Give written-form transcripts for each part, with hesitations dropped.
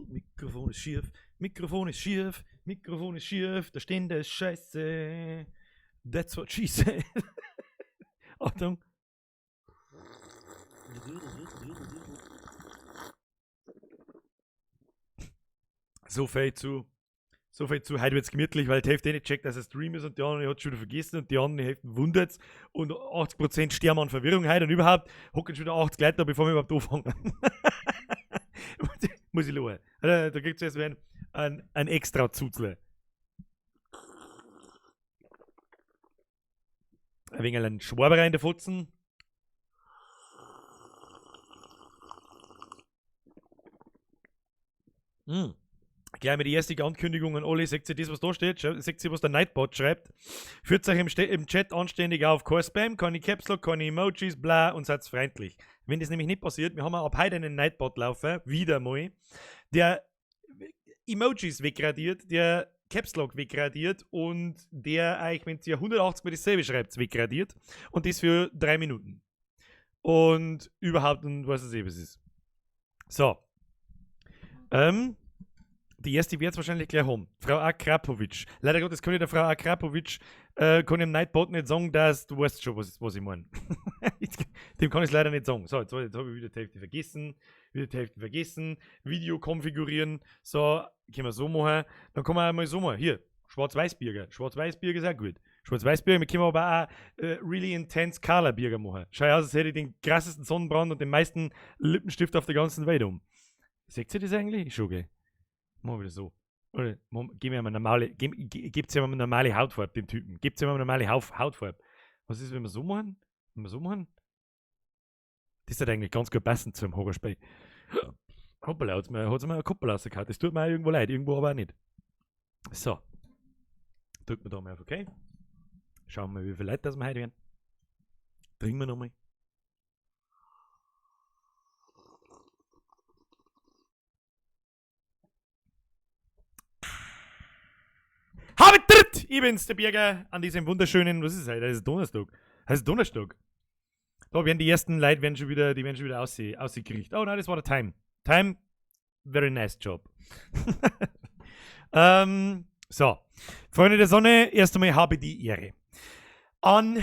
Mikrofon ist schief, Mikrofon ist schief, Mikrofon ist schief, der Ständer ist scheiße. That's what she said. Achtung. So viel zu. So viel zu. Heute wird's gemütlich, weil die Hälfte eh nicht checkt, dass es Stream ist und die andere hat schon wieder vergessen und die andere Hälfte wundert's und 80% sterben an Verwirrung heute und überhaupt hocken schon wieder 80 Leute da, bevor wir überhaupt anfangen. Muss ich schauen. Da kriegt's erst ein extra Zuzle. Ein wenig einen Schwaber rein der Fotzen. Gleich mal die erste Ankündigung an alle. Seht ihr das, was da steht? Seht ihr, was der Nightbot schreibt? Führt euch im Chat anständig auf. Kein Spam, keine Caps Lock, keine Emojis, bla und seid freundlich. Wenn das nämlich nicht passiert, wir haben ab heute einen Nightbot laufen, wieder mal, der Emojis wegradiert, der Caps Lock wegradiert und der eigentlich, wenn ihr 180 mal dasselbe schreibt, wegradiert. Und das für 3 Minuten. Und überhaupt, und was es eben ist. So. Die erste wird's wahrscheinlich gleich haben. Frau Akrapovic. Leider Gottes kann ich der Frau Akrapovic kann ich im Nightbot nicht sagen, dass du weißt schon, was ich meine. Dem kann ich's leider nicht sagen. So, jetzt hab ich wieder die Hälfte vergessen. Wieder die Hälfte vergessen. Video konfigurieren. So, können wir so machen. Dann kann man auch mal so machen. Hier, Schwarz-Weiß-Birger. Schwarz-Weiß-Birger ist auch gut. Schwarz-Weiß-Birger, wir können aber auch really intense Color-Birger machen. Schau aus, als hätte ich den krassesten Sonnenbrand und den meisten Lippenstift auf der ganzen Welt um. Seht ihr das eigentlich? Schon, gell? Machen wir wieder so. Oder, gib mir mal normale, gib, gib, gebt's mir mal eine normale Hautfarbe, dem Typen. Gebt's mir mal eine normale Hautfarbe. Was ist, wenn wir so machen? Wenn wir so machen? Das hat eigentlich ganz gut passen zum Horrorspiel. Hoppala, hat's mir eine Koppel rausgehauen. Das tut mir auch irgendwo leid, irgendwo aber auch nicht. So. Drücken wir da mal auf OK. Schauen wir mal, wie viele Leute das wir heute werden. Trinken wir nochmal. Habe dritt! Ich bin's, der Birger, an diesem wunderschönen, was ist es heute? Das ist Donnerstag. Das ist Donnerstag. Da werden die ersten Leute werden schon wieder, die werden schon wieder ausgekriegt. Oh nein, das war der Time. Time, very nice job. So. Freunde der Sonne, erst einmal habe die Ehre. An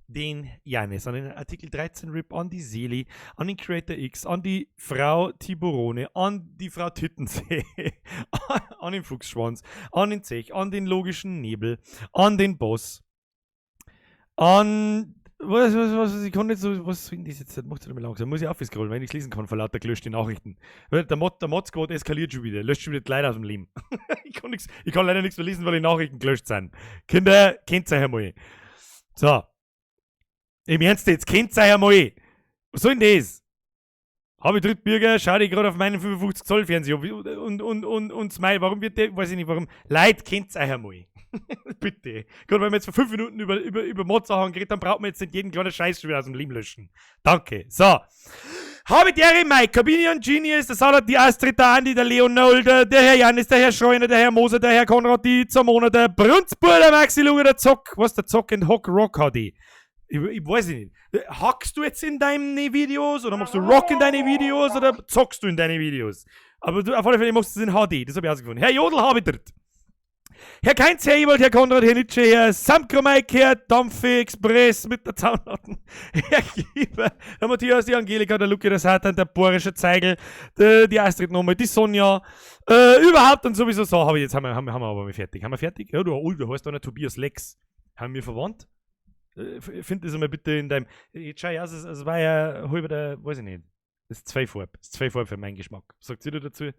den Janis, an den Artikel 13 RIP, an die Seli, an den Creator X, an die Frau Tiburone, an die Frau Tüttensee, an den Fuchsschwanz, an den Zech, an den logischen Nebel, an den Boss, an was, was, was, ich kann nicht so, was finde ich jetzt, das macht es nicht mehr langsam, muss ich aufscrollen, wenn ich lesen kann vor lauter gelöschte Nachrichten. Weil der Mod, der Mod Squad eskaliert schon wieder, löscht schon wieder die Leute aus dem Leben. Ich kann nix, ich kann leider nichts mehr lesen, weil die Nachrichten gelöscht sind. Kinder, kennt's euch einmal. So. Im Ernst jetzt, kennt's euch einmal. Was soll denn das? Hab ich Drittbürger, schau dich grad auf meinen 55 Zoll Fernseher und smile, warum wird der, weiß ich nicht warum. Leute, kennt's euch einmal. Bitte. Gerade weil wir jetzt vor 5 Minuten über Mod-Sachen geredet haben, braucht man jetzt nicht jeden kleinen Scheiß schon wieder aus dem Leben löschen. Danke. So. Habe die Ehre, Mike, Cabinian Genius, der Salat, die Astrid, der Andi, der Leonol, der Herr Janis, der Herr Schreuner, der Herr Moser, der Herr Konrad, die Zamona, der Brunzbur, der Maxi Luger, der Zock, was, der Zock and Hock Rock hat die. Ich weiß nicht. Hackst du jetzt in deinen Videos oder machst du Rock in deine Videos oder zockst du in deine Videos? Aber du, auf alle Fälle machst du es in HD, das hab ich herausgefunden. Herr Jodl habe ich dort. Herr Keins, Herr Ewald, Herr Konrad, Herr Nitsche, Herr Samkromeik, Herr Dampfe Express mit der Zaunlatten, Herr Kieber, der Matthias, die Angelika, der Luki, der Satan, der Borische Zeigel, die Astrid nochmal, die Sonja, überhaupt und sowieso. So, hab ich jetzt, haben wir, haben wir, haben wir aber mal fertig. Haben wir fertig? Ja, du, oh, du heißt da noch Tobias Lex. Haben wir verwandt? Find das einmal bitte in deinem. Jetzt schau ich aus, es war ja halber der, weiß ich nicht. Das ist zwei Farben. Das ist zwei Farben für meinen Geschmack. Was sagt ihr da dazu?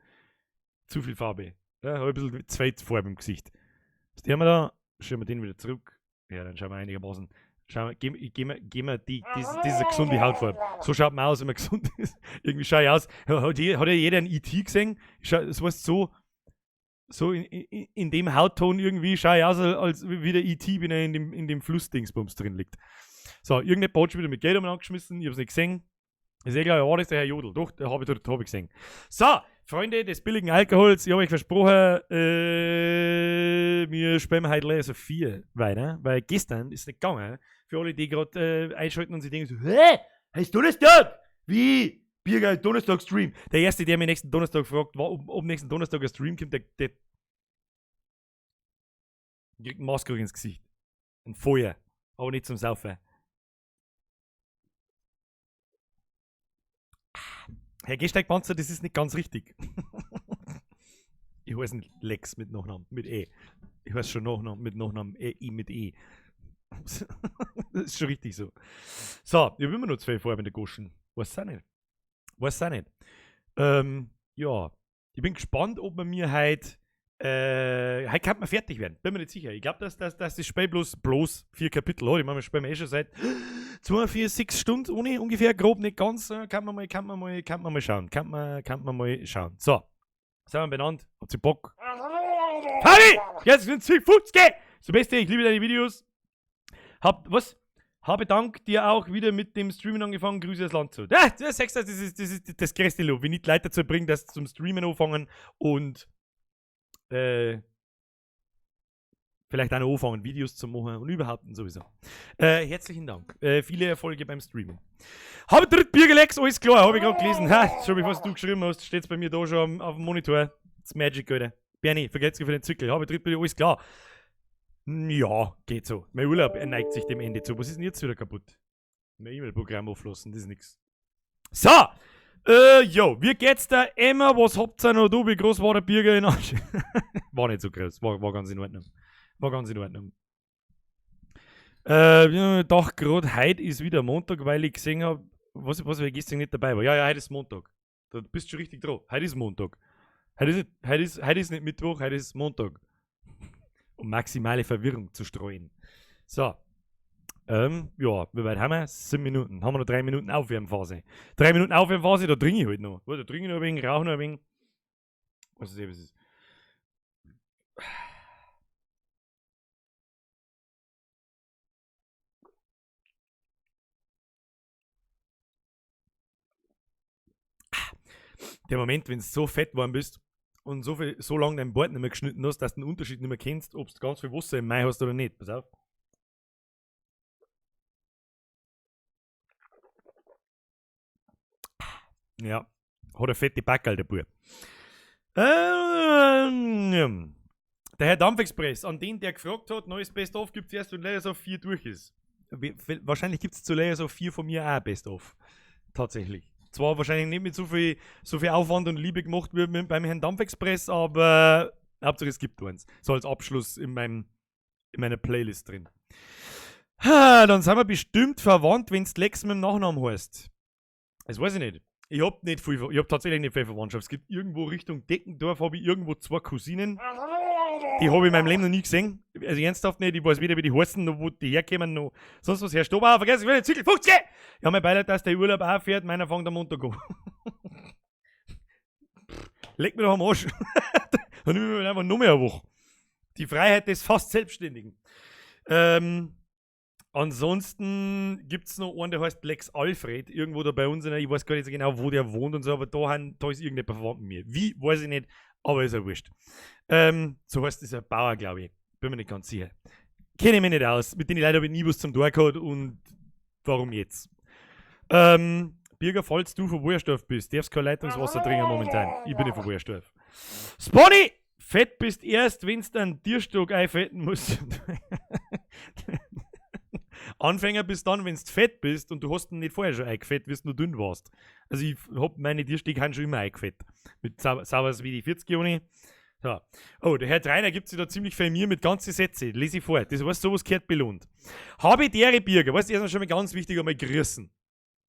Zu viel Farbe. Ja, hab ein bisschen zwei Farben im Gesicht. Was die haben wir da? Schauen wir den wieder zurück. Ja, dann schauen wir einigermaßen. Schauen wir, geben, geben wir, geben wir die, diese, diese gesunde Hautfarbe. So schaut man aus, wenn man gesund ist. Irgendwie schau ich aus. Hat ja jeder einen E.T. gesehen? Ich schau, es war so, so in dem Hautton irgendwie schau ich aus, als wie der E.T., wenn er in dem Flussdingsbums drin liegt. So, irgendein Bot schon wieder mit Geld angeschmissen. Ich hab's nicht gesehen. Ist eh klar, ja, das ist der Herr Jodl. Doch, den hab ich, den hab ich gesehen. So, Freunde des billigen Alkohols, ich hab euch versprochen, wir spielen heute Layer 4 weiter, weil gestern ist nicht gegangen. Für alle, die grad einschalten und sich denken so, hä? Heißt du das dort? Wie? Birger, Donnerstag Stream. Der Erste, der mich nächsten Donnerstag fragt, ob nächsten Donnerstag ein Stream kommt, der kriegt einen Maßkrug ins Gesicht. Ein Feuer. Aber nicht zum Saufen. Herr Gehsteigpanzer, das ist nicht ganz richtig. Ich heiße nicht Lex mit Nachnamen, mit E. Ich heiße schon Nachnamen, mit Nachnamen, E, I mit E. Das ist schon richtig so. So, ich habe immer noch zwei Farben in der Goschen. Weiß auch nicht. Weiß auch nicht. Ja, ich bin gespannt, ob man mir heute. Heute kann man fertig werden. Bin mir nicht sicher. Ich glaube, dass das Spiel bloß 4 Kapitel hat. Ich meine, wir spielen eh schon seit 2, 4, 6 Stunden ohne ungefähr, grob nicht ganz. Kann man mal schauen. Kann man mal schauen. So, sind wir benannt. Habt ihr Bock? Fabi! Jetzt sind sie 50! So Beste, ich liebe deine Videos. Hab, was? Habe dank dir auch wieder mit dem Streamen angefangen. Grüße aus Landshut. Ja, das ist das größte Lob. Wenn nicht Leute dazu bringen, dass sie zum Streamen anfangen und vielleicht auch noch anfangen, Videos zu machen und überhaupt und sowieso. Herzlichen Dank. Viele Erfolge beim Streamen. Habe dritt Biergelex, alles klar, habe ich gerade gelesen. Ha, schon bevor du geschrieben hast, steht's bei mir da schon auf dem Monitor. Das Magic, Alter. Bernie, vergesst für den Zickel. Habe dritt Bier, alles klar. Ja, geht so. Mein Urlaub neigt sich dem Ende zu. Was ist denn jetzt wieder kaputt? Mein E-Mail-Programm auflassen, das ist nix. So! Jo, wie geht's da, Emma? Was habt ihr noch da? Wie groß war der Birger in Arsch? War nicht so groß, war ganz in Ordnung. War ganz in Ordnung. Ja, doch, grad heute ist wieder Montag, weil ich gesehen hab, was, weil ich gestern nicht dabei war. Ja, ja, heute ist Montag. Da bist du schon richtig dran. Heute ist Montag. Heute ist nicht Mittwoch, heute ist Montag. Um maximale Verwirrung zu streuen. So. Ja, wie weit haben wir? 7 Minuten. Haben wir noch 3 Minuten Aufwärmphase. 3 Minuten Aufwärmphase, da trinke ich halt noch. Da trinke ich noch ein wenig, rauche noch ein wenig. Was ist, was ist. Der Moment, wenn du so fett geworden bist und so lange dein Bart nicht mehr geschnitten hast, dass du den Unterschied nicht mehr kennst, ob du ganz viel Wasser im Mai hast oder nicht. Pass auf. Ja, hat eine fette Backerl, der Bub. Der Herr Dampfexpress, an den der gefragt hat, neues Best-of gibt's erst, wenn Layers of 4 durch ist. Wahrscheinlich gibt's zu Layers of 4 von mir auch Best-of. Tatsächlich. Zwar wahrscheinlich nicht mit so viel Aufwand und Liebe gemacht wie beim Herrn Dampfexpress, aber Hauptsache es gibt eins. So als Abschluss in meiner Playlist drin. Ha, dann sind wir bestimmt verwandt, wenn's Lex mit dem Nachnamen heißt. Das weiß ich nicht. Ich hab nicht viel, ich hab tatsächlich nicht viel Verwandtschaft. Es gibt irgendwo Richtung Deckendorf, hab ich irgendwo 2 Cousinen. Die hab ich in meinem Leben noch nie gesehen. Also ernsthaft nicht. Ich weiß weder, wie die heißen, noch wo die herkommen, noch sonst was. Herr Stobauer, vergiss, ich will den Zickel 50! Ja, mein Beileid, dass der Urlaub auch fährt, meiner fängt am Montag an. Leck mir doch am Arsch. Dann nehme ich mir einfach noch mehr eine Woche. Die Freiheit des fast Selbstständigen. Ansonsten gibt's noch einen, der heißt Lex Alfred, irgendwo da bei uns, ich weiß gar nicht so genau, wo der wohnt und so, aber da ist irgendjemand verwandt mit mir. Wie, weiß ich nicht, aber ist ja wurscht. So heißt das ein Bauer, glaube ich. Bin mir nicht ganz sicher. Kenne ich mich nicht aus. Mit denen Leuten habe ich nie was zum Tor gehabt und warum jetzt? Birger, falls du von Woyersdorf bist, darfst kein Leitungswasser trinken momentan. Ich bin nicht von Woyersdorf. Spawny! Fett bist erst, wenn's deinen Tierstock einfetten musst. Anfänger bist dann, wenn's fett bist und du hast ihn nicht vorher schon eingefett, wie's nur dünn warst. Also ich hab meine Tierstücke schon immer eingefett. Mit sauberes wie die 40 Juni. So. Oh, der Herr Treiner gibt sich da ziemlich viel mir mit ganzen Sätzen. Lese ich vor. Das heißt, sowas gehört belohnt. Habe dere Birger, weißt du, erstmal schon mal ganz wichtig, einmal grüßen.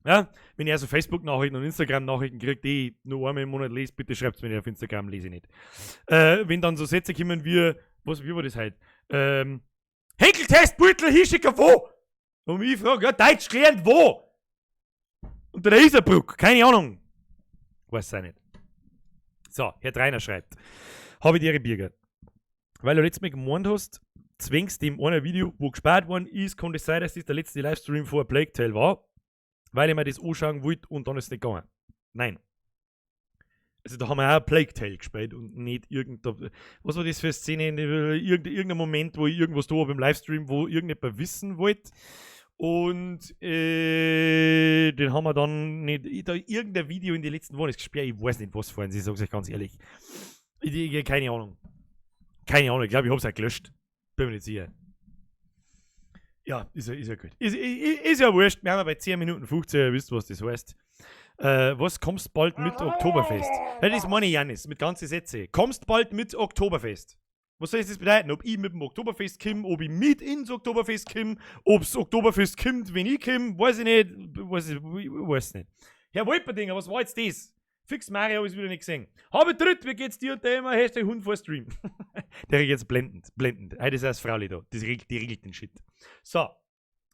Ja? Wenn ihr so Facebook-Nachrichten und Instagram-Nachrichten kriegt, die ich nur einmal im Monat lese, bitte schreibt's mir nicht auf Instagram, lese ich nicht. Wenn dann so Sätze kommen wie, wie war das heute? Henkeltest, Beutel, hinschicken, wo? Und ich frage, ja, Deutsch gelernt, wo? Unter der Isarbrücke, keine Ahnung. Weiß auch nicht. So, Herr Treiner schreibt, habe ich dir Birger. Weil du letztes Mal gemeint hast, zwingst dem einen Video, wo gespart worden ist, konnte es sein, dass das der letzte Livestream vor Plague Tale war, weil ich mir das anschauen wollte und dann ist es nicht gegangen. Nein. Also da haben wir auch Plague Tale gespielt und nicht irgendein, was war das für eine Szene, irgendein Moment, wo ich irgendwas da habe im Livestream, wo irgendjemand wissen wollte. Und den haben wir dann nicht, da irgendein Video in den letzten Wochen ist gesperrt. Ich weiß nicht, was vorhin, ich sag's euch ganz ehrlich. Ich, keine Ahnung. Keine Ahnung, ich glaube, ich hab's auch gelöscht. Bin mir nicht sicher. Ja, ist ja gut. Ist ja wurscht. Wir haben ja bei 10 Minuten 15, ihr wisst, was das heißt. Was kommst bald mit Oktoberfest? Ja, das meine ich, Janis, mit ganzen Sätze. Kommst bald mit Oktoberfest. Was soll das bedeuten? Ob ich mit dem Oktoberfest komme, ob ich mit ins Oktoberfest komme, ob's Oktoberfest kommt, wenn ich komme, weiß ich nicht. Weiß nicht. Herr Wolperdinger, was war jetzt das? Fix Mario habe ich wieder nicht gesehen. Habe dritt, wie geht's dir und der immer? Hashtag Hund vor Stream. Der regelt jetzt blendend, blendend. Hey, das ist das Frauli da. Das regelt, die regelt den Shit. So.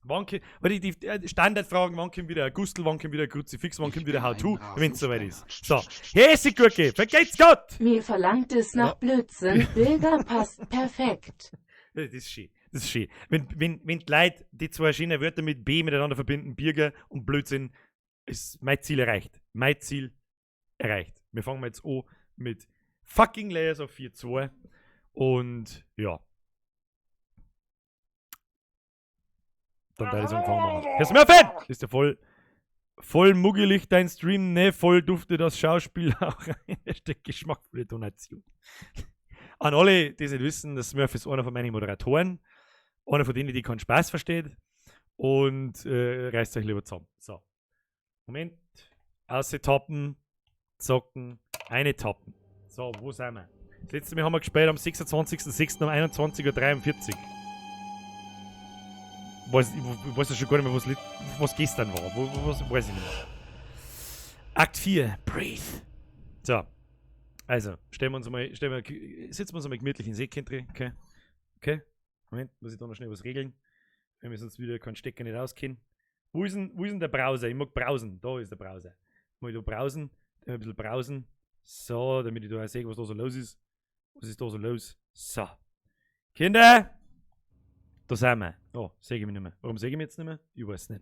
Wann weil die Standardfragen, wann kommt wieder ein Gustl, wann kommt wieder ein Kruzifix, wann kommt wieder How to, wenn es soweit ist. So. Hey, Gurke, vergeht's Gott! Mir verlangt es nach Blödsinn, Bilder passt perfekt. Das ist schön. Das ist schön. Wenn die Leute die zwei schönen Wörter mit B miteinander verbinden, Birger und Blödsinn, ist mein Ziel erreicht. Mein Ziel erreicht. Wir fangen jetzt an mit fucking Layers of Fear 2. Und ja. Dann da ich angefangen machen. Herr Smurfen! Ist ja voll, voll muggelig dein Stream, ne? Voll dufte das Schauspiel auch rein. Hashtag geschmackvolle Donation. An alle, die es nicht wissen, der Smurf ist einer von meinen Moderatoren. Einer von denen, die keinen Spaß versteht. Und reißt euch lieber zusammen. So. Moment. Austappen. Zocken. Eine tappen. So, wo sind wir? Das letzte Mal haben wir gespielt am 26.06. um 21:43 Uhr. Ich weiß ja schon gar nicht mehr, was gestern war. Was, weiß ich nicht mehr. Akt 4. Breathe. So. Also, stellen wir uns mal, stellen wir, setzen wir uns einmal gemütlich in den Seekentri. Okay. Okay. Moment, muss ich da noch schnell was regeln. Wenn wir sonst wieder keinen Stecker nicht auskennen. Wo ist denn der Browser? Ich mag browsen. Da ist der Browser. Mal da browsen. Ein bisschen browsen. So, damit ich da auch sehe, was da so los ist. Was ist da so los? So. Kinder! Da sind wir. Oh, sehe ich mich nicht mehr. Warum sehe ich mich jetzt nicht mehr? Ich weiß nicht.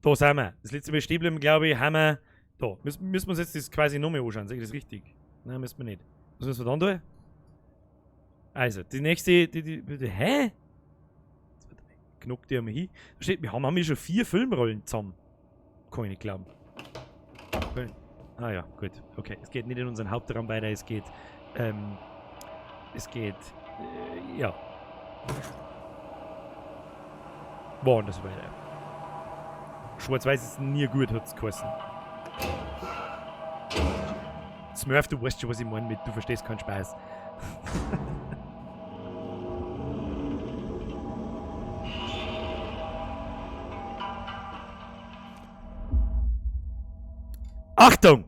Da sind wir. Das letzte Mal stehen geblieben, glaube ich, haben wir da. Müssen wir uns jetzt das quasi nochmal anschauen. Sehe ich das richtig? Nein, müssen wir nicht. Was müssen wir dann tun? Also, die nächste. Die, hä? Knuck die einmal hin. Da steht, wir haben schon 4 Filmrollen zusammen. Kann ich nicht glauben. Ah ja, gut. Okay, es geht nicht in unseren Hauptraum weiter, es geht. Ja. Woanders weiter. Schwarz-Weiß ist nie gut, hat's geheißen. Smurf, du weißt schon, was ich meine mit, du verstehst keinen Spaß. Achtung!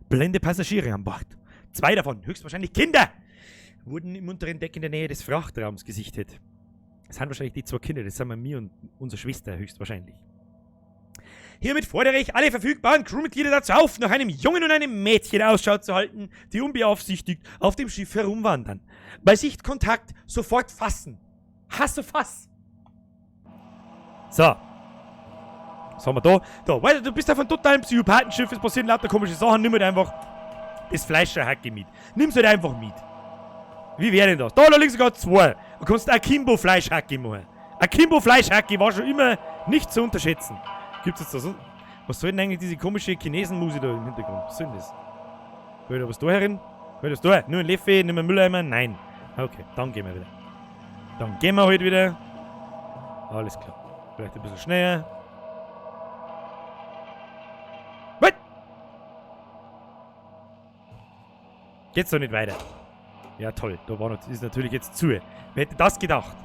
Blinde Passagiere an Bord. 2 davon, höchstwahrscheinlich Kinder, wurden im unteren Deck in der Nähe des Frachtraums gesichtet. Das sind wahrscheinlich die 2 Kinder, das sind wir mir und unsere Schwester höchstwahrscheinlich. Hiermit fordere ich alle verfügbaren Crewmitglieder dazu auf, nach einem Jungen und einem Mädchen Ausschau zu halten, die unbeaufsichtigt auf dem Schiff herumwandern. Bei Sichtkontakt sofort fassen. Hasse Fass! So. Was haben wir da? Da, weißt du, du bist auf einem totalen Psychopathenschiff, es passieren lauter komische Sachen, nimm halt einfach das Fleischerhacke mit. Nimm's halt einfach mit. Wie wäre denn das? Da liegen sogar 2. Du kannst Akimbo-Fleischhacke machen. Akimbo-Fleischhacke war schon immer nicht zu unterschätzen. Gibt's jetzt da so? Was soll denn eigentlich diese komische Chinesen-Musik da im Hintergrund? Was soll denn das? Will da was da herin? Will das da? Nur ein Löffel, nimm einen Mülleimer? Nein. Okay, dann gehen wir wieder. Dann gehen wir halt wieder. Alles klar. Vielleicht ein bisschen schneller. Was? Geht's doch nicht weiter. Ja toll, da war noch, ist natürlich jetzt zu. Wer hätte das gedacht?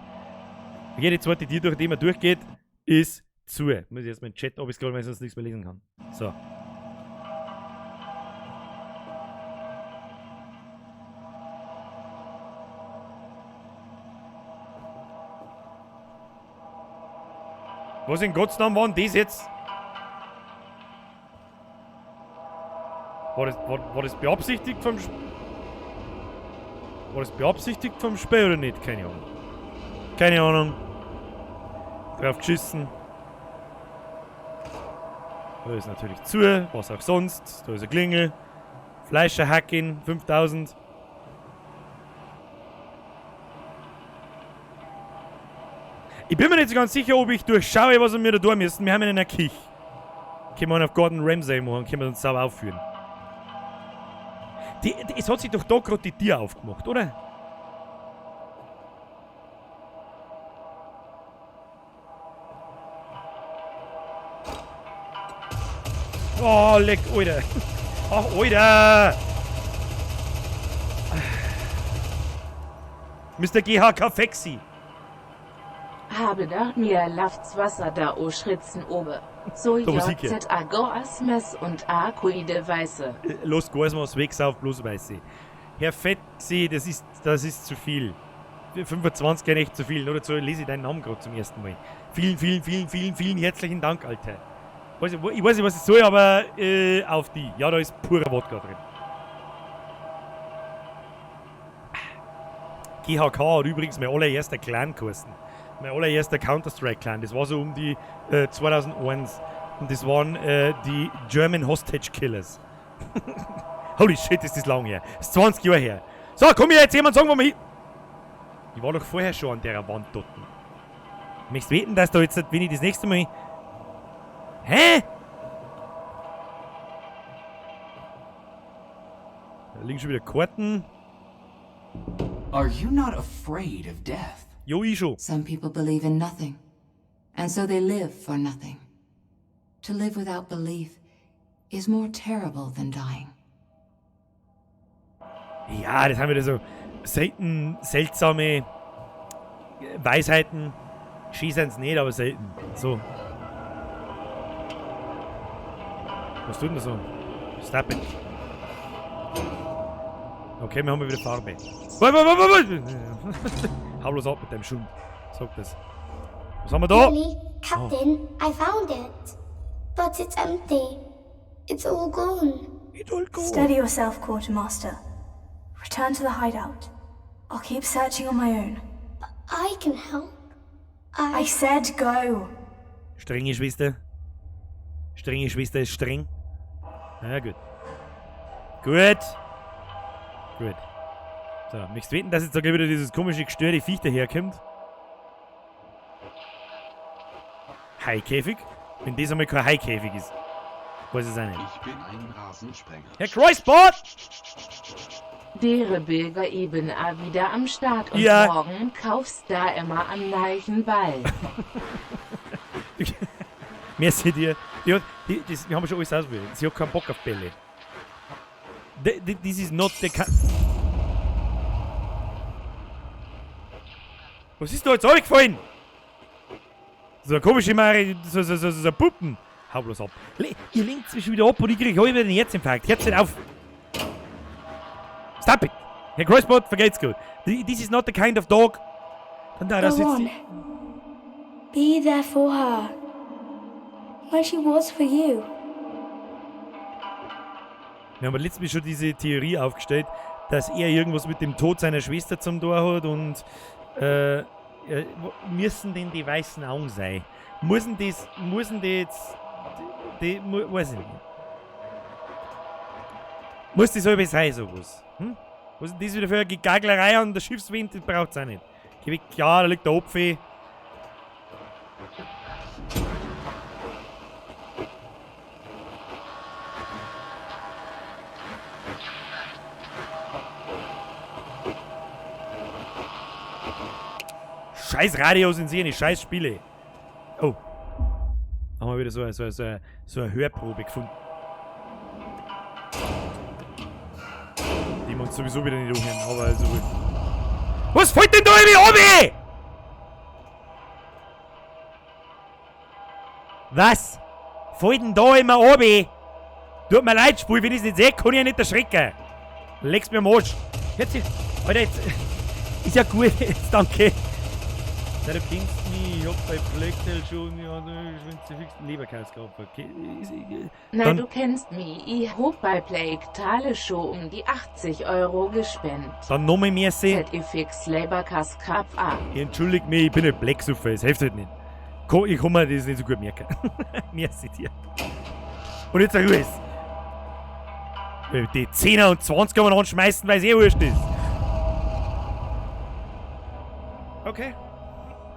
Jede zweite Tür, durch die man durchgeht, ist zu. Muss ich jetzt meinen Chat abscrollen, weil ich sonst nichts mehr lesen kann. So. Was in Gottes Namen war denn das jetzt? War das beabsichtigt vom War das beabsichtigt vom Spiel oder nicht? Keine Ahnung. Keine Ahnung. Drauf geschissen. Da ist natürlich zu, was auch sonst. Da ist eine Klingel. Fleischerhacking, 5000. Ich bin mir nicht so ganz sicher, ob ich durchschaue, was wir da tun müssen. Wir haben in einer Küche. Können wir einen auf Gordon Ramsay machen, können wir uns sauber aufführen. Es hat sich doch da gerade die Tür aufgemacht, oder? Oh, leck, Alter. Ach, Alter! Mr. GHK Fexi. Habe da mir Lafts Wasser da o Schritzen obe. So Da Musik hier. J Z A Goasmes und A Kuide Weiße. Los, Goasmes, Wegsauf, bloß Weiße. Herr Fetzi, das ist zu viel. 25 ist echt zu viel. Nur dazu lese ich deinen Namen gerade zum ersten Mal. Vielen, vielen, vielen, vielen, vielen herzlichen Dank, Alter. Ich weiß nicht, was ich soll, aber auf die. Ja, da ist purer Wodka drin. GHK hat übrigens mein allererster Clan geheißen. Mein allererster Counter-Strike-Clan. Das war so um die 2001. Und das waren die German Hostage Killers. Holy shit, ist das lang her. Das ist 20 Jahre her. So, komm mir jetzt jemand sagen, wo wir hin. Ich war doch vorher schon an der Wand dort. Möchtest du wetten, dass da jetzt, wenn ich das nächste Mal. Hä? Da liegen schon wieder Karten. Are you not afraid of death? Jo, ich schon. Some people believe in nothing, and so they live for nothing. To live without belief is more terrible than dying. Ja, das haben wieder so selten seltsame Weisheiten. Schießen's nicht, aber selten. So. Was tut denn das so? Stop it. Okay, wir haben wieder Farbe. Wait, wait, wait, wait, wait. Hau bloß ab mit deinem Schund. Sag das. Was haben wir da? Really? Captain, I found it. But it's empty. It's all gone. It's all gone. Steady yourself, Quartermaster. Return to the hideout. I'll keep searching on my own. But I can help. I said go. Strenge Schwester. Strenge Schwester ist streng. Na ja, gut. Gut. Gut. So, möchtest du wetten, dass jetzt da gleich wieder dieses komische gestörte Viech daherkommt? Haikäfig? Wenn das einmal kein Haikäfig ist. Weiß ich es auch nicht. Ich bin ein Rasensprenger. Herr Kreuzbord! Dere Bilger eben a wieder am Start und Ja. morgen kaufst da immer an Leichenball. Merci dir. Die hat, die, das, wir haben schon alles ausprobiert. Sie hat keinen Bock auf Bälle. This is not the Was ist da jetzt runtergefallen? So eine komische Mare, so Puppen. Hau bloß ab. Ihr lenkt mich schon wieder ab und ich krieg heute wieder den Herzinfarkt. Hört's nicht auf. Stop it. Herr Kreuzbord, vergeht's gut. This is not the kind of dog. Dann da, da Go sitzt on. die. Be there for her. Like she was for you. Wir haben letztes Mal schon diese Theorie aufgestellt, dass er irgendwas mit dem Tod seiner Schwester zum Tor hat und müssen denn die weißen Augen sein? Müssen das, müssen die jetzt, die, die, weiß ich nicht. Muss das halbe sein, sowas? Hm? Was ist denn das wieder für eine Gegaglerei an der Schiffswind? Das braucht's auch nicht. Geh weg, ja, da liegt der Apfel. Scheiß Radios sind sie nicht, scheiß Spiele. Oh. Haben wir wieder so eine Hörprobe gefunden. Die wir uns sowieso wieder nicht umhören, aber also. Was fällt denn da irgendwie runter? Was? Fällt denn da immer runter? Tut mir leid, Spiel, wenn ich's nicht sehe, kann ich ja nicht erschrecken. Leg's mir am Arsch. Jetzt, Alter, jetzt. Ist ja gut, jetzt danke. Nein, du kennst mich, ich hab bei Blacktail schon, ja, du, ich bin fix Leberkäse gehabt. Okay, ist, ist, Na, dann du kennst mich, ich hab bei Plague schon um die 80 Euro gespendet. Dann nochmal mehr sehen. ZFX Leberkäse KFA. Ich entschuldige mich, ich bin nicht Blacksuffer, es hilft halt nicht. Ich kann mir das nicht so gut merken. Merci dir. Und jetzt Ruhe ist. Die 10er und 20er mal anschmeißen, weil's eh wurscht ist. Okay.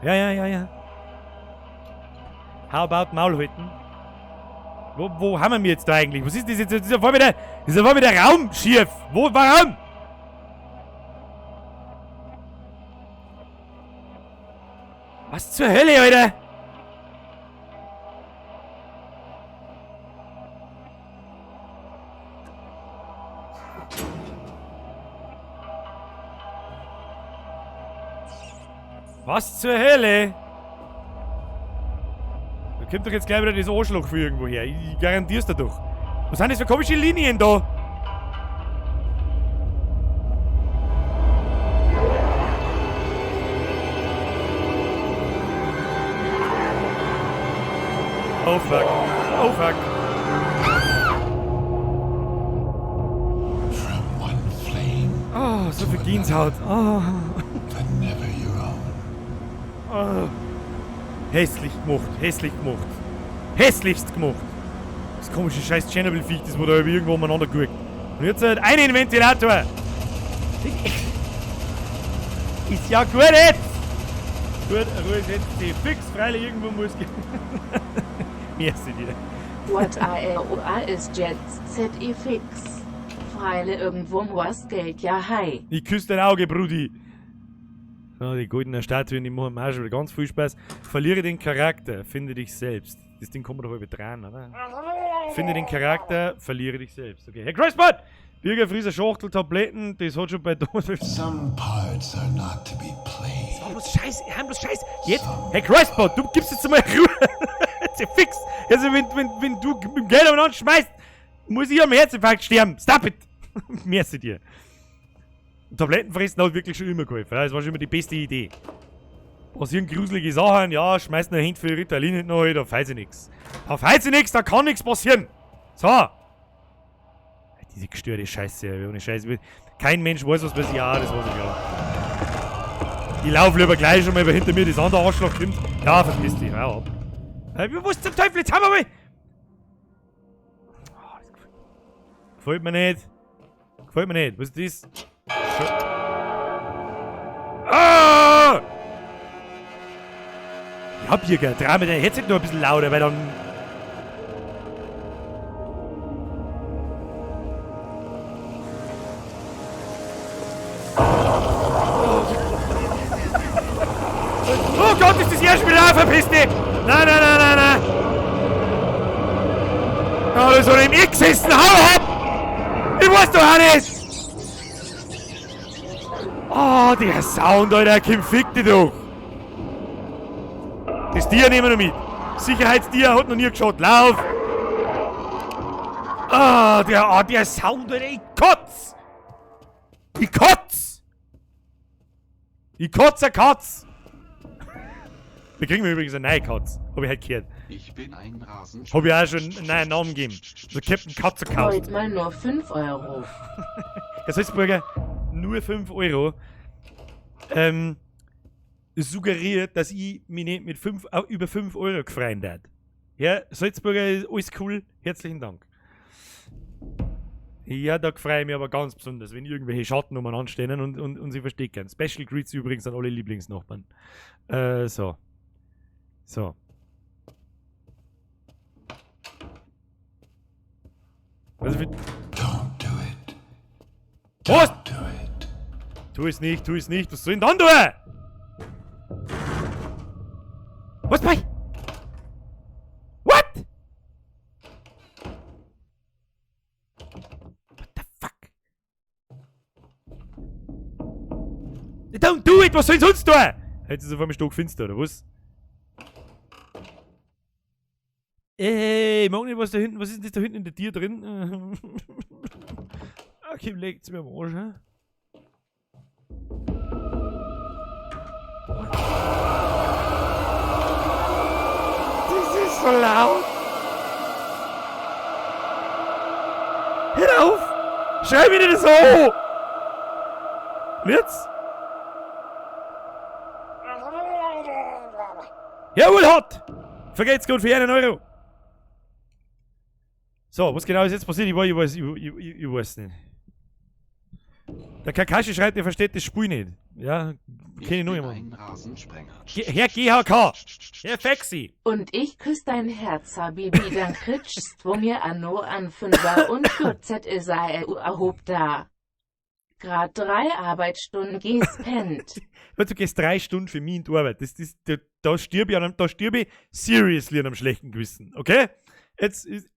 Ja, ja, ja, ja. How about Maul halten? Wo haben wir jetzt da eigentlich? Was ist das jetzt? Das ist ja voll wieder, das ist ja voll wieder Raum schief. Wo, warum? Was zur Hölle, Alter? Was zur Hölle? Da kommt doch jetzt gleich wieder das Arschloch für irgendwo her. Ich garantier's dir doch. Was sind das für komische Linien da? Oh fuck. Oh fuck. From one flame Oh, so viel Gänsehaut. Oh. but never your own. Oh. Hässlich gemacht, hässlich gemacht. Hässlichst gemacht. Das komische scheiß Tschernobyl-Viech, das wo da irgendwo umeinander guckt. Und jetzt halt einen Ventilator. Ist ja gut jetzt. Gut, Ruhe setzt sich fix, freilich irgendwo muss gehen. Merci dir. What A ist jetzt ZE fix. Freile irgendwo muss Geld, ja hi. Ich küsse dein Auge, Brudi. So, die goldenen Statuen, die machen mir auch schon wieder ganz viel Spaß. Verliere den Charakter, finde dich selbst. Das Ding kann man doch übertragen, oder? Finde den Charakter, verliere dich selbst. Okay, Herr Crossbot! Bürger, Frieser, Schachtel, Tabletten, das hat schon bei Thomas. Some parts are not to be played. Oh, bloß Scheiß, haben bloß Scheiß. Jetzt, Herr Crossbot, du gibst jetzt mal Ruhe. Jetzt ja fix. Also, wenn du mit dem Geld umeinander schmeißt, muss ich am Herzinfarkt sterben. Stop it! Merci dir. Tabletten fressen hat wirklich schon immer geholfen. Ja, das war schon immer die beste Idee. Passieren gruselige Sachen, ja, schmeißt eine Hand für Ritalin hinten rein, da fällt sie nix. Da fällt sie nix, da kann nix passieren. So. Diese gestörte Scheiße, ohne Scheiße. Kein Mensch weiß, was passiert. Ja, das weiß ich ja. Ich laufe lieber gleich schon mal, weil hinter mir das andere Arschloch kommt. Ja, verpiss dich, hör ab. Was zum Teufel, jetzt haben wir mal. Oh, das gefällt mir nicht. Gefällt mir nicht. Was ist das? Ah! Ja, Birger, dreh mir dein Headset noch ein bisschen lauter, weil dann. Oh Gott, ist das erste wieder, verpiss dich! Nein, nein, nein, nein, nein! Ja, das soll im X gesessen, hau ab! Ich weiß doch auch nicht! Oh, der Sound, Alter, Kim, fick dich doch! Das Tier nehmen wir noch mit. Sicherheitstier hat noch nie geschaut. Lauf! Ah, der Sound, Alter, ich kotz! Ich kotz! Ich kotz, a Katz! Wir kriegen übrigens eine neue Katz. Hab ich heute gehört. Ich bin ein Rasen. Hab ich auch schon einen neuen Namen gegeben. So Captain Katze gekauft. Heute mal nur 5 Euro. Herr Salzburger, nur 5 Euro. Suggeriert, dass ich mich nicht mit über 5 Euro gefreut hätte. Herr Salzburger, ist alles cool. Herzlichen Dank. Ja, da freue ich mich aber ganz besonders, wenn irgendwelche Schatten umeinander stehen und sie verstecken. Special Greets übrigens an alle Lieblingsnachbarn. So. So. Also, Don't do it. Was? Don't do it. Tu es nicht, tu es nicht. Was soll ich denn dann tun? Was bei? What? What the fuck? Don't do it! Was soll ich sonst tun? Jetzt ist auf einmal stockfinster, oder was? Ey, ich mag nicht, was da hinten. Was ist denn das da hinten in der Tür drin? Okay, legt's mir am Arsch, hä? Das ist so laut! Hör auf! Schrei mir nicht so! Und jetzt? Jawohl, hot! Vergelt's gut für einen Euro! So, was genau ist jetzt passiert? Ich weiß nicht. Der Kakashi schreibt, er versteht das Spiel nicht. Ja, Kenn ich noch bin jemanden. ein Rasensprenger. Herr GHK! Herr Fexi! Und ich küss dein Herz, Habibi, dann kritschst wo mir anno an Fünfer und 14 Isael erhob da. Grad 3 Arbeitsstunden gespennt. Weißt du, gehst 3 Stunden für mich in die Arbeit. Da stirb ich an einem, da stirb ich seriously an einem schlechten Gewissen, okay? Jetzt ist,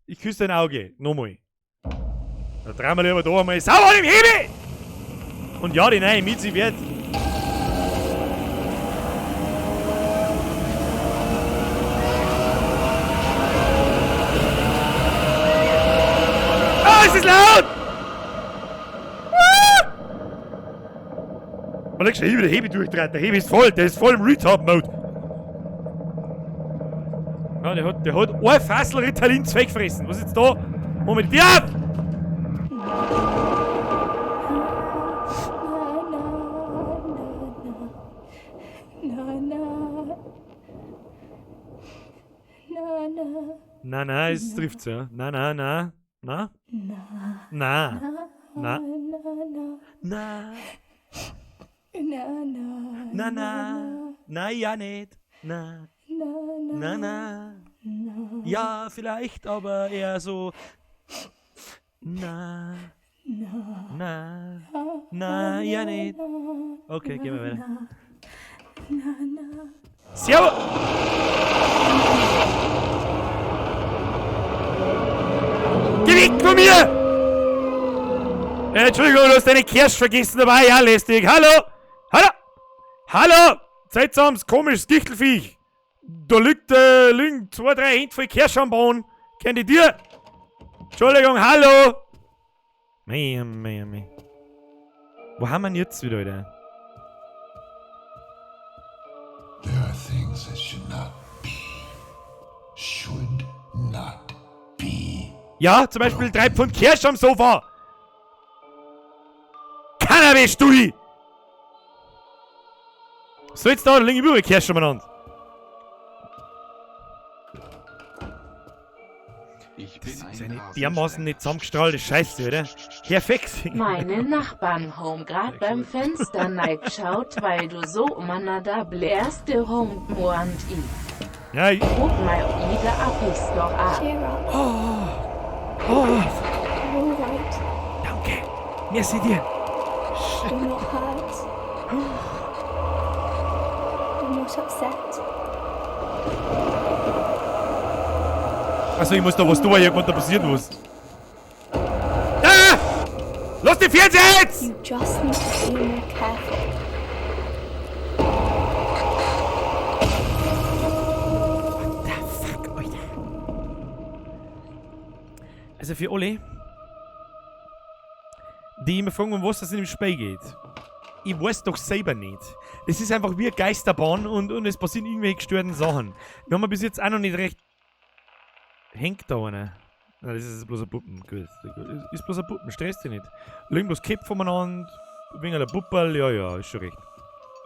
ich küsse dein Auge. Nochmal. Da drehen wir lieber da einmal sauber im Hebel! Und ja, die neue Mizi wird. Ah, es ist laut! Ah! Man legt schon hier wieder Hebel durchdreht. Der Hebel ist voll, der ist voll im Retard-Mode. Ja, der hat ein Fassel Ritalin weggefressen. Was ist jetzt da? Moment, ja! Na, na, na, na, na. Na, na. Na, na, es trifft's, ja. Na, na, na. Na? Na. Na. Na. Na, na. Na. Na, na. Na, na. Na, ja nicht. Na. Na, Na, na. na. Na. Ja, vielleicht, aber eher so. Na. Na. Na. Na, ja nicht. Okay, gehen wir weiter. Na, na. Servus! Geh weg von mir! Entschuldigung, du hast deine Kirsch vergessen, dabei, ja, lästig. Hallo! Hallo! Hallo! Seltsames, komisches Gichtelviech! Da liegen 2, 3 Hände voll Kirsch am Boden. Kennt ihr dir? Entschuldigung, hallo! Mei, mei, mei. Wo haben wir denn jetzt wieder, Alter? There are things that should not be. Should not be. Ja, zum Beispiel 3 Pfund Kirsch am Sofa. Cannabis-Studi! So, jetzt da, da liegen überall Kirsch umeinander. Ich bin Das ein ist eine Rasensprenger. dermaßen nicht zusammengestrahlte Scheiße, oder? Herr Fexi. Meine Nachbarn home grad beim Fenster schaut, weil du so umeinander blärst, der Home und i. Ja, ich Guck mal, ida ab ist doch ab. Cheer up. Oh. Oh. You're all right. Danke. Merci dir. You're not hurt. You're not upset. Also ich muss da was tun, weil irgendwann da passiert was. Ah! Lass die Fernseher jetzt! You just need to be more careful. What the fuck, Alter? Also für alle, die immer fragen, um was das in dem Spiel geht. Ich weiß doch selber nicht. Es ist einfach wie eine Geisterbahn und es passieren irgendwelche gestörten Sachen. Wir haben bis jetzt auch noch nicht recht... Hängt da einer? Nein, das ist bloß ein Puppen. Gut. Ist bloß ein Puppen, stress dich nicht. Liegen bloß Köpfe voneinander, wegen einer Pupperl, ja, ja, ist schon recht.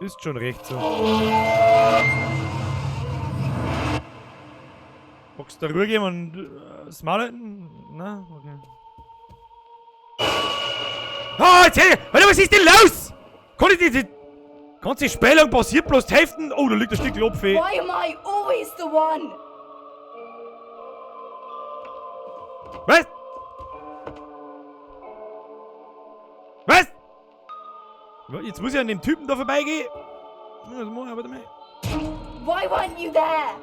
Ist schon recht so. Magst du da Ruhe geben und das Maul halten? Na, okay. Ah, jetzt hätte ich, Alter, was ist denn los? Kann ich die ganze Spielung passiert bloß die Hälfte? Oh, da liegt ein Stück Lopfe. Why am I always the one? Was? Was? Jetzt muss ich an dem Typen da vorbeigehen. Das mach ich, warte mal. Why weren't you there?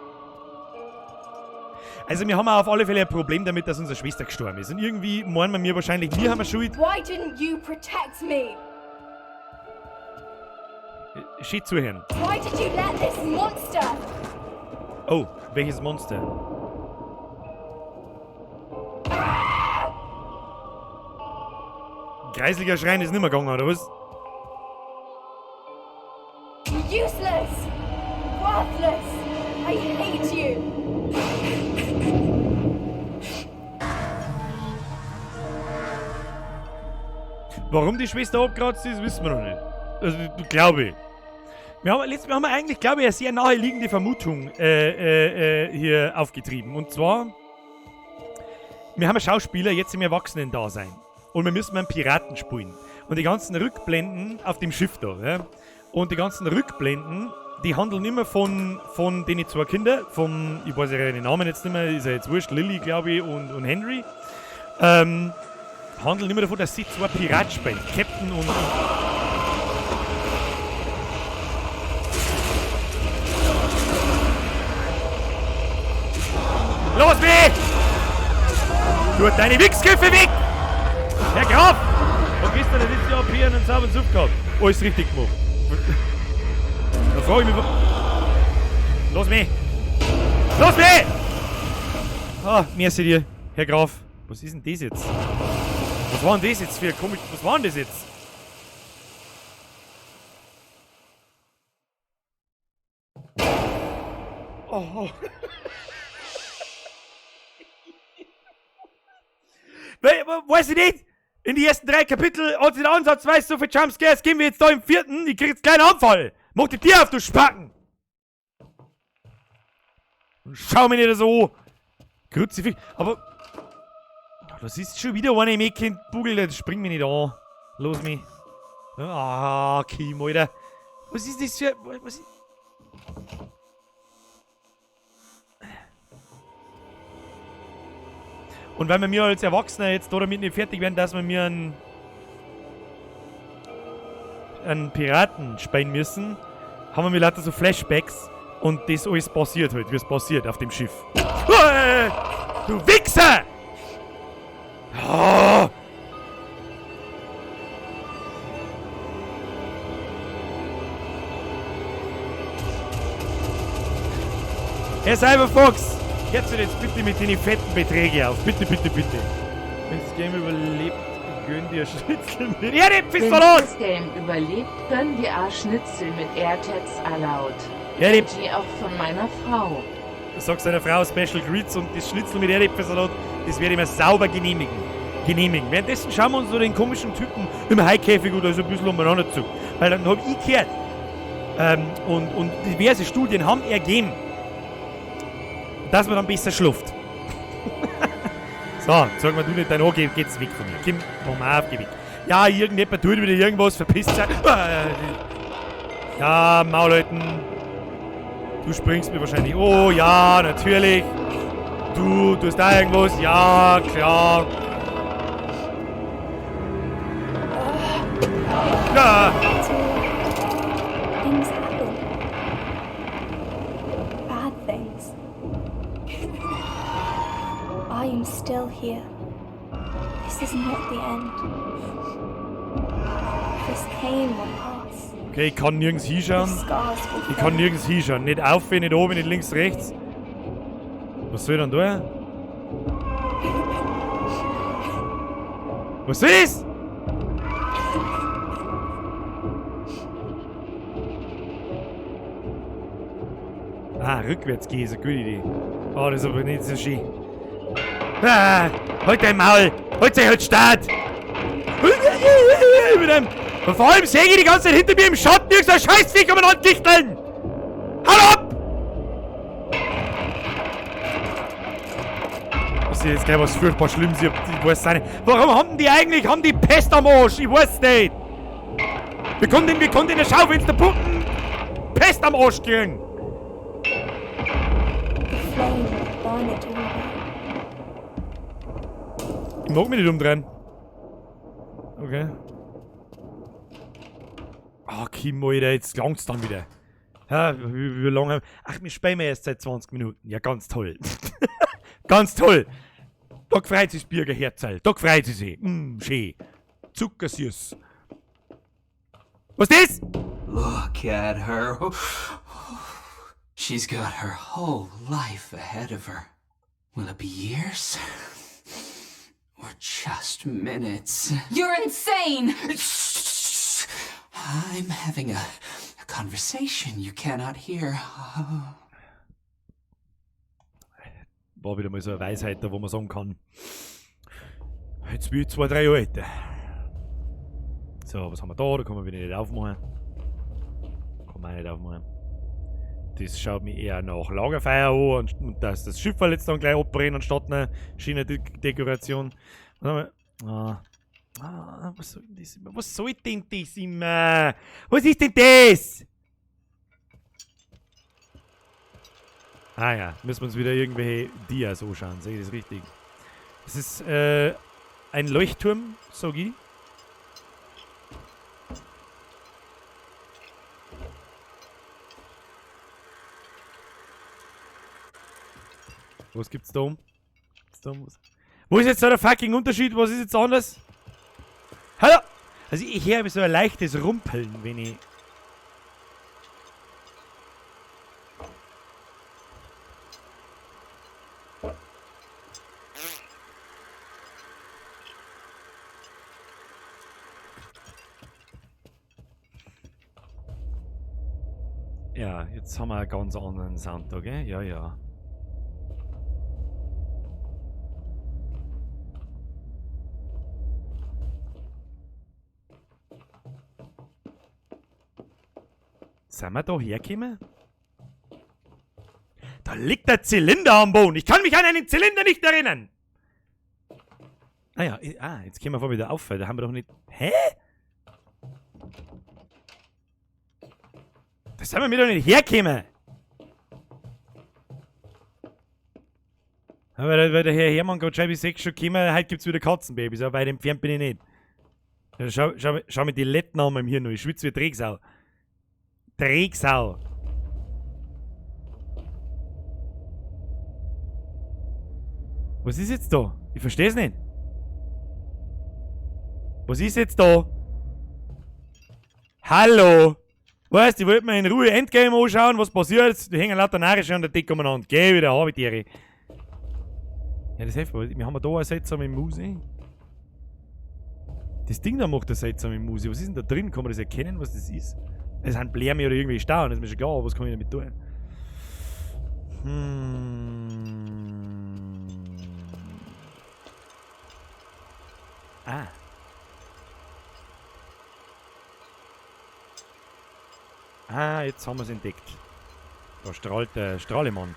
Also wir haben auch auf alle Fälle ein Problem damit, dass unsere Schwester gestorben ist. Und irgendwie meinen wir mir wahrscheinlich, wir haben Schuld. Why didn't you protect me? Schön zuhören. Why did you let this monster? Oh, welches Monster? Kreisliger Schrein ist nimmer gegangen, oder was? Useless! Worthless! I hate you! Warum die Schwester abgeratzt ist, wissen wir noch nicht. Also, glaube ich. Wir haben, letztes Mal haben wir eigentlich, glaube ich, eine sehr naheliegende Vermutung hier aufgetrieben. Und zwar, wir haben einen Schauspieler jetzt im Erwachsenen-Dasein. Und wir müssen einen Piraten spielen. Und die ganzen Rückblenden auf dem Schiff da, ja? Und die ganzen Rückblenden, die handeln immer von den zwei Kindern, vom, ich weiß ja den Namen jetzt nicht mehr, ist ja jetzt wurscht, Lily, glaube ich, und Henry. Handeln immer davon, dass sie zwei Piraten spielen, Captain und Los mich! Du hast deine Wichsgriffe weg! Herr Graf! Wo gehst du denn jetzt Jahr hier einen sauberen Suff gehabt? Alles richtig gemacht. Da frage ich mich. Los mich! Los mich! Ah, merci dir, Herr Graf. Was ist denn das jetzt? Was war denn das jetzt für komisch. Was war denn das jetzt? Oh. Weiß ich nicht! In die ersten 3 Kapitel hat sie den ansatzweise so viel Jumpscares, gehen wir jetzt da im 4. Ich krieg jetzt keinen Anfall! Mach die Tür auf, du Spacken! Und schau mich nicht so an! Kruzifix. Aber. Das ist schon wieder eine im Bugel, das springt mich nicht an. Los mich. Ah, Kim, Alter. Was ist das für. Was ist. Und weil wir mir als Erwachsener jetzt da damit nicht fertig werden, dass wir mir einen Piraten spielen müssen, haben wir mir lauter so Flashbacks und das alles passiert halt, wie es passiert auf dem Schiff. Du Wichser! Oh! Herr Cyberfox! Hört sich jetzt bitte mit den fetten Beträgen auf. Bitte, bitte, bitte. Wenn das Game überlebt, gönn dir Schnitzel mit Erdäpfelsalat! Wenn das Game überlebt, gönn dir a Schnitzel mit AirTags allowed. Die auch von meiner Frau. Sag seiner Frau Special Greets und das Schnitzel mit Erdäpfelsalat, das werde ich mir sauber genehmigen. Währenddessen schauen wir uns so den komischen Typen im Haikäfig oder so ein bisschen umeinander zu. Weil dann hab ich gehört, und diverse Studien haben ergeben, dass man dann besser schläft. So, sag mal, du nicht dein Ohr, geht's weg von mir. Komm, komm auf, geh weg. Ja, irgendjemand tut wieder irgendwas, verpisst sich. Ja, Maulleuten. Du springst mir wahrscheinlich. Oh ja, natürlich. Du tust da irgendwas. Ja, klar. Ja. Things happen. Bad things. I am still here. This is not the end. This pain will pass. Okay, ich kann nirgends hinschauen. Ich kann nirgends hinschauen. Nicht auf, nicht oben, nicht links, rechts. Was soll ich denn da? Was ist? Ah, rückwärts gehen ist eine gute Idee. Oh, das ist aber nicht so schön. Ah, halt dein Maul! Halt dich halt Start! Mit einem, vor allem sehe ich die ganze Zeit hinter mir im Schatten irgendein Scheißviech umeinander dichteln! Hau ab! Das ist jetzt gleich was furchtbar Schlimmes, ich weiß es nicht. Warum haben die eigentlich, haben die Pest am Arsch? Ich weiß es nicht! Wir konnten in der Schaufensterpuppen Pest am Arsch kriegen! Ich mag mich nicht umdrehen. Okay. Ah, Kim, Alter, jetzt langt's dann wieder. Ja, wie lange haben... Ach, wir spielen erst seit 20 Minuten. Ja, ganz toll. Ganz toll. Da freut sich das Bürgerherzl. Da freut sie sich. Schön. Zuckersüß. Was ist das? Look at her. She's got her whole life ahead of her. Will it be years? Or just minutes? You're insane! I'm having a conversation you cannot hear. War wieder mal so eine Weisheit, da wo man sagen kann. Jetzt will ich 2, 3 Jahre älter. So, was haben wir da? Da kann man wieder nicht aufmachen. Kann man auch nicht aufmachen. Das schaut mir eher nach Lagerfeuer an und dass das Schiff jetzt dann gleich abbrennen anstatt einer schönen Dekoration. Was haben wir? Ah. Ah, was soll denn das immer? Was soll denn das immer? Was ist denn das? Ah ja, müssen wir uns wieder irgendwelche Dias anschauen. Sehe ich das richtig? Das ist ein Leuchtturm, sag ich. Was gibt's da um? Gibt's da um was? Wo ist jetzt da der fucking Unterschied? Was ist jetzt anders? Hallo! Also ich höre so ein leichtes Rumpeln, wenn ich... Ja, jetzt haben wir einen ganz anderen Sound da, gell? Ja, ja. Sind wir da hergekommen? Da liegt der Zylinder am Boden. Ich kann mich an einen Zylinder nicht erinnern. Ah ja, jetzt kommen wir vor wieder auf. Da haben wir doch nicht... Hä? Da sind wir mir doch nicht hergekommen. Aber weil der Herr Hermann gerade schon bis 6 schon gekommen, heute gibt's wieder Katzenbabys, aber bei dem entfernt bin ich nicht. Ja, schau mir die Letten an meinem Hirn noch. Ich schwitze wie Drecksau. Drecksau. Was ist jetzt da? Ich versteh's nicht. Was ist jetzt da? Hallo? Weißt, ich wollte mir in Ruhe Endgame anschauen, was passiert. Die hängen lauter Narische an der Decke umeinander. Geh wieder, hab ich die. Ja, das hilft mir. Wir haben da eine seltsame Muse. Das Ding da macht eine seltsame Muse. Was ist denn da drin? Kann man das erkennen, was das ist? Es sind Blärme oder irgendwie Staunen, das ist mir schon klar, aber was kann ich damit tun? Ah. Ah, jetzt haben wir's entdeckt. Da strahlt der Strahlemann.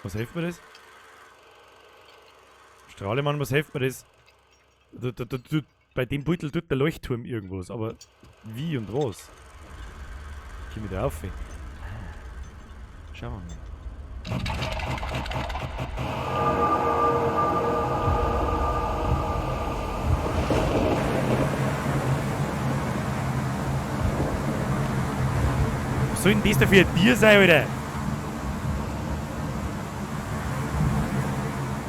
Was hilft mir das? Strahlemann, was hilft mir das? Bei dem Beutel tut der Leuchtturm irgendwas, aber wie und was? Ich komm wieder auf. Schauen wir mal. Was soll denn das da für ein Tier sein, Alter?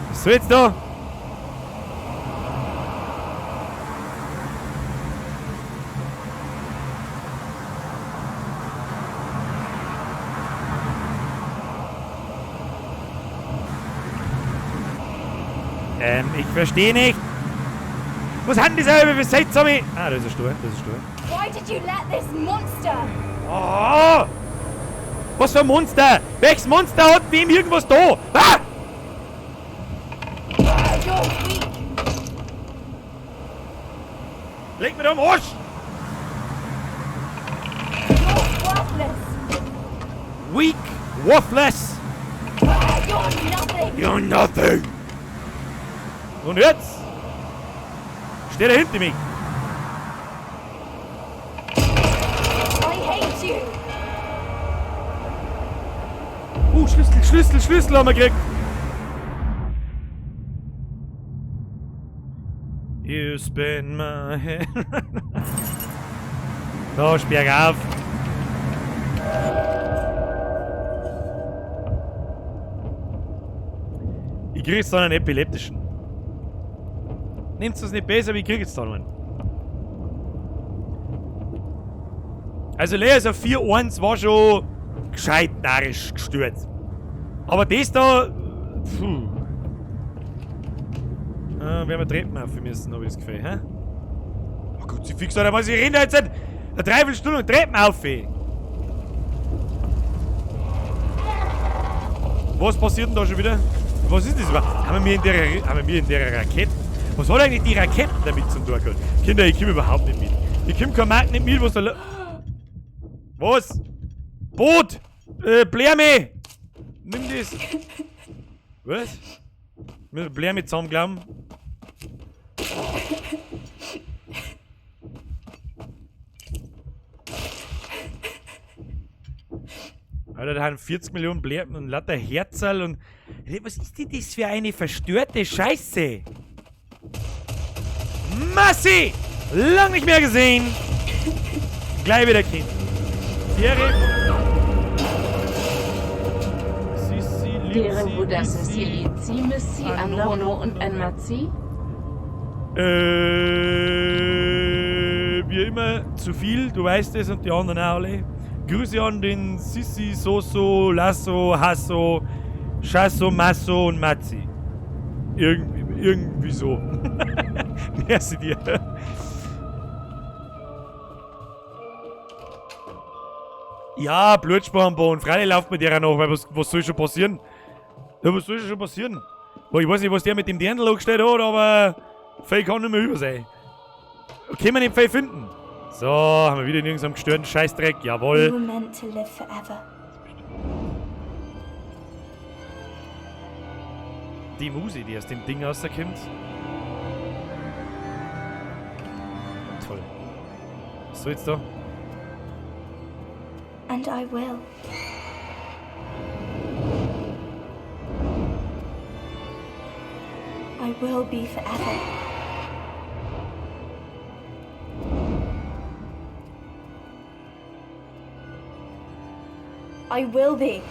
Was soll jetzt da? Ich verstehe nicht. Was haben die selber für seltsame... Ah, das ist ein Stuhl, das ist ein Stuhl. Why did you let this monster? Oh! Was für ein Monster? Welches Monster hat wem irgendwas da? Ah! You're weak. Leg mir da am Arsch! You're worthless. Weak, worthless. You're nothing. You're nothing. Und jetzt steht er hinter mir. I hate you. Schlüssel, Schlüssel, Schlüssel haben wir gekriegt. You spin my head. So, sperr auf. Ich krieg jetzt dann einen epileptischen. Nehmt es nicht besser, aber ich krieg jetzt da noch einen. Also Layers of Fear 1 war schon gescheit narrisch gestört. Aber das da... Puh. Werden wir Treppen auf müssen, hab ich das Gefühl, hä? Oh Gott, sie fix, Alter, was ich renne jetzt seit einer Dreiviertelstunde und Treppen auf, ey. Was passiert denn da schon wieder? Was ist das überhaupt? Haben wir in der Rakete? Was hat eigentlich die Raketen damit zum tun gehabt? Kinder, ich komm überhaupt nicht mit. Ich komm kein Markt nicht mit, was da Was? Boot! Blärme! Nimm das! Was? Wir Blärme zusammenglauben. Alter, da haben 40 Millionen Blären und lauter Herzerl und. Was ist denn das für eine verstörte Scheiße? Massi! Lang nicht mehr gesehen! Gleich wieder Kind. Serie. Sissi, Deren Litzi, Bruder Lissi. Sissi, Lizi, Missi, Andono und Enmazi. Wie immer, zu viel, du weißt es und die anderen auch alle. Grüße an den Sissi, Soso, Lasso, Hasso, Schasso, Masso und Matzi. Irgendwie so. Merci dir. Ja, Blutsparen, Freilich lauft mit der noch, weil was soll schon passieren? Ja, was soll schon passieren? Boah, ich weiß nicht, was der mit dem Dirndl angestellt hat, aber viel kann nicht mehr über sein. Können wir nicht viel finden. So, haben wir wieder in irgendeinem gestörten Scheißdreck. We Jawohl. were meant to live forever. Die Musi, die aus dem Ding rauskommt. Toll. Was soll jetzt da? And I will. I will be forever. I will be.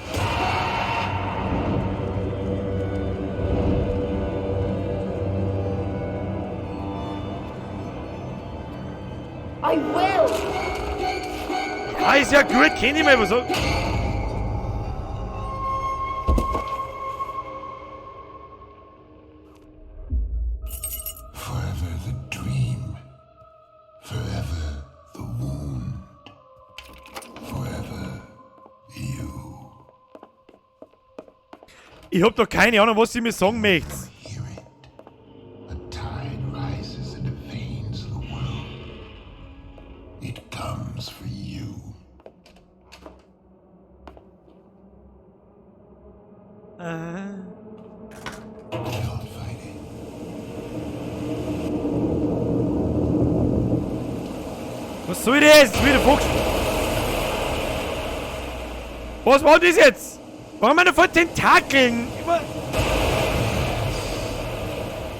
I will. Ja, ist ja gut, kenn ich mal was. Forever the dream. Forever the wound. Forever you. Ich hab doch keine Ahnung, was sie mir sagen möchte. Hear it. A tide rises in the veins of the world. It comes for you. Don't fight it. Was soll das? Wieder Fuchs. Was war das jetzt? Warum haben wir voll Tentakeln?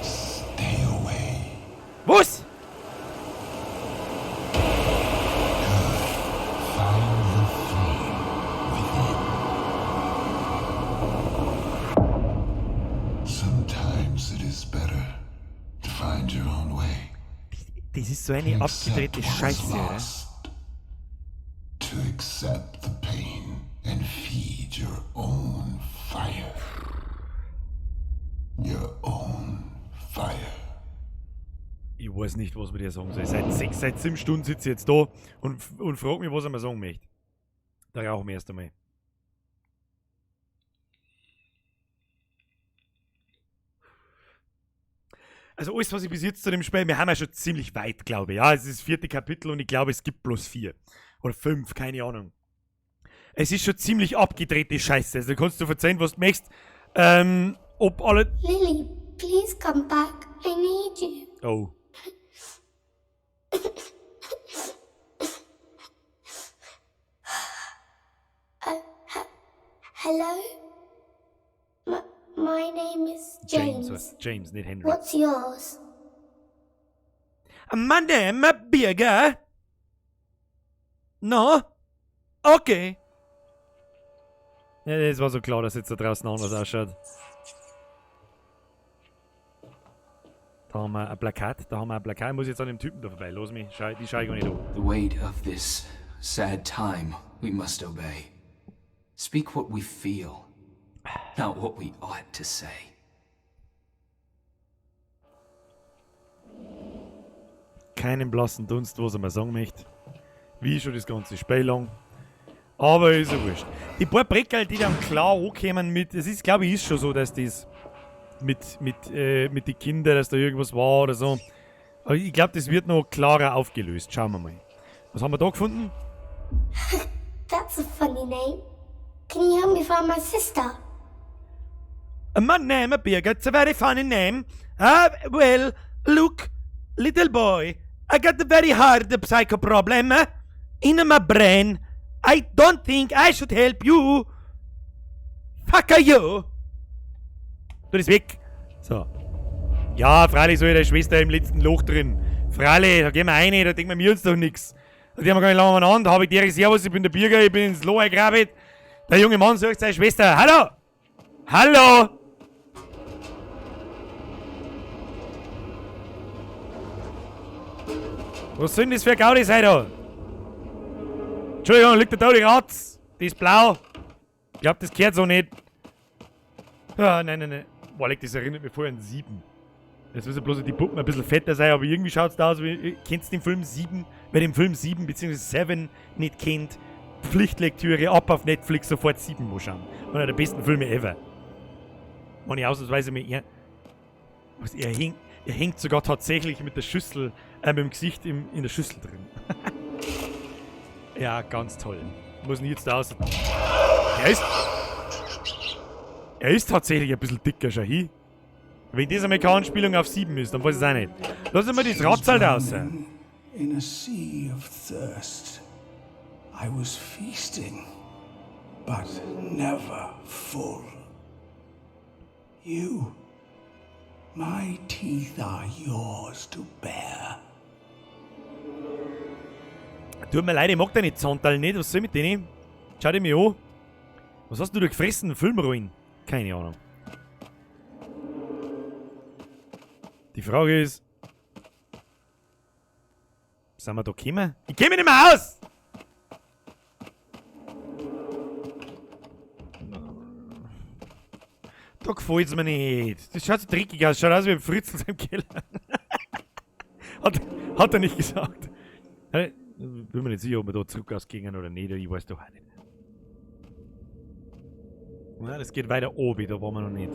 Stay away. Was? Find the flame within. Sometimes it is better to find your own way. Das ist so eine To accept abgedrehte what is Scheiße, oder? lost. To accept the pain and feed your own fire. Your own fire. Ich weiß nicht, was man dir sagen soll. Seit 6, seit 7 Stunden sitze ich jetzt da und frag mich, was er mir sagen möchte. Da rauchen wir erst einmal. Also alles, was ich bis jetzt zu dem Spiel, wir haben ja schon ziemlich weit, glaube ich. Ja, es ist das 4. Kapitel und ich glaube, es gibt bloß 4. Oder 5, keine Ahnung. Es ist schon ziemlich abgedrehte Scheiße. Also da kannst du verzeihen, was du möchtest. Ob alle... Lily, please come back. I need you. Oh. Hello? My name is James. James. James, nicht Henry. What's yours? My name is Birger. No? Okay. Ja, das war so klar, dass jetzt da draußen anders ausschaut. Da haben wir ein Plakat, da haben wir ein Plakat. Ich muss jetzt an dem Typen da vorbei. Los mich, die schau ich gar nicht an. The weight of this sad time we must obey. Speak what we feel, not what we ought to say. Keinen blassen Dunst, was er mir sagen möchte. Wie schon das ganze Spiel lang. Aber ist ja wurscht. Die paar Breckerl, die dann klar ankommen mit, es ist, glaube ich, ist schon so, dass das mit den Kindern, dass da irgendwas war oder so. Aber ich glaub, das wird noch klarer aufgelöst. Schauen wir mal. Was haben wir da gefunden? That's a funny name. Can you help me find my sister? My name, Birgit, it's a very funny name. Well, look, Little boy, I got a very hard psycho problem in my brain. I don't think I should help you. Fuck you. Du bist weg. So. Ja, freilich soll ich der Schwester im letzten Loch drin. Freilich, da gehen wir rein, da denken wir uns doch nix. Da gehen wir gar nicht lange umeinander. Hab ich dir Servus, ich bin der Birger, ich bin ins Loch eingegraben. Der junge Mann sucht seine Schwester. Hallo! Hallo! Was soll denn das für ein Gaudi sein da? Entschuldigung, liegt da die Ratz? Die ist blau. Ich glaub, das gehört so nicht. Ah, nein, nein, nein. Boah, leck, das erinnert mich vorher an 7. Jetzt müssen bloß die Puppen ein bisschen fetter sein, aber irgendwie schaut's da aus wie. Kennst du den Film 7? Wer den Film 7 bzw. 7 nicht kennt, Pflichtlektüre, ab auf Netflix, sofort 7 muss schauen. Einer der besten Filme ever. Wenn ich ausnahmsweise mit ihr. Was, er hängt sogar tatsächlich mit der Schüssel, mit dem Gesicht in der Schüssel drin. Ja, ganz toll. Muss denn jetzt da aus? Er ist tatsächlich ein bisschen dicker, schau hin. Wenn das einmal keine Anspielung auf 7 ist, dann weiß ich es auch nicht. Lass mal das Radzahl da raus. In a sea of thirst, I was feasting, but never full. You, my teeth are yours to bear. Tut mir leid, ich mag deine Zahnteile nicht. Was soll ich mit denen? Schau dich mir an. Was hast du da gefressen? Filmruin? Keine Ahnung. Die Frage ist... Sind wir da gekommen? Ich geh mich nicht mehr aus! Da gefällt's mir nicht. Das schaut so dreckig aus. Schaut aus wie ein Fritzl im Keller. Hat er nicht gesagt. Bin mir nicht sicher, ob wir da zurück ausgehen oder nicht. Ich weiß doch auch nicht. Na, das geht weiter oben, da waren wir noch nicht.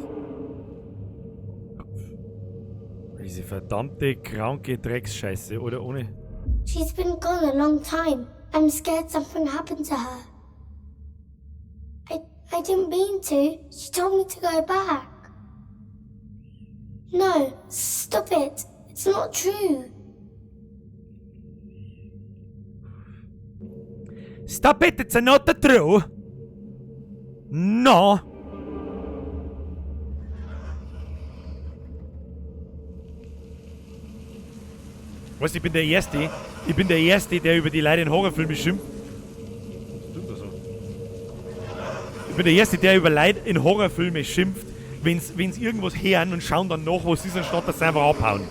Diese verdammte, kranke Drecksscheiße, oder ohne? She's been gone a long time. I'm scared something happened to her. I didn't mean to. She told me to go back. No, stop it. It's not true. Stop it, it's not true. No. Weißt du, ich bin der Erste. Ich bin der Erste, der über die Leute in Horrorfilmen schimpft. Was tut das so? Ich bin der Erste, der über Leute in Horrorfilmen schimpft, wenn's irgendwas hören und schauen dann nach, was ist, anstatt dass sie einfach abhauen.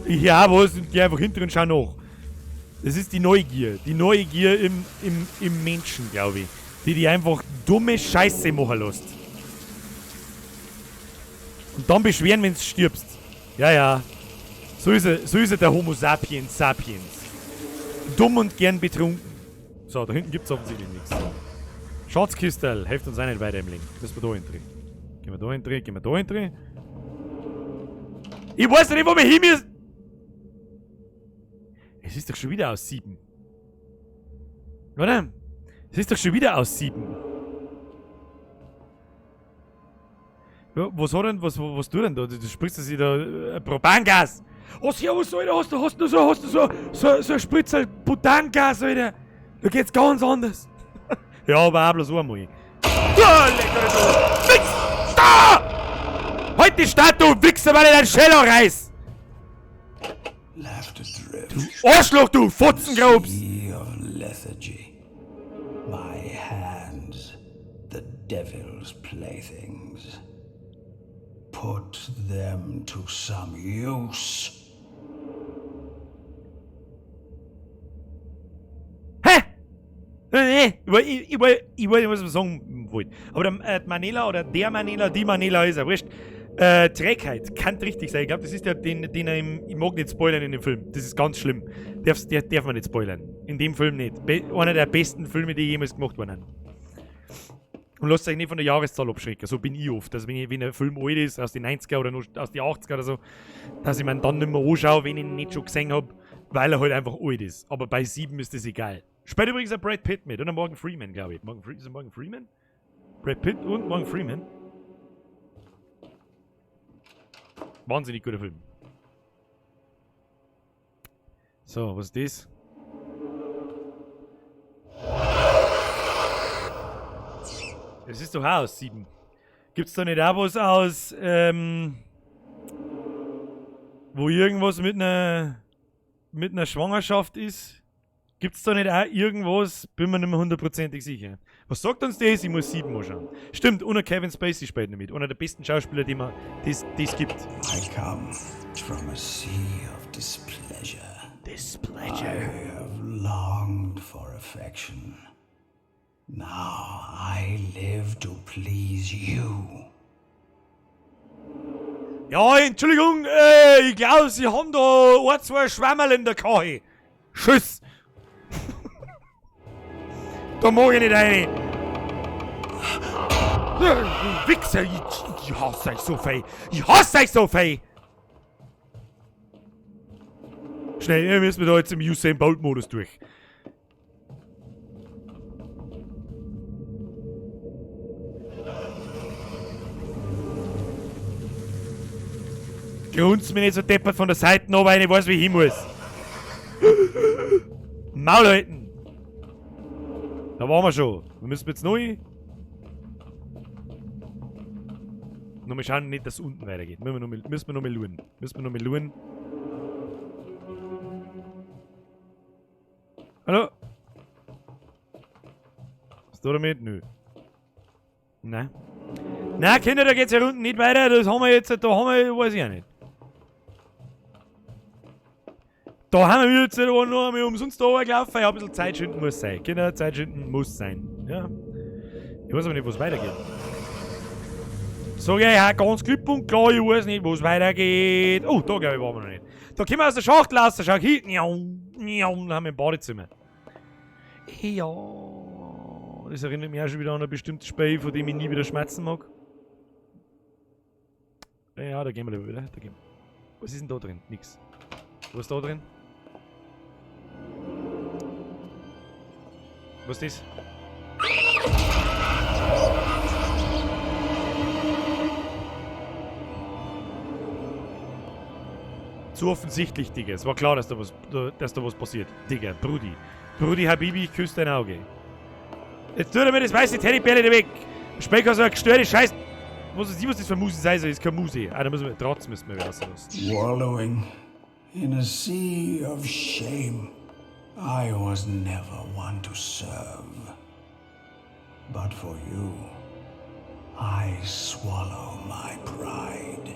Ich höre auch was und geh einfach hinter und schau nach. Das ist die Neugier. Die Neugier im Menschen, glaube ich. Die einfach dumme Scheiße machen lässt. Und dann beschweren, wenn du stirbst. Ja, ja. So ist er der Homo sapiens sapiens. Dumm und gern betrunken. So, da hinten gibt's offensichtlich nichts. Schatzkistel, hilft uns auch nicht weiter im Leben. Müssen wir da hinten. Gehen wir da hinten, gehen wir da hinten. Ich weiß nicht, wo wir hin müssen. Es ist doch schon wieder aus 7. Oder? Es ist doch schon wieder aus 7. Was hat denn, was tut denn da? Du sprichst sich da Propangas. Oh, servus, Alter, hast du so ein Spritzer Butangas, Alter. Da geht's ganz anders. Ja, aber auch bloß einmal. Ja, lecker, du Wichs! Da! Halt die Stadt, du Wichser, weil ich deinen Scheller reiß! Du Arschloch, du Fotzengrobs! My hands, the devil's playthings. Put them to some use. Hä? Nee, ich weiß nicht, was ich sagen wollte. Aber der Manela oder der Manela, die Manela ist ja wurscht. Trägheit kann richtig sein. Ich glaube, das ist der, den er im. Ich mag nicht spoilern in dem Film. Das ist ganz schlimm. Darf man nicht spoilern. In dem Film nicht. Einer der besten Filme, die jemals gemacht worden sind. Und lasst euch nicht von der Jahreszahl abschrecken. So bin ich oft. Also wenn ein Film alt ist, aus den 90er oder noch aus den 80er oder so, dass ich mir dann nicht mehr anschaue, wenn ich ihn nicht schon gesehen habe, weil er halt einfach alt ist. Aber bei 7 ist das egal. Spielt übrigens auch Brad Pitt mit, oder Morgan Freeman, glaube ich. Ist er Morgan Freeman? Brad Pitt und Morgan Freeman. Wahnsinnig guter Film. So, was ist das? Das ist doch auch aus 7. Gibt's da nicht auch was aus, wo irgendwas mit einer Schwangerschaft ist? Gibt's da nicht auch irgendwas? Bin mir nicht mehr hundertprozentig sicher. Was sagt uns das? Ich muss 7 anschauen. Stimmt, ohne Kevin Spacey spielt noch mit. Einer der besten Schauspieler, die man das gibt. I come from a sea of displeasure. Displeasure. I have longed for affection. Now I live to please you. Ja, Entschuldigung, ich glaube, Sie haben da ein, zwei Schwammerl in der Kache. Tschüss. Da mag ich nicht rein. Wichser, ich hasse euch so viel. Ich hasse euch so viel. Schnell, wir müssen da jetzt im Usain Bolt Modus durch. Grunzt mir nicht so deppert von der Seite runter, weil ich weiß, wie ich hin muss. Maul halten! Da waren wir schon. Wir müssen jetzt neu. Nochmal schauen, nicht, dass es unten weitergeht. Müssen wir nochmal schauen. Müssen wir nochmal schauen. Hallo? Was da damit? Nö. Nein. Nein, Kinder, da geht's ja unten nicht weiter. Das haben wir jetzt, da haben wir, weiß ich auch nicht. Da haben wir jetzt noch einmal umsonst da gelaufen. Ja, ein bisschen Zeit schinden muss sein. Kinder, Zeit schinden muss sein. Ja. Ich weiß aber nicht, wo es weitergeht. Sag ich ja ganz klipp und klar, ich weiß nicht, wo es weitergeht. Oh, da glaube ich, waren wir noch nicht. Da kommen wir aus der Schachtel raus. Schau hier. Dann haben wir im Badezimmer. Ja. Das erinnert mich auch schon wieder an ein bestimmtes Spiel, von dem ich nie wieder schmerzen mag. Ja, da gehen wir lieber wieder. Da gehen wir. Was ist denn da drin? Nix. Was ist da drin? Was ist das? Zu offensichtlich, Digga. Es war klar, dass da was passiert. Digga, Brudi. Brudi Habibi, ich küsse dein Auge. Jetzt tut er mir das weiße Teddybärle da weg. Speck so eine gestörte Scheiß. Was ist das für Muse sein soll? Ist keine Muse. Ah, da müssen wir. Trotz müssen wir wieder rauslassen. Wallowing in a sea of shame. I was never one to serve. But for you, I swallow my pride.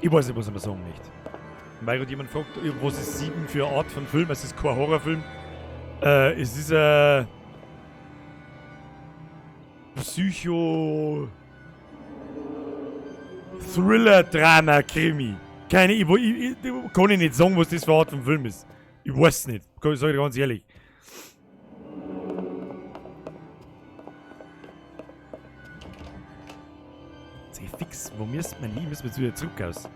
Ich weiß nicht, was ich mir sagen möchte. Weil gerade jemand fragt, was ist 7 für eine Art von Film? Es ist kein Horrorfilm. Es ist ein Psycho... Thriller, Drama, Krimi. Keine, ich kann ich nicht sagen, was das für eine Art von Film ist. Ich weiß nicht. Sag ich ganz ehrlich. Jetzt fix, wo müssen wir hin? Müssen wir jetzt wieder zurück aus?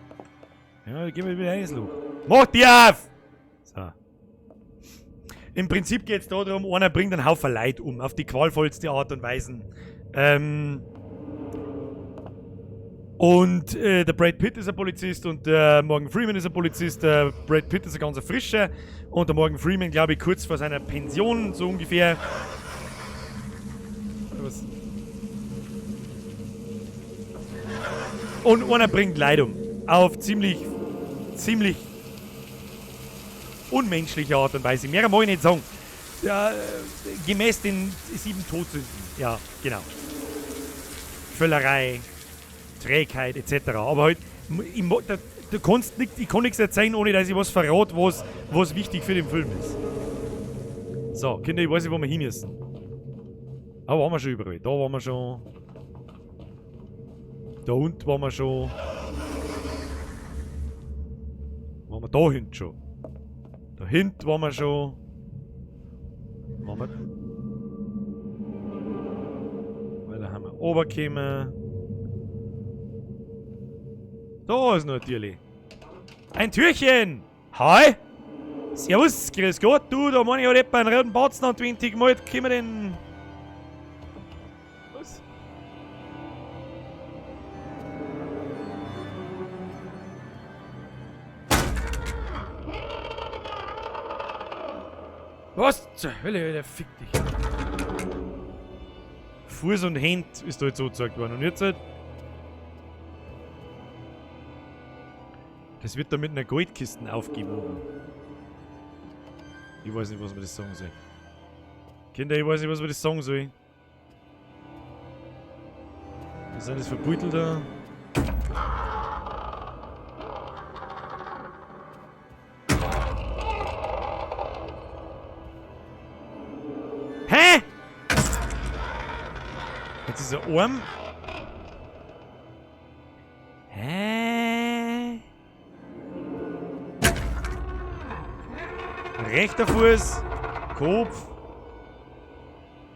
Ja, gehen wir wieder rein ins Loch. Mach die auf! So. Im Prinzip geht's da darum, einer bringt einen Haufen Leid um, auf die qualvollste Art und Weise. Und der Brad Pitt ist ein Polizist und der Morgan Freeman ist ein Polizist. Der Brad Pitt ist ein ganz frischer und der Morgan Freeman, glaube ich, kurz vor seiner Pension, so ungefähr. Was? Und einer bringt Leid um. Auf ziemlich, ziemlich unmenschliche Art und Weise. Mehr mag ich nicht sagen. Ja, gemäß den 7 Todsünden. Ja, genau. Völlerei, Trägheit etc. Aber halt, ich kann nichts erzählen, ohne dass ich was verrate, was wichtig für den Film ist. So, Kinder, ich weiß nicht, wo wir hin müssen. Aber waren wir schon überall. Da waren wir schon. Da unten waren wir schon. Waren wir da hinten schon. Da hinten waren wir schon. Waren wir. Weil da haben wir runtergekommen. Da ist noch ein Türli. Ein Türchen! Hi! Servus, grüß Gott, du, da meine ich halt etwa einen roten Batzen an 20 gemalt. Können wir den. Was? Was zur Hölle, Alter, fick dich. Fuß und Hand ist da jetzt so gezeigt worden. Und jetzt halt. Das wird da mit einer Goldkiste aufgewogen. Ich weiß nicht, was man das sagen soll. Kinder, ich weiß nicht, was man das sagen soll. Was sind das für Beutel da? Hä? Jetzt ist er arm. Hä? Rechter Fuß, Kopf.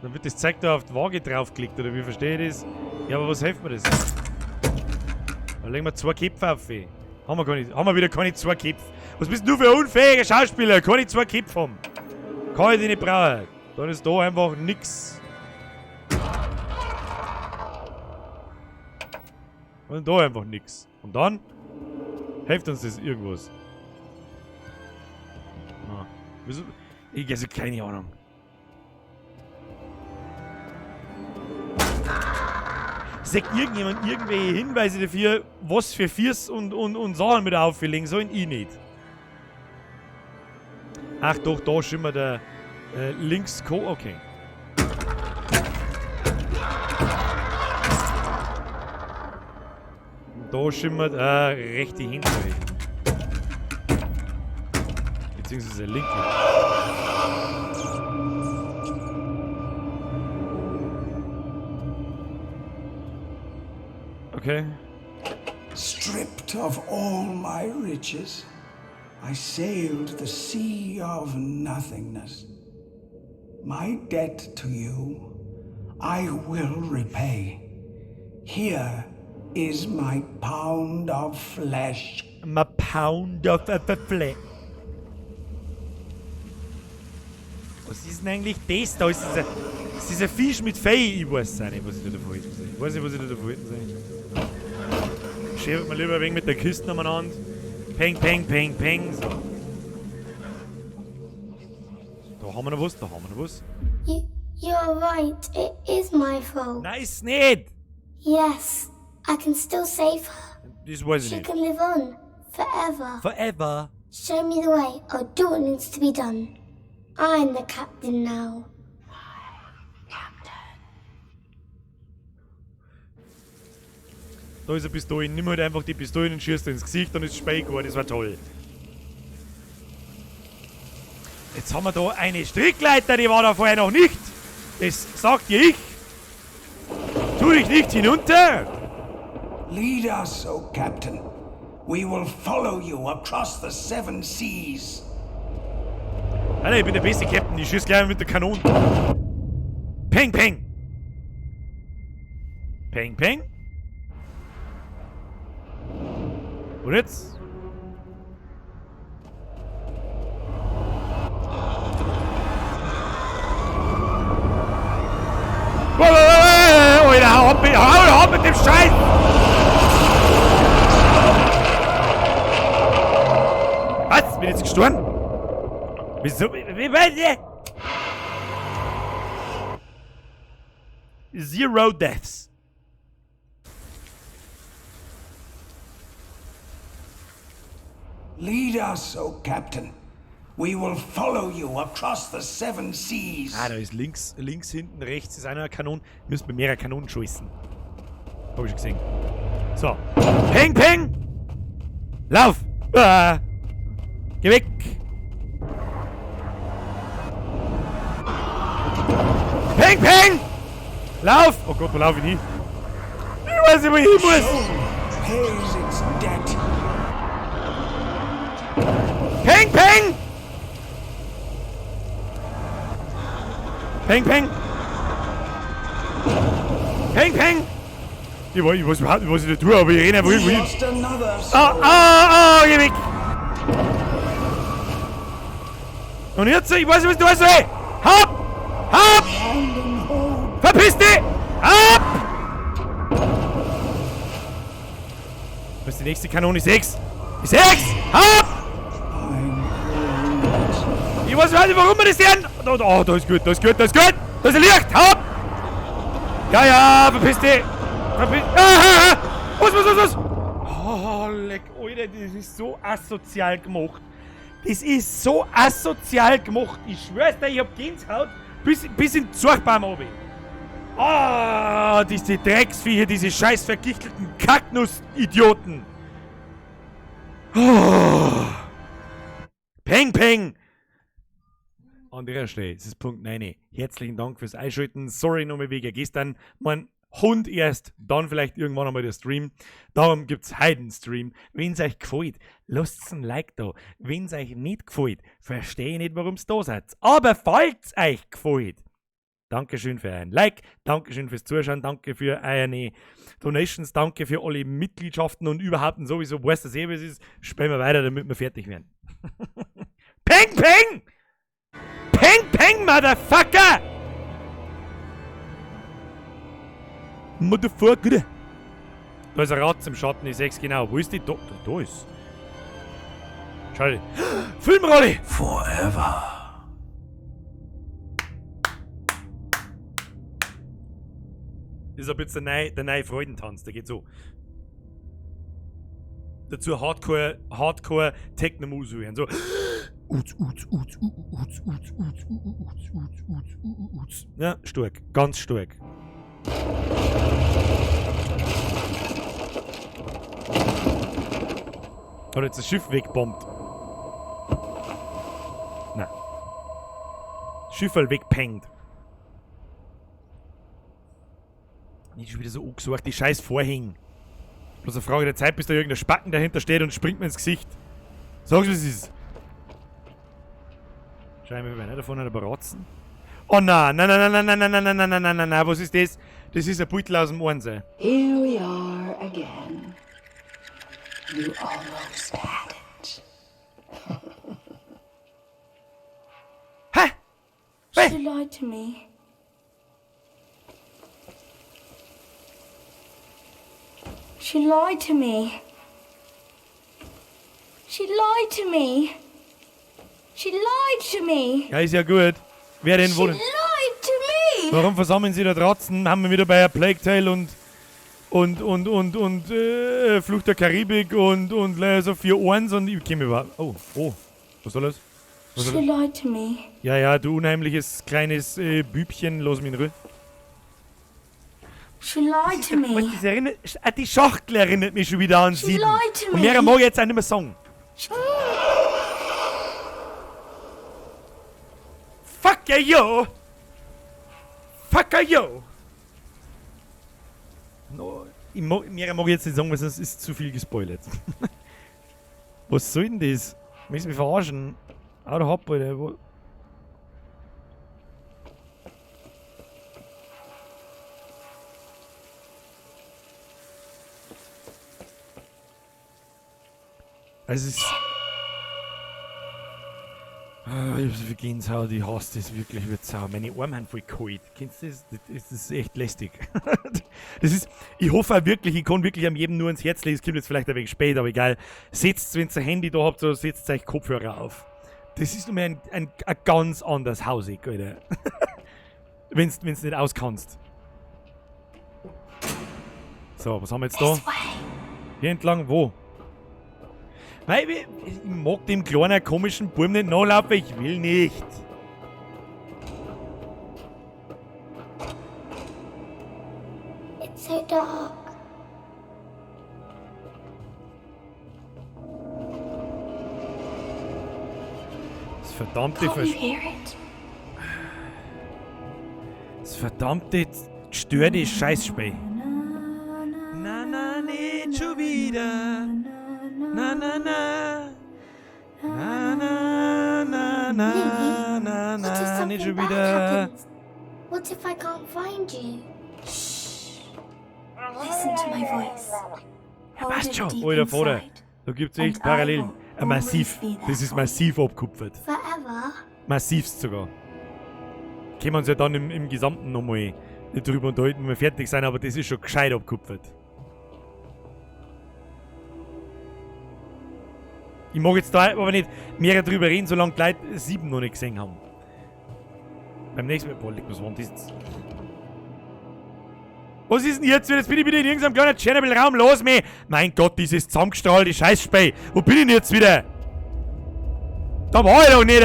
Dann wird das Zeug da auf die Waage draufgelegt, oder wie verstehe ich das? Ja, aber was hilft mir das? Da legen wir 2 Köpfe auf. Ey. Haben wir gar nicht, haben wir wieder keine 2 Köpfe. Was bist denn du für ein unfähiger Schauspieler? Keine 2 Köpfe haben. Kann ich die nicht brauchen. Dann ist da einfach nix. Und da einfach nix. Und dann hilft uns das irgendwas. Ah. Wieso? Ich also keine Ahnung. Sagt irgendjemand irgendwelche Hinweise dafür, was für Fiers und Sachen mit auflegen sollen? Ich nicht. Ach doch, da schimmert der links Co. Okay. Da schimmert rechte Hände. Beziehungsweise linke. Okay. Stripped of all my riches, I sailed the sea of nothingness. My debt to you, I will repay. Here is my pound of flesh. My pound of flesh. Was ist denn eigentlich das da? Ist das ein Fisch mit Fei? Ich weiß es auch nicht, was ich da davon halten soll. Ich weiß nicht, was ich da davon halten soll. Schert mir lieber ein wenig mit der Kiste umeinander. Peng, peng, peng, peng. So. Da haben wir noch was, da haben wir noch was. You're right, it is my fault. Nein, ist nicht! Yes, I can still save her. Das weiß ich She nicht. can live on, forever. Forever. Show me the way, I'll do what needs to be done. I'm the captain now. Da ist eine Pistole. Nimm halt einfach die Pistole und schießt ins Gesicht, dann ist es Spiel geworden. Das war toll. Jetzt haben wir da eine Strickleiter, die war da vorher noch nicht. Das sagt dir ich. Tu dich nicht hinunter. Lead us, O Captain. We will follow you across the 7 seas. Alter, ich bin der beste Captain. Ich schieß gleich mit der Kanone. Peng, peng. Peng, peng. Und jetzt? Alter, hau ab mit dem Scheiß! Was? Bin ich jetzt gestorben? Wieso? Wie weiß ich? 0 Deaths. Lead us, O Captain. We will follow you across the 7 seas. Ah, da ist links hinten, rechts ist einer Kanone. Müssen wir mehrere Kanonen schießen. Hab ich schon gesehen. So. Peng, peng! Lauf! Ah. Geh weg! Peng, peng! Lauf! Oh Gott, wo lauf ich hin? Ich weiß nicht, wo ich hin muss! Pays its debt. Peng, peng! Peng, peng! Peng, peng! Ich weiß überhaupt nicht, was ich da tue, aber ich renne einfach irgendwo hin. Ah, ah, ah, geh weg! Und jetzt, ich weiß nicht, was du weißt, ey! Hab! Hab! Verpiss dich! Hab! Was ist die nächste Kanone? 6! 6! Hab! Ich weiß nicht, warum wir das sehen. Da, da, da ist gut, da ist gut, da ist gut. Da ist ein Licht. Hau ab! Ja, ja, verpiss dich. Verpiss. Ah, ah, ah. Was, was, was, was? Oh, leck, Alter, das ist so asozial gemacht. Das ist so asozial gemacht. Ich schwör's dir, ich hab Gänsehaut bis in den Zorgbaum runter. Ah, diese Drecksviecher, diese scheiß vergichtelten Kacknuss-Idioten. Oh. Peng, peng. An der Stelle, es ist Punkt 9. Herzlichen Dank fürs Einschalten. Sorry nochmal wegen gestern. Mein Hund erst, dann vielleicht irgendwann einmal der Stream. Darum gibt's heute einen Stream. Wenn's euch gefällt, lasst ein Like da. Wenn's euch nicht gefällt, verstehe ich nicht, warum's da seid. Aber falls euch gefällt, Dankeschön für ein Like, Dankeschön fürs Zuschauen, danke für eure Donations, danke für alle Mitgliedschaften und überhaupt und sowieso, weißt du eh, wie es ist, spielen wir weiter, damit wir fertig werden. Peng, peng! Peng, peng, Motherfucker! Motherfucker! Da ist ein Ratz im Schatten, ich seh's genau. Wo ist die? Da, da, da ist. Schau. Filmrolle! Forever. Das ist ein bisschen der neue Freudentanz, der geht so. Dazu Hardcore Techno-Musik hören. So. Uts, uts, uts, uts, uts, uts, uts, uts, uts, uts. Ja, stark. Ganz stark. Hat jetzt das Schiff wegbombt. Nein. Schiff halt wegpengt. Nicht schon wieder so angesucht, die scheiß Vorhänge. Bloß eine Frage der Zeit, bis da irgendein Spacken dahinter steht und springt mir ins Gesicht. Sag's, wie es ist. Schau ich mir nicht davon ein paar Ratzen. Oh nein, nein, nein, nein, nein, nein, nein, nein, nein, nein, nein, nein, nein, was ist das? Das ist ein Beutel aus dem Ohrensee. Here we are again. You almost had it. Hä? Hey. She lied to me. She lied to me. She lied to me. She lied to me. Ja, ist ja gut. Wer denn She wohl? lied to me. Warum versammeln sie da Ratzen? Haben wir wieder bei A Plague Tale und Fluch der Karibik und so 4 Ohren und ich käme überhaupt. Oh, oh. Was soll das? Was soll She das? lied to me. Ja, ja, du unheimliches kleines Bübchen, lass mich in Ruhe. She lied to me. Das erinnert, die Schachtel erinnert mich schon wieder an She 7. lied to Und me. mehr mag ich jetzt auch nicht mehr sagen. Fuck you! Fuck you! No, ich mag, mehr mag ich jetzt nicht sagen, weil sonst ist zu viel gespoilert. Was soll denn das? Willst du mich verarschen? Hau doch ab, Alter. Wo? Es ist. Ah, ich hab so viel Gänsehaut, ich hasse das wirklich wie Sau. Meine Arme sind voll kalt. Kennst du das? Das ist echt lästig. Das ist, ich hoffe auch wirklich, ich kann wirklich am jedem nur ins Herz legen. Es kommt jetzt vielleicht ein wenig spät, aber egal. Setzt, wenn ihr ein Handy da habt, so setzt euch Kopfhörer auf. Das ist nun mal ein ganz anderes Hausig, Alter. Wenn's nicht auskannst. So, was haben wir jetzt da? Hier entlang, wo? Weil ich mag dem kleinen komischen Burm nicht nachlaufen, ich will nicht. It's so dark. Das verdammte Can't you Versch- hear it? Das verdammte gestörte Scheißspiel. Na, na, nicht schon wieder. Na, na, na. Na, na, na, na, na, What if na, nicht something schon bad wieder. happens? What if I can't find you? Listen to my voice. Hold Passt it schon. deep Alter Vater, inside. da gibt's echt And I Parallelen. will Massiv. always be there Das ist for massiv abgekupfert. Forever? Massivst sogar. Können wir uns ja dann im Gesamten nochmal drüber unterhalten, wenn wir fertig sind, aber das ist schon gescheit abgekupfert. Ich mag jetzt da aber nicht mehr drüber reden, solange die Leute 7 noch nicht gesehen haben. Beim nächsten Mal. Boah, was war denn das jetzt? Was ist denn jetzt? Jetzt bin ich wieder in irgendeinem kleinen Tschernobyl-Raum. Los mich! Mein Gott, dieses zusammengestrahlte Scheißspiel. Wo bin ich denn jetzt wieder? Da war ich doch nicht!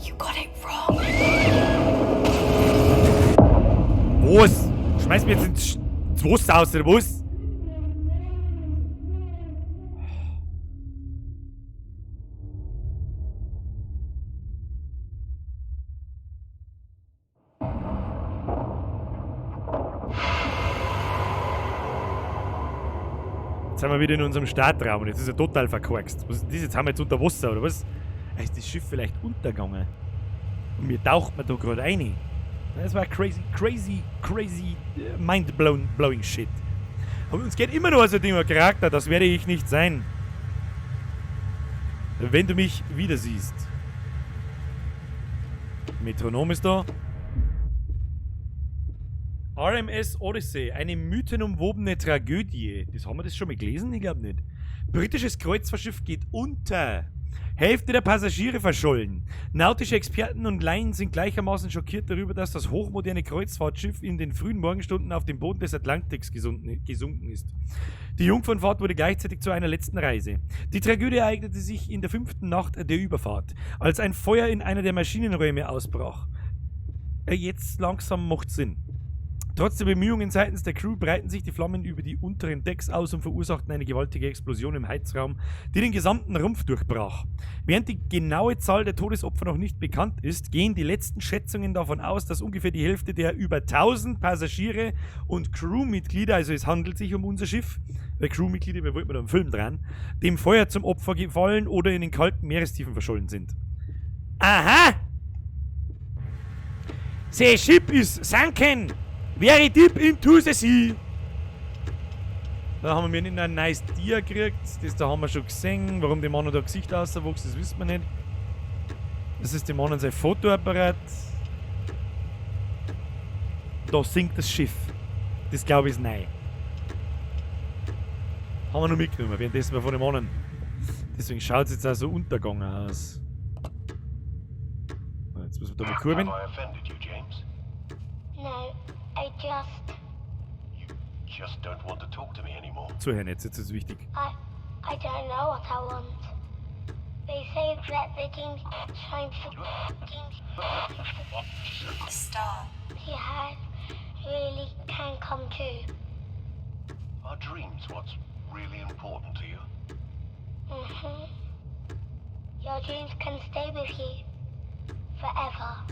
You got it wrong. Was? Schmeiß mich jetzt ins Wasser aus, oder was? Jetzt sind wir wieder in unserem Startraum und jetzt ist er total verkorkst. Was ist denn das? Jetzt haben wir jetzt unter Wasser, oder was? Ist das Schiff vielleicht untergegangen? Und mir taucht man da gerade rein. Das war crazy, crazy, crazy, mind-blowing shit. Aber uns geht immer noch so ein Ding, ein Charakter, das werde ich nicht sein. Wenn du mich wieder siehst. Metronom ist da. RMS Odyssey, eine mythenumwobene Tragödie. Das haben wir das schon mal gelesen? Ich glaub nicht. Britisches Kreuzfahrtschiff geht unter. Hälfte der Passagiere verschollen. Nautische Experten und Laien sind gleichermaßen schockiert darüber, dass das hochmoderne Kreuzfahrtschiff in den frühen Morgenstunden auf dem Boden des Atlantiks gesunken ist. Die Jungfernfahrt wurde gleichzeitig zu einer letzten Reise. Die Tragödie ereignete sich in der 5. Nacht der Überfahrt, als ein Feuer in einer der Maschinenräume ausbrach. Jetzt langsam macht Sinn. Trotz der Bemühungen seitens der Crew breiten sich die Flammen über die unteren Decks aus und verursachten eine gewaltige Explosion im Heizraum, die den gesamten Rumpf durchbrach. Während die genaue Zahl der Todesopfer noch nicht bekannt ist, gehen die letzten Schätzungen davon aus, dass ungefähr die Hälfte der über 1000 Passagiere und Crewmitglieder, also es handelt sich um unser Schiff, weil Crewmitglieder, wir wollten da einen Film dran, dem Feuer zum Opfer gefallen oder in den kalten Meerestiefen verschollen sind. Aha! The ship is sunken! Very deep into the sea. Da haben wir nicht nur ein neues Tier gekriegt. Das da haben wir schon gesehen. Warum dem Mann da Gesicht rauswächst, das wissen wir nicht. Das ist dem Mann sein Fotoapparat. Da sinkt das Schiff. Das glaube ich ist neu. Haben wir noch mitgenommen, währenddessen wir von dem anderen. Deswegen schaut es jetzt auch so untergegangen aus. Jetzt müssen wir da mal kurbeln. Have I offended you, James? No, I just... You just don't want to talk to me anymore. Zuhören jetzt, jetzt ist es wichtig. I don't know what I want. They say that the dreams shine for dreams Star. he had really can come true. Are dreams what's really important to you? Mm-hmm. Your dreams can stay with you forever.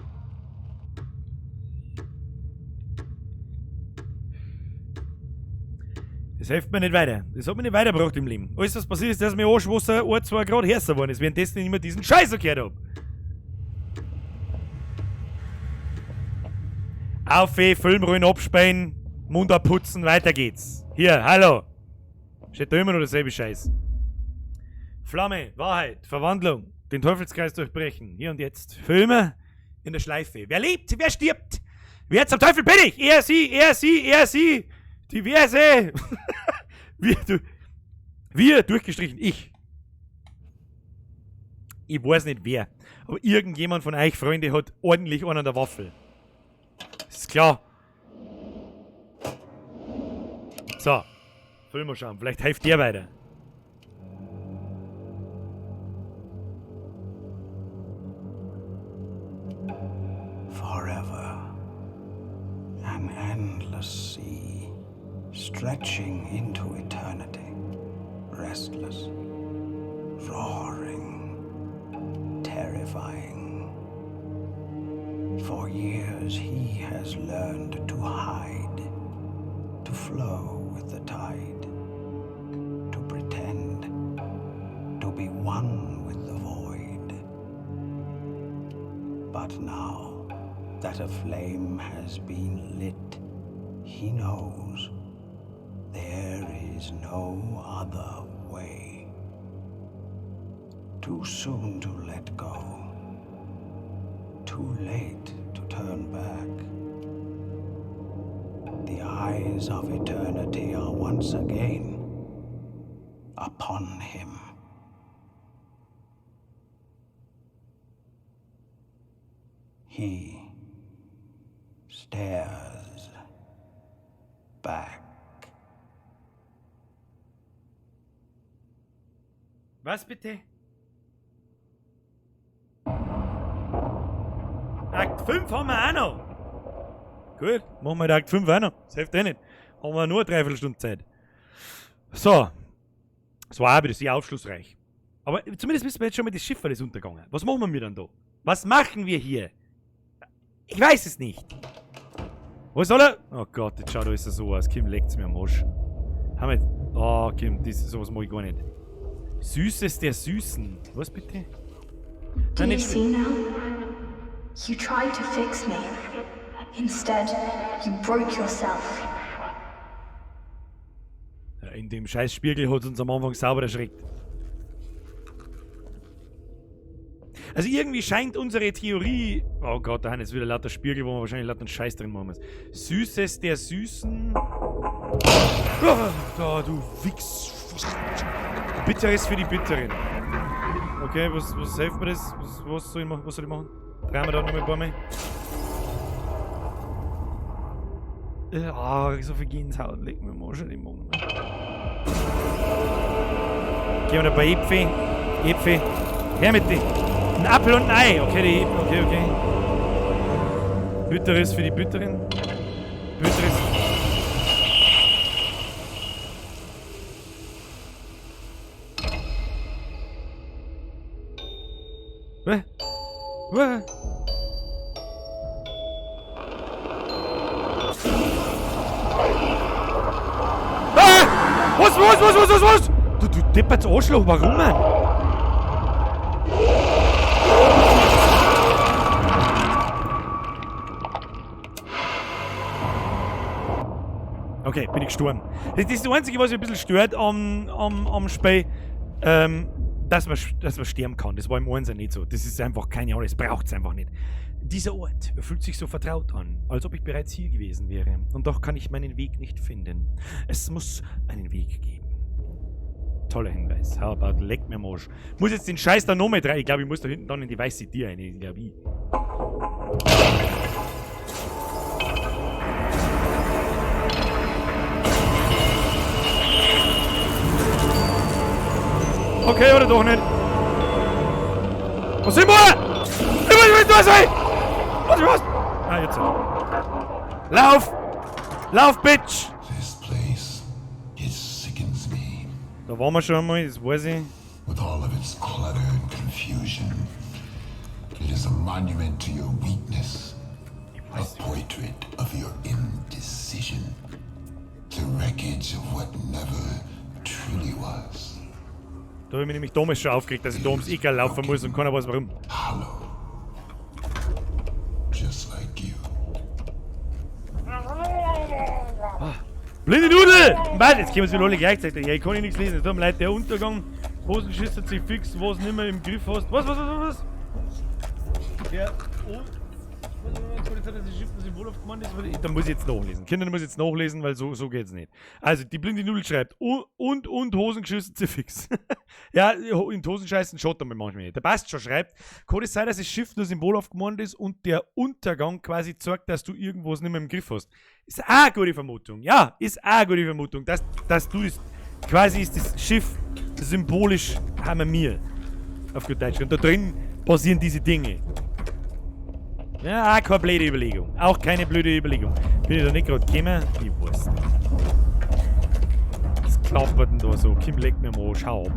Das hilft mir nicht weiter. Das hat mich nicht weitergebracht im Leben. Alles, was passiert ist, dass mir Arschwasser 1, 2 Grad heißer geworden ist, währenddessen ich immer diesen Scheiß gehört hab. Auf, Filmrollen abspeien, Mund abputzen, weiter geht's. Hier, hallo. Steht da immer noch derselbe Scheiß. Flamme, Wahrheit, Verwandlung, den Teufelskreis durchbrechen. Hier und jetzt. Filme in der Schleife. Wer lebt, wer stirbt? Wer zum Teufel bin ich? Er, sie, er, sie, er, sie. Diverse. Wir, du, wir, durchgestrichen, ich. Ich weiß nicht wer. Aber irgendjemand von euch, Freunde, hat ordentlich einen an der Waffel. Ist klar. So. Film mal schauen. Vielleicht hilft der weiter. Forever. An endless sea, stretching into eternity. Restless, roaring, terrifying. For years he has learned to hide, to flow with the tide, to pretend, to be one with the void. But now that a flame has been lit, he knows there is no other way. Too soon to let go, too late to turn back. The eyes of eternity are once again upon him. He stares back. Was bitte? Akt 5 haben wir auch noch. Gut, machen wir Akt 5 auch noch. Das hilft eh nicht. Haben wir nur eine Dreiviertelstunde Zeit. So. Das war auch wieder sehr aufschlussreich. Aber zumindest wissen wir jetzt schon mal, das Schiff ist untergegangen. Was machen wir dann da? Was machen wir hier? Ich weiß es nicht. Wo soll er? Oh Gott, jetzt schaut alles so aus. Kim leckt's mir am Arsch. Haben wir jetzt... Oh, Kim, das, sowas mag ich gar nicht. Süßes der Süßen. Was bitte? Do you see now? You tried to fix me. Instead, you broke yourself. Ja, in dem scheiß Spiegel hat uns am Anfang sauber erschreckt. Also irgendwie scheint unsere Theorie... Oh Gott, da haben jetzt wieder lauter Spiegel, wo man wahrscheinlich lauter Scheiß drin machen muss. Süßes der Süßen... Oh, da, du Wichs... Bitteres für die Bitteren. Okay, was hilft mir das? Was soll ich machen? Was soll ich machen? Drehen wir da nochmal ein paar Mal. Ah, so viel Gänsehaut legt mir mal schon im Mund. Gehen wir ein paar Äpfel. Äpfel. Her mit dir. Ein Apfel und ein Ei. Okay, die Äpfel. Okay, okay. Bitteres für die Bitteren. Bitteres. Was? Was? Ah! Was, was, was, was, was, was? Du depperts Arschloch, warum, Mann? Okay, bin ich gestorben. Das ist das Einzige, was mich ein bisschen stört am Spiel. Dass man sterben kann. Das war im 1 nicht so. Das ist einfach keine Ahnung, das braucht es einfach nicht. Dieser Ort fühlt sich so vertraut an, als ob ich bereits hier gewesen wäre. Und doch kann ich meinen Weg nicht finden. Es muss einen Weg geben. Toller Hinweis. How about leck mir am Arsch. Muss jetzt den Scheiß da nochmal rein. Ich glaube, ich muss da hinten dann in die weiße Tür rein. Ich glaube, ich. Okay, oder doch nicht? Was sind wir? Was? Was? Ah, jetzt. Lauf! Lauf, Bitch! This place, it sickens me. Da waren wir schon einmal, das weiß ich. With all of its clutter and confusion, it is a monument to your weakness, a portrait of your indecision, the wreckage of what never truly was. Da habe ich mich nämlich damals schon aufgeregt, dass ich da ums Egal laufen muss und keiner weiß warum. Hollow. Just like you. Ah. Blinde Nudel! Warte, jetzt kommen sie wieder alle gleichzeitig. Ja, ich kann nichts lesen. Es tut mir leid, der Untergang. Hosenschiss hat sich fix, was nicht mehr im Griff hast. Was? Der. Oh. Da muss ich jetzt nachlesen. Kinder, da muss ich jetzt nachlesen, weil so geht's nicht. Also, die blinde Nudel schreibt, und Hosengeschissen fix. Ja, in Hosenscheißen schaut er mir manchmal nicht. Der passt schon, schreibt, kann es sein, dass das Schiff nur Symbol aufgemalt ist und der Untergang quasi zeigt, dass du irgendwas nicht mehr im Griff hast. Ist auch eine gute Vermutung. Ja, ist auch eine gute Vermutung, dass du das, quasi ist das Schiff symbolisch haben wir mir. Auf gut Deutsch. Und da drin passieren diese Dinge. Ja, auch keine blöde Überlegung. Auch keine blöde Überlegung. Bin ich da nicht gerade gekommen? Ich weiß nicht. Was klappert denn da so? Kim leckt mir mal. Schau ab.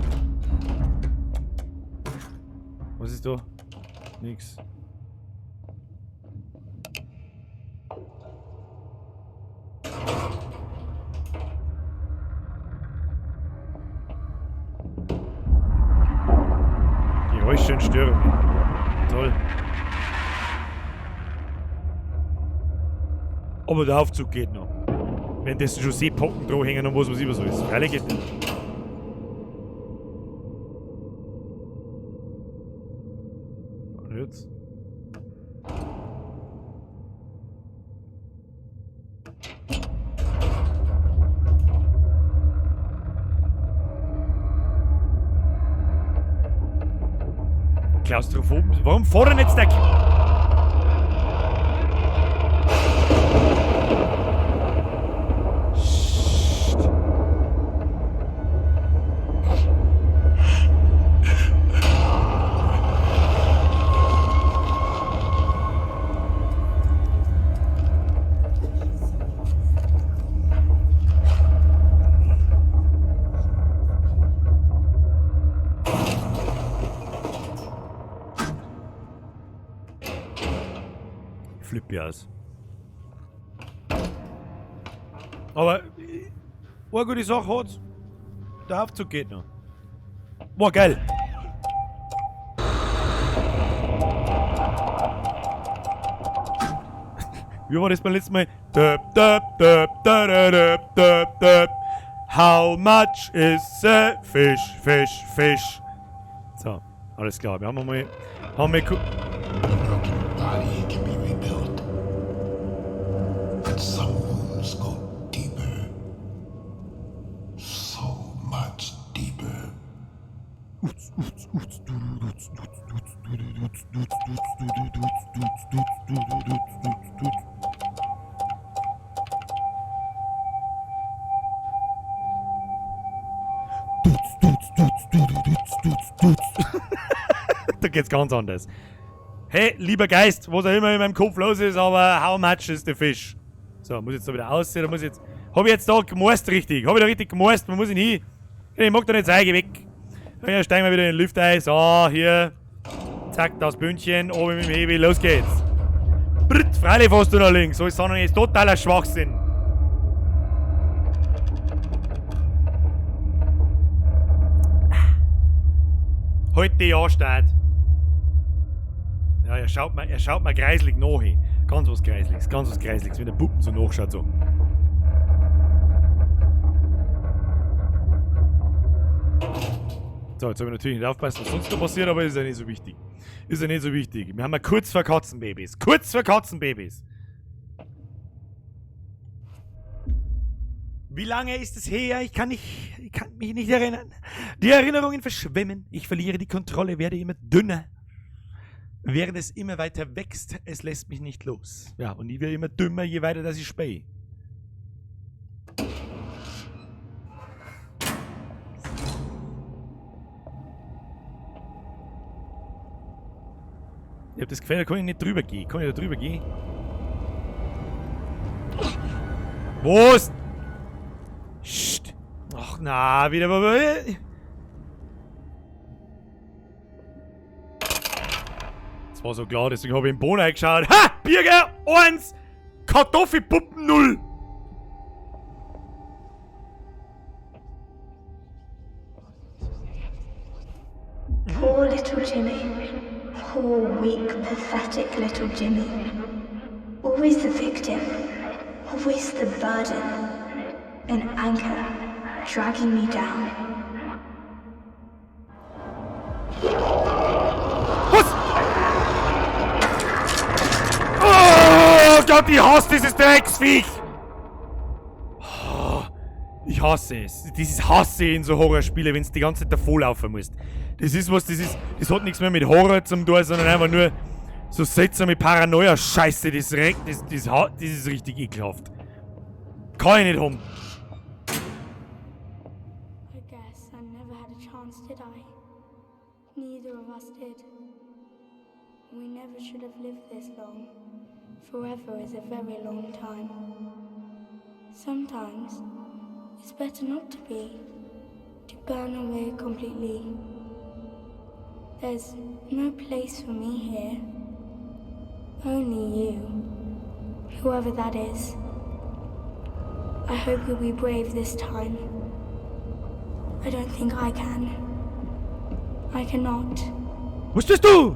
Was ist da? Nix. Geräusche und Störungen. Toll. Aber der Aufzug geht noch. Währenddessen schon Seepocken dran hängen und was weiß ich was alles. Freilich geht nicht. Und jetzt? Klaustrophoben? Warum fordern jetzt der... Flippe aus. Aber eine gute Sache hat's. Der Aufzug geht noch. Boah, geil. Wie war das beim letzten Mal? Döp, döp, döp, döp, döp, döp, döp. How much is a fish, fish, fish? So, alles klar. Wir haben mal... Haben wir A broken body can be rebuilt. But some wounds go deeper. So much deeper. Da geht's ganz anders. Hey, lieber Geist, was auch immer in meinem Kopf los ist, aber how much is the fish? So, muss ich jetzt da wieder aussehen, da muss ich jetzt... Hab ich jetzt da gemost richtig? Hab ich da richtig gemost? Wo muss ich hin? Ich mag da nicht zeigen, weg. Ja, steigen wir wieder in den Lift ein. So, hier. Zack, das Bündchen, oben mit dem Hebi, los geht's. Brrt, freilich fährst du nach links. Alles andere ist totaler Schwachsinn. Halt die Anstalt. Ja, er schaut mir kreislig nach. Ganz was Kreisliges, ganz was Kreisliges, wenn der Puppen so nachschaut so. So, jetzt habe ich natürlich nicht aufpassen, was sonst noch passiert, aber ist ja nicht so wichtig. Ist ja nicht so wichtig. Wir haben ja kurz vor Katzenbabys. Kurz vor Katzenbabys! Wie lange ist es her? Ich kann mich nicht erinnern. Die Erinnerungen verschwimmen. Ich verliere die Kontrolle, werde immer dünner. Während es immer weiter wächst, es lässt mich nicht los. Ja, und ich werde immer dümmer, je weiter dass ich spähe. Ich hab das Gefühl, da kann ich nicht drüber gehen. Kann ich da drüber gehen? Was? Psst. Ach na, wieder. Das war so klar, deswegen habe ich im Boden eingeschaut. Ha! Birger 1! Kartoffelpuppen 0! Poor little Jimmy. Poor, weak, pathetic little Jimmy. Always the victim. Always the burden. An anchor dragging me down. Was? Oh Gott, ich hasse dieses Drecksviech! Oh, ich hasse es. Dieses hasse ich in so Horrorspiele, wenn du die ganze Zeit davor laufen musst. Das ist was, das ist, das hat nichts mehr mit Horror zum tun, sondern einfach nur so seltsame Paranoia-Scheiße. Das regt, das, das, das ist richtig ekelhaft. Kann ich nicht haben. I guess I never had a chance, did I? Neither of us did. We never should have lived this long. Forever is a very long time. Sometimes it's better not to be, to burn away completely. There's no place for me here. Only you, whoever that is. I hope you'll be brave this time. I don't think I can. I cannot. Was tust du?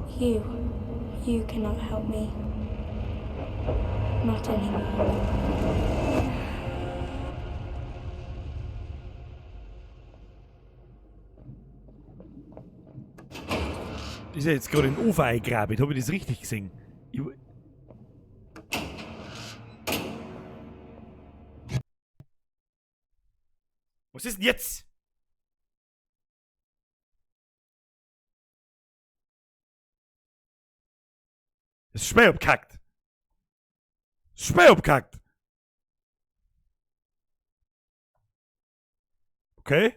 You cannot help me. Not anymore. Ist ja jetzt gerade in den Ofen eingegraben. Hab ich das richtig gesehen? Ich Was ist denn jetzt? Das Spiel abkackt. Das Spiel abkackt. Okay.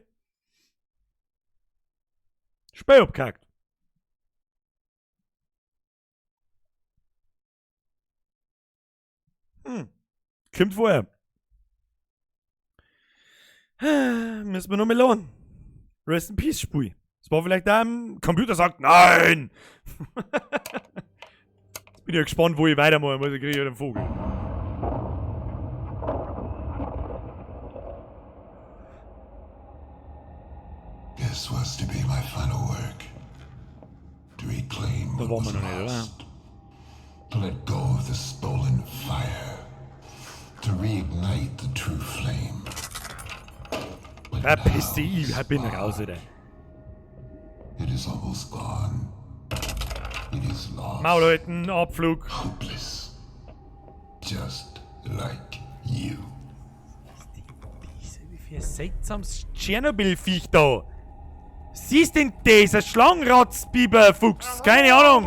Spiel abkackt. Kommt vorher. Müssen wir noch mal lohnen. Rest in Peace, Spiel. Das war vielleicht da am Computer sagt, nein! Jetzt bin ich ja gespannt, wo ich weitermachen muss. Ich kriege ja den Vogel. This was to be my final work. To reclaim Da what waren was wir noch nicht, oder? lost. To let go of the stolen fire. To reignite the true flame. But Verpiss now dich, ich bin raus, Alter. It is almost gone. It is lost. Maul halten, Abflug. Hopeless. Just like you. Wie viel seltsames Tschernobyl-Viech da. Siehst denn das? Ein Schlangenratzbiberfuchs. Keine Ahnung.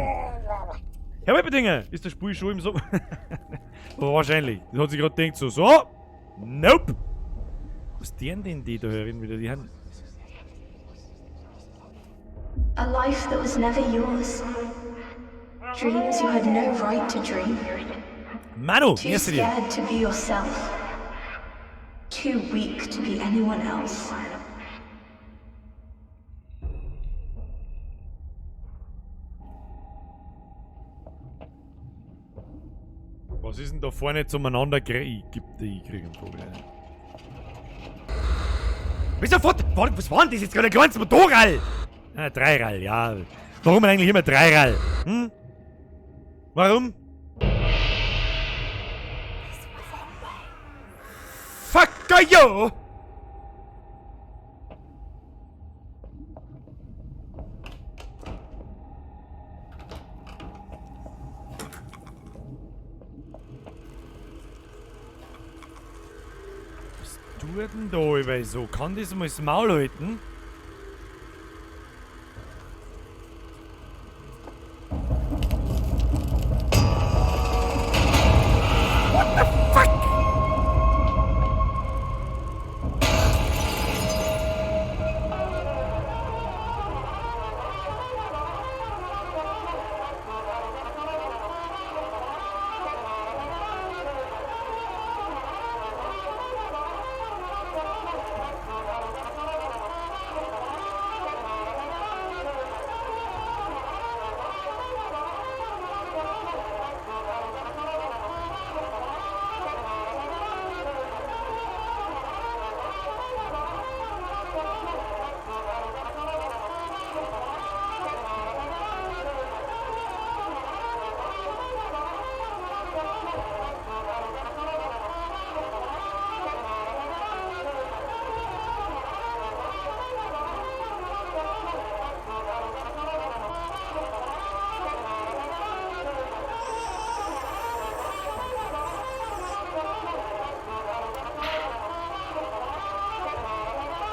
Herr Wolpertinger, ist das Spiel schon im Sommer? Aber wahrscheinlich. Das hat sich gerade gedacht so, so. Nope. Was deren denn die da herin wieder? Die haben A life that was never yours. Dreams you had no right to dream. Manu, Too merci dir. scared to be yourself. Too weak to be anyone else. Was ist denn da vorne zueinander? Ich geb die, ich krieg einen Vogel. Bist du fort? Warte, was war denn das jetzt gerade? Ein kleines Motorrad? Ah, Dreirad, ja. Warum eigentlich immer Dreirad? Hm? Warum? Fuck you! Was tut denn da über so? Kann das mal das Maul halten? What the fuck?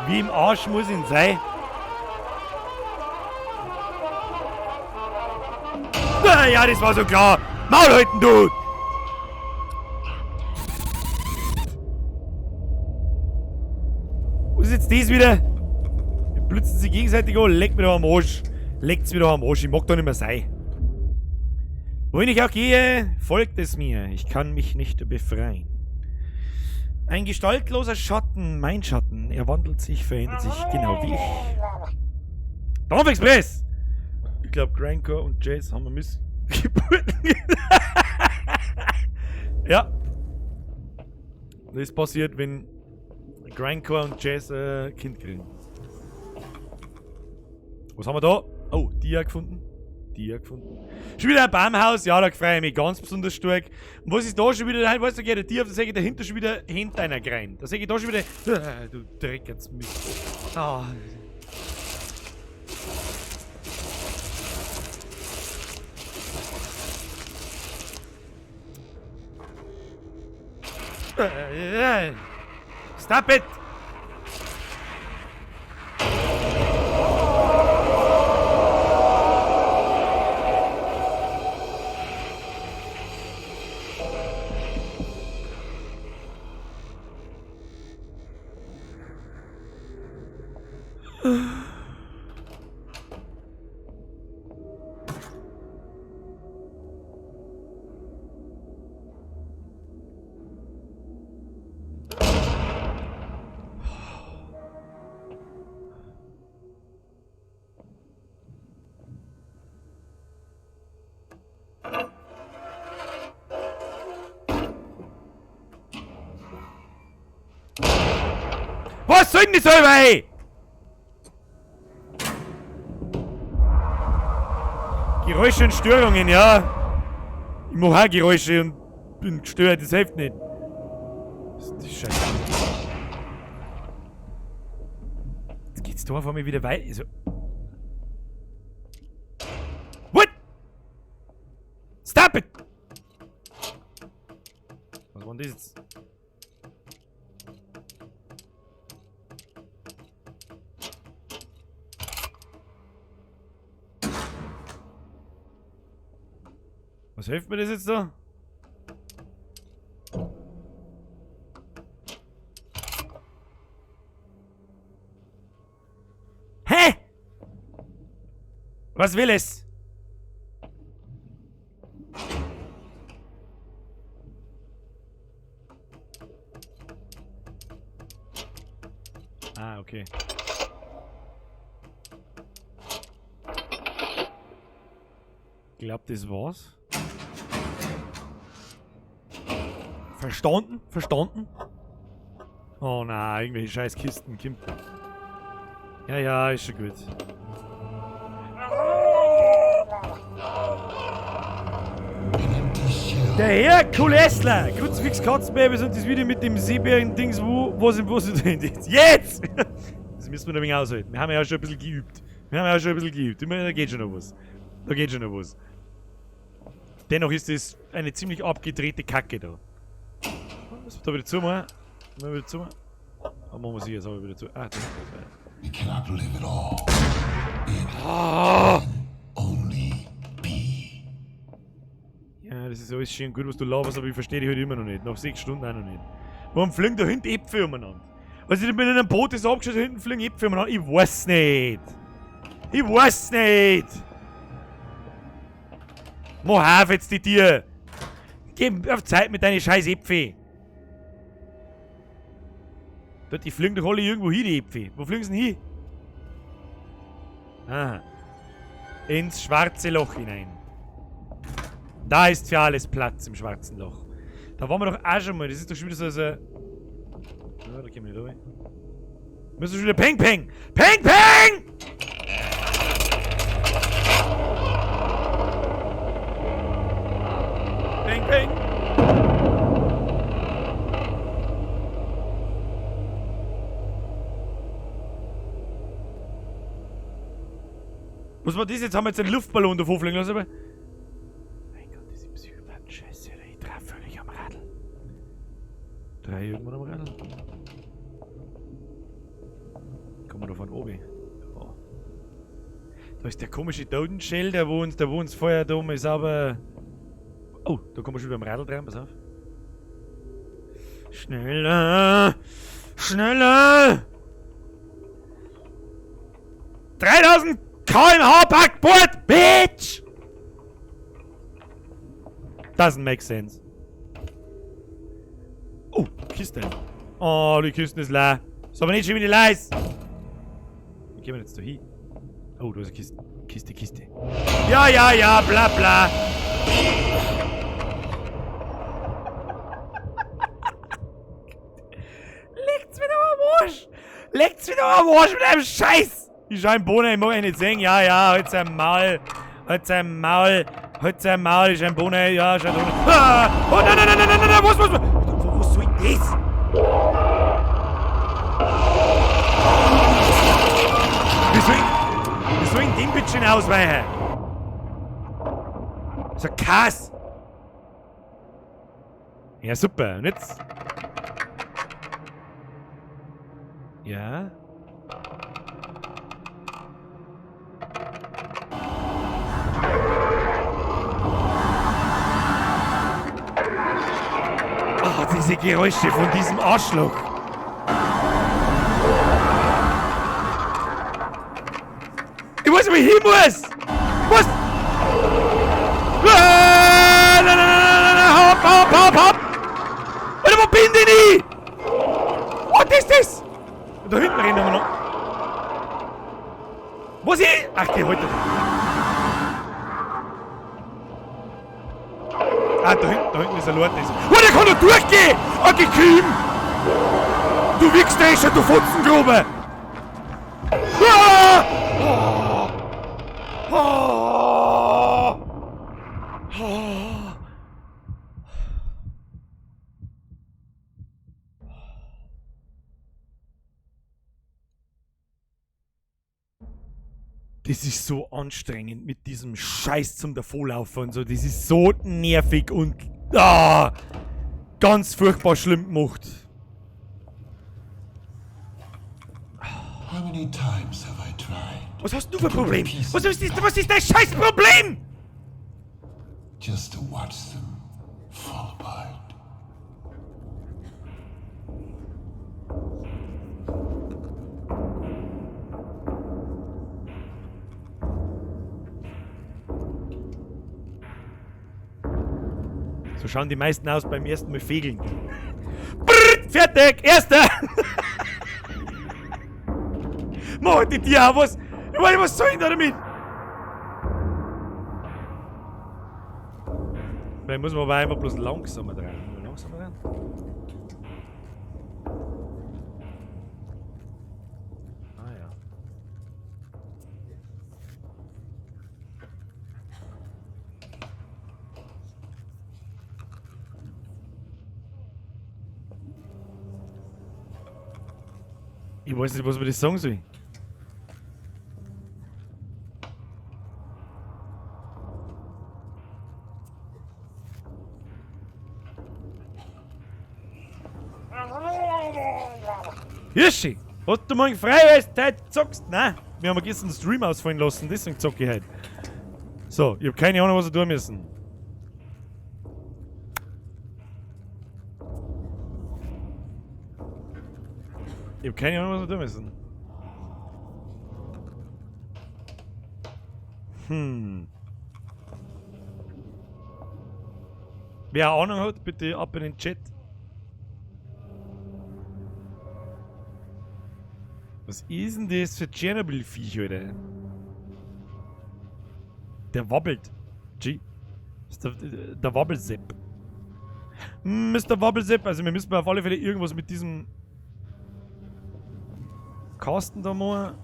Wie im Arsch muss ihn sein? Ah, ja, das war so klar. Maul halten, du! Was ist jetzt das wieder? Die blitzen sich gegenseitig an. Leckt mir doch am Arsch. Leckt's mir doch am Arsch. Ich mag da nicht mehr sein. Wohin ich auch gehe, folgt es mir. Ich kann mich nicht befreien. Ein gestaltloser Schatten, mein Schatten. Er wandelt sich, verändert sich, genau wie ich. Dampf Express! Ich glaub, Grindcore und Jazz haben wir Missgeburten. Ja. Das passiert, wenn Grindcore und Jazz Kind kriegen. Was haben wir da? Oh, Dia gefunden. Dia gefunden. Schon wieder ein Baumhaus, ja, da freue ich mich ganz besonders stark. Und was ist da schon wieder? Nein, weißt du, geht der Tier auf, da sehe ich dahinter schon wieder hinter einer rein. Da sehe ich da schon wieder. Du Dreck jetzt mich. Ah. Stop it! Was soll denn das selber, ey? Geräusche und Störungen, ja. Ich mach auch Geräusche und bin gestört, das hilft nicht. Das ist die Scheiße. Jetzt geht's da auf einmal wieder weiter. Also. What? Stop it! Was war denn das jetzt? Was hilft mir das jetzt da? Hä? Was will es? Ah, okay. Ich glaub, das war's. Verstanden? Verstanden? Oh nein, irgendwelche scheiß Kisten. Kim. Ja, ja, ist schon gut. Der Herr Kulessler! Kruzifix Katzenbabys und das Video mit dem Seebären-Dings, wo, was im was drin ist. Jetzt! Das müssen wir ein wenig aushalten. Wir haben ja schon ein bisschen geübt. Wir haben ja schon ein bisschen geübt. Ich meine, da geht schon noch was. Da geht schon noch was. Dennoch ist es eine ziemlich abgedrehte Kacke da. Was da wieder zu machen? Mal wieder zu machen? Oh, machen wir sie jetzt aber wieder zu. Ah, da ist weiter. We cannot live it all. It Ah! can only be. Ja, das ist alles schön gut, was du laberst, aber ich verstehe dich halt immer noch nicht. Nach 6 Stunden auch noch nicht. Warum fliegen da hinten Äpfel umeinander? Was ich bin in einem Boot, das abgeschossen, hinten fliegen Äpfel umeinander. Ich weiß nicht. Ich weiß nicht. Mach auf jetzt die Tier. Geh auf Zeit mit deinen scheiß Äpfel. Dort, die fliegen doch alle irgendwo hin, die Äpfel. Wo fliegen sie denn hin? Aha. Ins schwarze Loch hinein. Da ist für alles Platz im schwarzen Loch. Da waren wir doch auch schon mal. Das ist doch schon wieder so ein... Ja, da gehen wir nicht rein. Müssen wir schon wieder Peng Peng! Peng Peng! Peng Peng! Was war das jetzt? Haben wir jetzt einen Luftballon davor fliegen lassen? Aber mein Gott, diese Psychopathen-Scheiße, Alter. Ich traf völlig am Radl. Drei irgendwann am Radl. Kommen wir da von oben? Ja. Da ist der komische Totenschädel, der wo uns vorher da oben ist, aber... Oh, da kommen wir schon wieder am Radl dran, pass auf. Schneller! Schneller! 3000 km/h Backboard, Bitch! Doesn't make sense. Oh, Kiste. Oh, die Kiste ist leer. Ist aber nicht schon wieder leis. Wie gehen wir jetzt da hin? Oh, da ist eine Kiste. Kiste, Kiste. Ja, ja, ja, bla, bla. Leckt's mir doch am Arsch. Leckt's mir doch am Arsch mit einem Scheiß. Ich schau im Bohnen, ich mag ihn nicht sehen. Ja, ja, halt sein Maul. Halt sein Maul. Halt sein Maul, ich schau im Bohnen. Ja, schau da. Ah! Oh, nein, nein, nein, nein, nein, nein, was, was, was? Was soll das? Wie soll ich dem bitte schön ausweichen? Das ist ein Kass. Ja, super. Und jetzt? Ja? Oh, diese Geräusche von diesem Arschloch. weiß, wo ich hin muss! Was? Ah, nein, nein, nein, nein, nein, hopp, hopp, hopp, hopp! Alter, wo bin denn ich? Was ist das? Da hinten rennen wir noch. Was ich? Ach, geh heute. Ah, da hinten ist ein Lord. Oh, der kann doch durchgehen! Okay, Kim! Du Wichsdrescher, du Fotzengrube! Ah! Oh! Oh! Oh! Das ist so anstrengend mit diesem Scheiß zum Davonlaufen und so. Das ist so nervig und ganz furchtbar schlimm gemacht. How many times have I tried? Was hast du für ein Problem? Was ist dein scheiß Problem? Just to watch them fall apart. So schauen die meisten aus beim ersten Mal fegeln. Brrr, fertig! Erster! Mach die Tier auch was! Ich meine, was soll ich da damit? Vielleicht muss man aber einfach bloß langsamer dran. Langsamer dran? Ah ja. Ich weiß nicht, was man das sagen soll. Hirschi, hast du morgen frei, weil du heute zockst? Nein, wir haben gestern den Stream ausfallen lassen, deswegen zocke ich heute. So, ich hab keine Ahnung, was wir tun müssen. Ich hab keine Ahnung, was wir tun müssen. Wer eine Ahnung hat, bitte ab in den Chat. Was ist denn das für Tschernobyl-Viech, Alter? Der wabbelt. G. Das ist der Wabbelsepp. Mr. Wabbelsepp, also wir müssen auf alle Fälle irgendwas mit diesem Kasten da machen.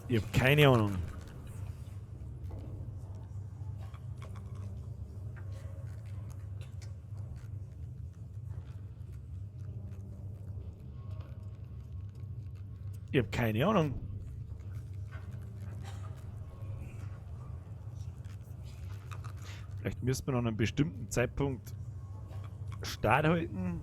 Ich hab keine Ahnung. Ich hab keine Ahnung. Vielleicht müssen wir an einem bestimmten Zeitpunkt Start halten.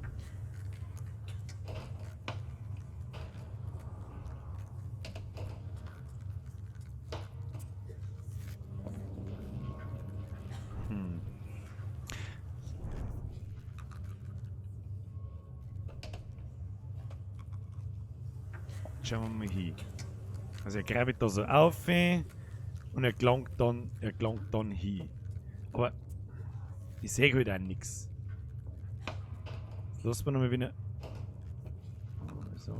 Schauen wir mal hin. Also er greift da so auf und er gelangt dann hin. Aber ich sehe halt auch nix. Jetzt lassen wir nochmal wieder. So.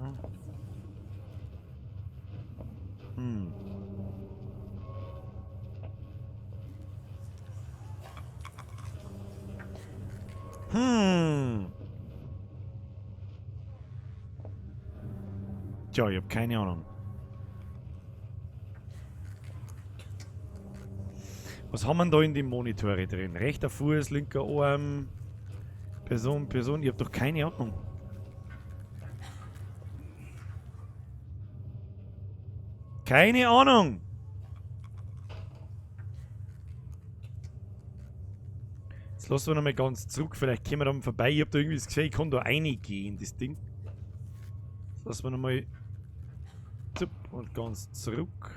Tja, ich hab keine Ahnung. Was haben wir denn da in den Monitore drin? Rechter Fuß, linker Arm, Person, Person. Ich hab doch keine Ahnung. Keine Ahnung! Jetzt lassen wir nochmal ganz zurück. Vielleicht kommen wir da vorbei. Ich hab da irgendwie das Gefühl, ich kann da reingehen, das Ding. Jetzt lassen wir nochmal. Zup und ganz zurück.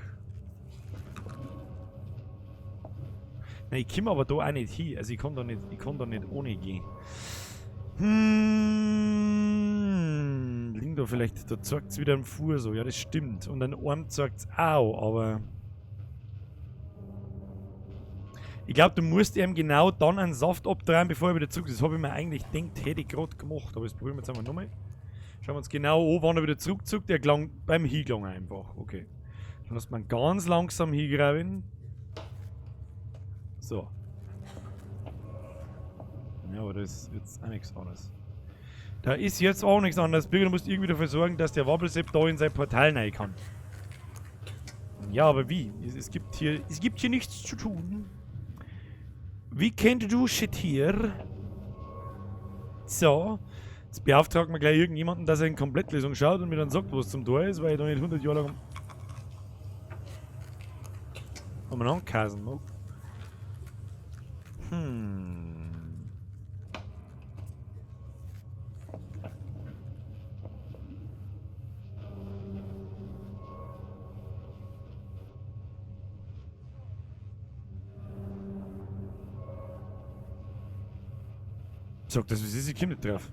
Nein, ich komme aber da auch nicht hin. Also ich kann da nicht, ich kann da nicht ohne gehen. Liegt da vielleicht, da zeigt's wieder am Fuhr so. Ja, das stimmt. Und an Arm zeigt's auch, aber... Ich glaub, du musst ihm genau dann einen Saft abdrehen, bevor er wieder zurück ist. Das hab ich mir eigentlich gedacht, hätte ich grad gemacht. Aber das probieren wir jetzt einmal nochmal. Schauen wir uns genau an, wann er wieder zurückzuckt. Er gelangt beim Hingelangen einfach. Okay. Dann lässt man ganz langsam hingraben. So. Ja, aber das ist jetzt auch nichts anderes. Da ist jetzt auch nichts anderes. Birger, du musst irgendwie dafür sorgen, dass der Wabbelsepp da in sein Portal rein kann. Ja, aber wie? Es gibt hier nichts zu tun. We can't do shit here. So. Jetzt beauftragen wir gleich irgendjemanden, dass er in Komplettlösung schaut und mir dann sagt, was zum Tor ist, weil ich da nicht 100 Jahre lang umeinander kasen mag. Sag das, was ist, ich komm nicht drauf.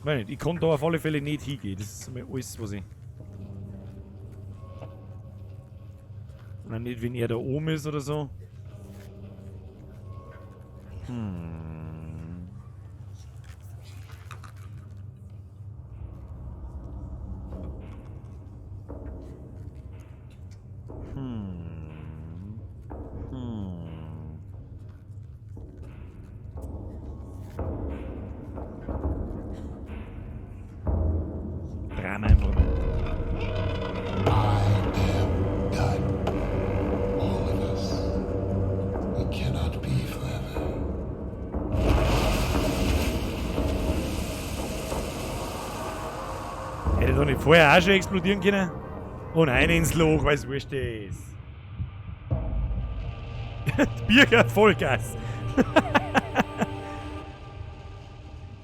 Weiß nicht, ich kann da auf alle Fälle nicht hingehen. Das ist einmal alles, was ich. Nein, nicht, wenn er da oben ist oder so. Vorher auch schon explodieren können. Und ein ins Loch, weil's wurscht ist. Birger Vollgas.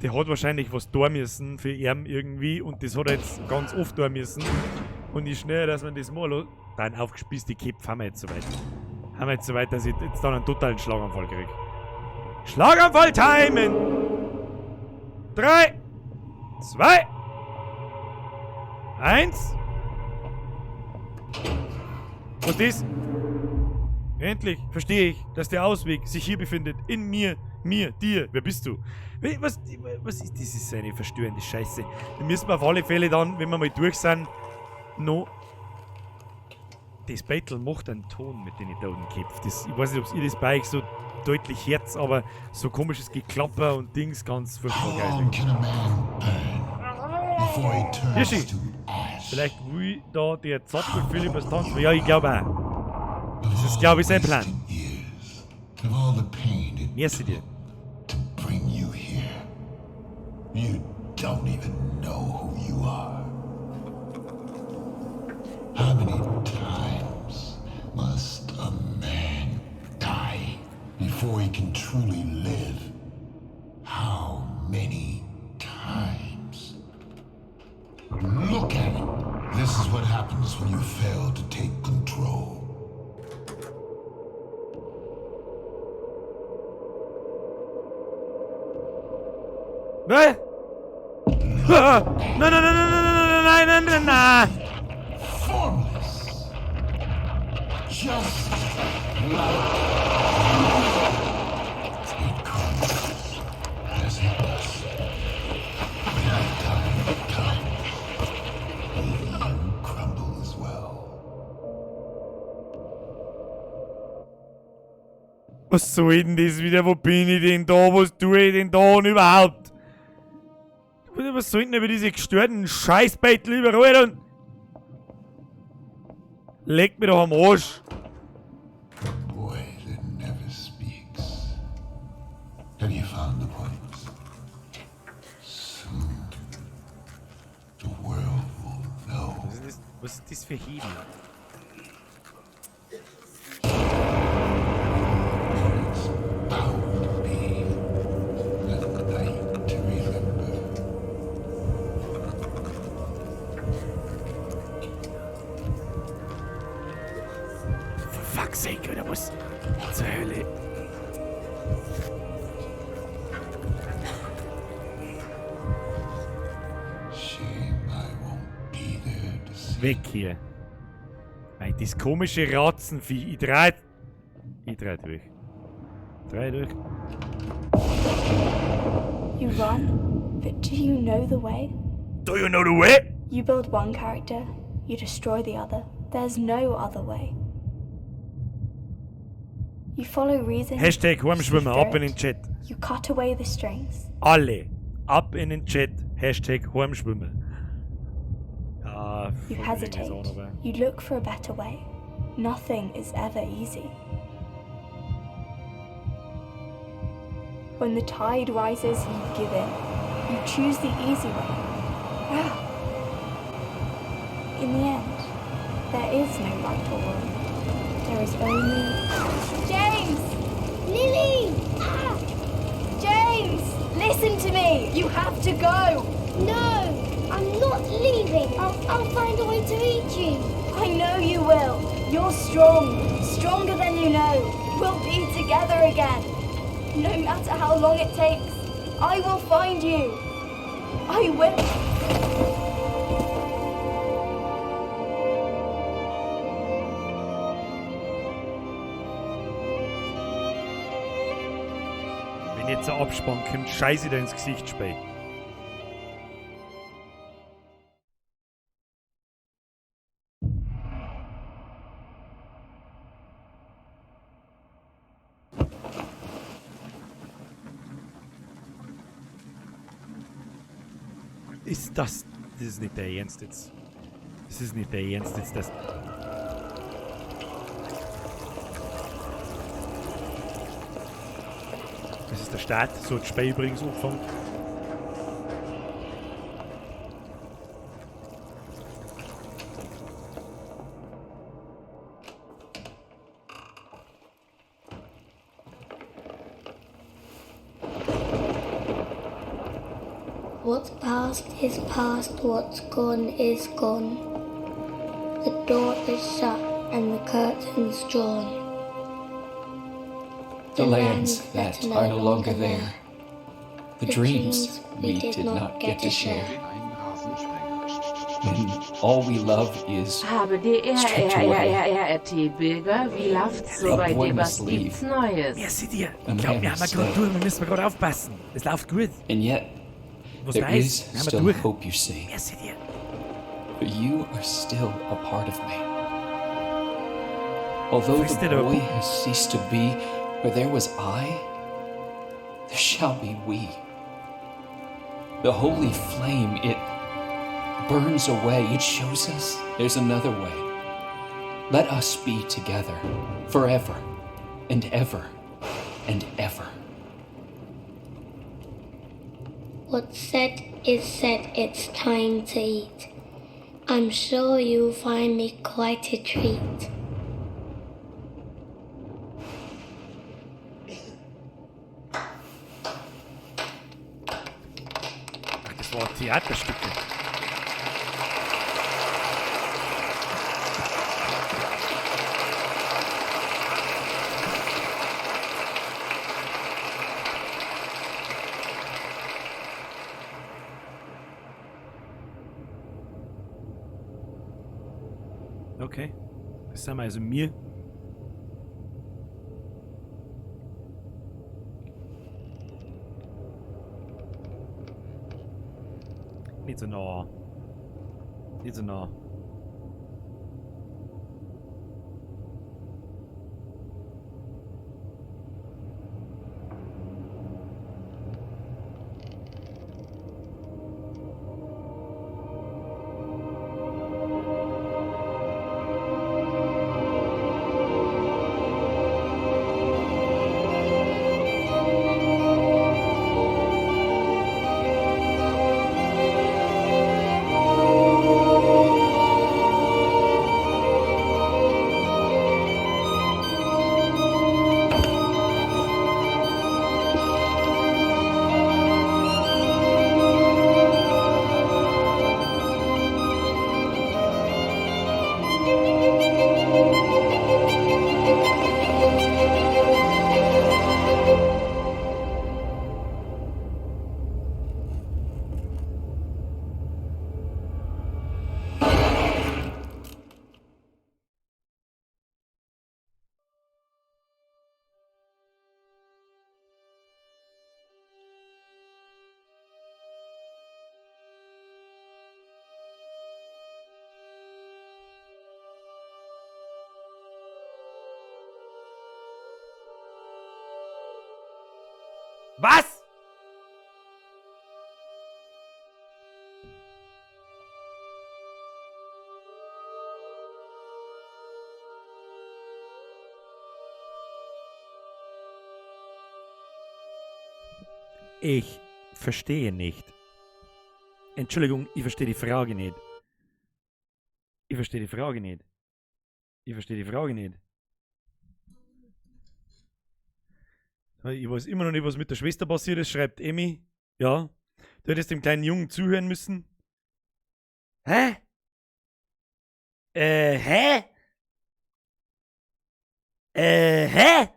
Der hat wahrscheinlich was da müssen für ihn irgendwie und das hat er jetzt ganz oft da müssen. Und je schneller, dass man das mal dann aufgespießte Köpfe haben wir jetzt soweit. Haben wir jetzt soweit, dass ich jetzt dann einen totalen Schlaganfall krieg. Schlaganfall-Time in 3, 2, 1. Was ist das? Endlich verstehe ich, dass der Ausweg sich hier befindet. In mir, mir, dir. Wer bist du? Was ist das? Das ist eine verstörende Scheiße. Da müssen wir auf alle Fälle dann, wenn wir mal durch sind, noch... Das Battle macht einen Ton mit den toten Köpfen. Ich weiß nicht, ob ihr das bei euch so deutlich hört, aber so komisches Geklapper und Dings, ganz furchtbar How geil. long can a man burn before he turns Hirschi, to ash? vielleicht will da der Zappel Philipp was tanzen. Ja, ich glaube auch. Das ist, glaube ich, sein Plan. Of all the pain it Merci dir. took to bring you here. You don't even know who you are. How many times must a man die before he can truly live? How many times? Look at it. This is what happens when you fail to take control. Nein! Ah! Nein, nein, nein, nein, nein, nein, nein, nein, nein, nein! Formless. Just like it crumbles as it must. When the time comes, will you crumble as well? Was soll denn das wieder? Wo bin ich denn da? Was tue ich denn da und überhaupt? Was soll denn über diese gestörten Scheißbeitel überall und... Leck mir doch am Arsch! The boy that never speaks. Have you found the points? Soon, the world will know. Was ist das, was ist das für Hebel? It's bound to be a night to remember. For fuck's Fuck's sake, Alter, was zur Hölle? Weg hier. Ey, das komische Ratzenvieh. Ich dreh. Ich dreh durch. Dreh durch. You run, but do you know the way? Do you know the way? You build one character, you destroy the other. There's no other way. You follow reason. Hashtag Heimschwimmer, ab in den Chat. You cut away the strings. Alle. Ab in den Chat. Hashtag Heimschwimmer. Ah, You fuck, hesitate. ich aber. You look for a better way. Nothing is ever easy. When the tide rises, you give in. You choose the easy way. Ah. In the end, there is no right or wrong. There is only. James! Lily! Ah! James! Listen to me! You have to go! No! I'm not leaving! I'll find a way to reach you! I know you will! You're strong! Stronger than you know! We'll be together again! No matter how long it takes, I will find you! I will! Wenn jetzt ein Abspann kommt, scheiße dir ins Gesicht, Spey. Ist das. Das ist nicht der Ernst jetzt. Das ist nicht der Ernst jetzt, das. Das ist der Start, so hat Spey übrigens angefangen. What's past is past, what's gone is gone. The door is shut and the curtains drawn. The lands that are no longer there. The dreams we did not get to share. When all we love is Habe D R stripped R R away. R R R T Bilger, wie läuft's so A bei boy dir? Was must leave. gibt's Neues? Merci dir. A Ich glaub, man wir haben must gerade stay. durch, wir müssen gerade aufpassen. Es läuft gut. And yet, Was there weiß? is Wir haben still durch. hope, you see. Merci dir. For you are still a part of me. Although Frisst the der da- boy has ceased to be, where there was I, there shall be we. The holy flame, it burns away. It shows us there's another way. Let us be together forever and ever and ever. What's said is said, it's time to eat. I'm sure you'll find me quite a treat. Ach, das war Theaterstücke. Okay. Das sind wir also mir. Nicht so nah. Nicht so nah. Was? Ich verstehe nicht. Entschuldigung, ich verstehe die Frage nicht. Ich verstehe die Frage nicht. Ich verstehe die Frage nicht. Ich weiß immer noch nicht, was mit der Schwester passiert ist, schreibt Emmy. Ja. Du hättest dem kleinen Jungen zuhören müssen. Hä? Hä? Hä?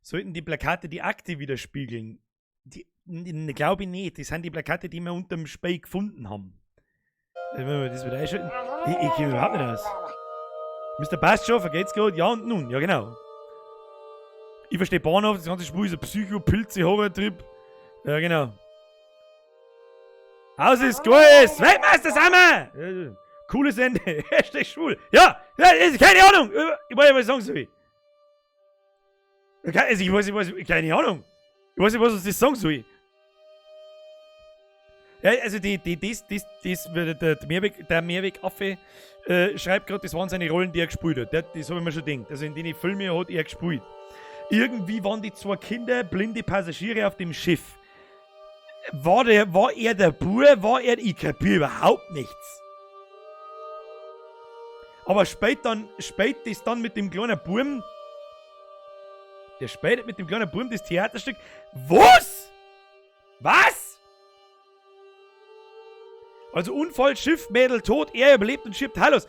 Sollten die Plakate die Akte widerspiegeln? Die, glaube ich nicht. Das sind die Plakate, die wir unterm Spiel gefunden haben. Wenn wir das wieder einschalten. Ich kenne überhaupt nicht aus. Mr. Passt schon, vergeht's gut. Ja und nun. Ja, genau. Ich verstehe Bahnhof, das ganze Spiel ist ein Psycho, Pilze, Horror-Trip. Ja, genau. Aus ist gut, Weltmeister sind wir! Cooles Ende. Hashtag schwul. Ja, keine Ahnung. Ich weiß nicht, was ich sagen soll. Also ich weiß, keine Ahnung. Ich weiß nicht, was ich das sagen soll. Ja, also der Mehrweg-Affe schreibt gerade, das waren seine Rollen, die er gespielt hat. Das habe ich mir schon gedacht. Also in den Filmen hat er gespielt. Irgendwie waren die zwei Kinder blinde Passagiere auf dem Schiff. War er der Bub? War er... Ich kapiere überhaupt nichts. Aber spät ist dann mit dem kleinen Burm... Der spielt mit dem kleinen Burm das Theaterstück. Was? Was? Also Unfall, Schiff, Mädel tot, er überlebt und schiebt Hallos.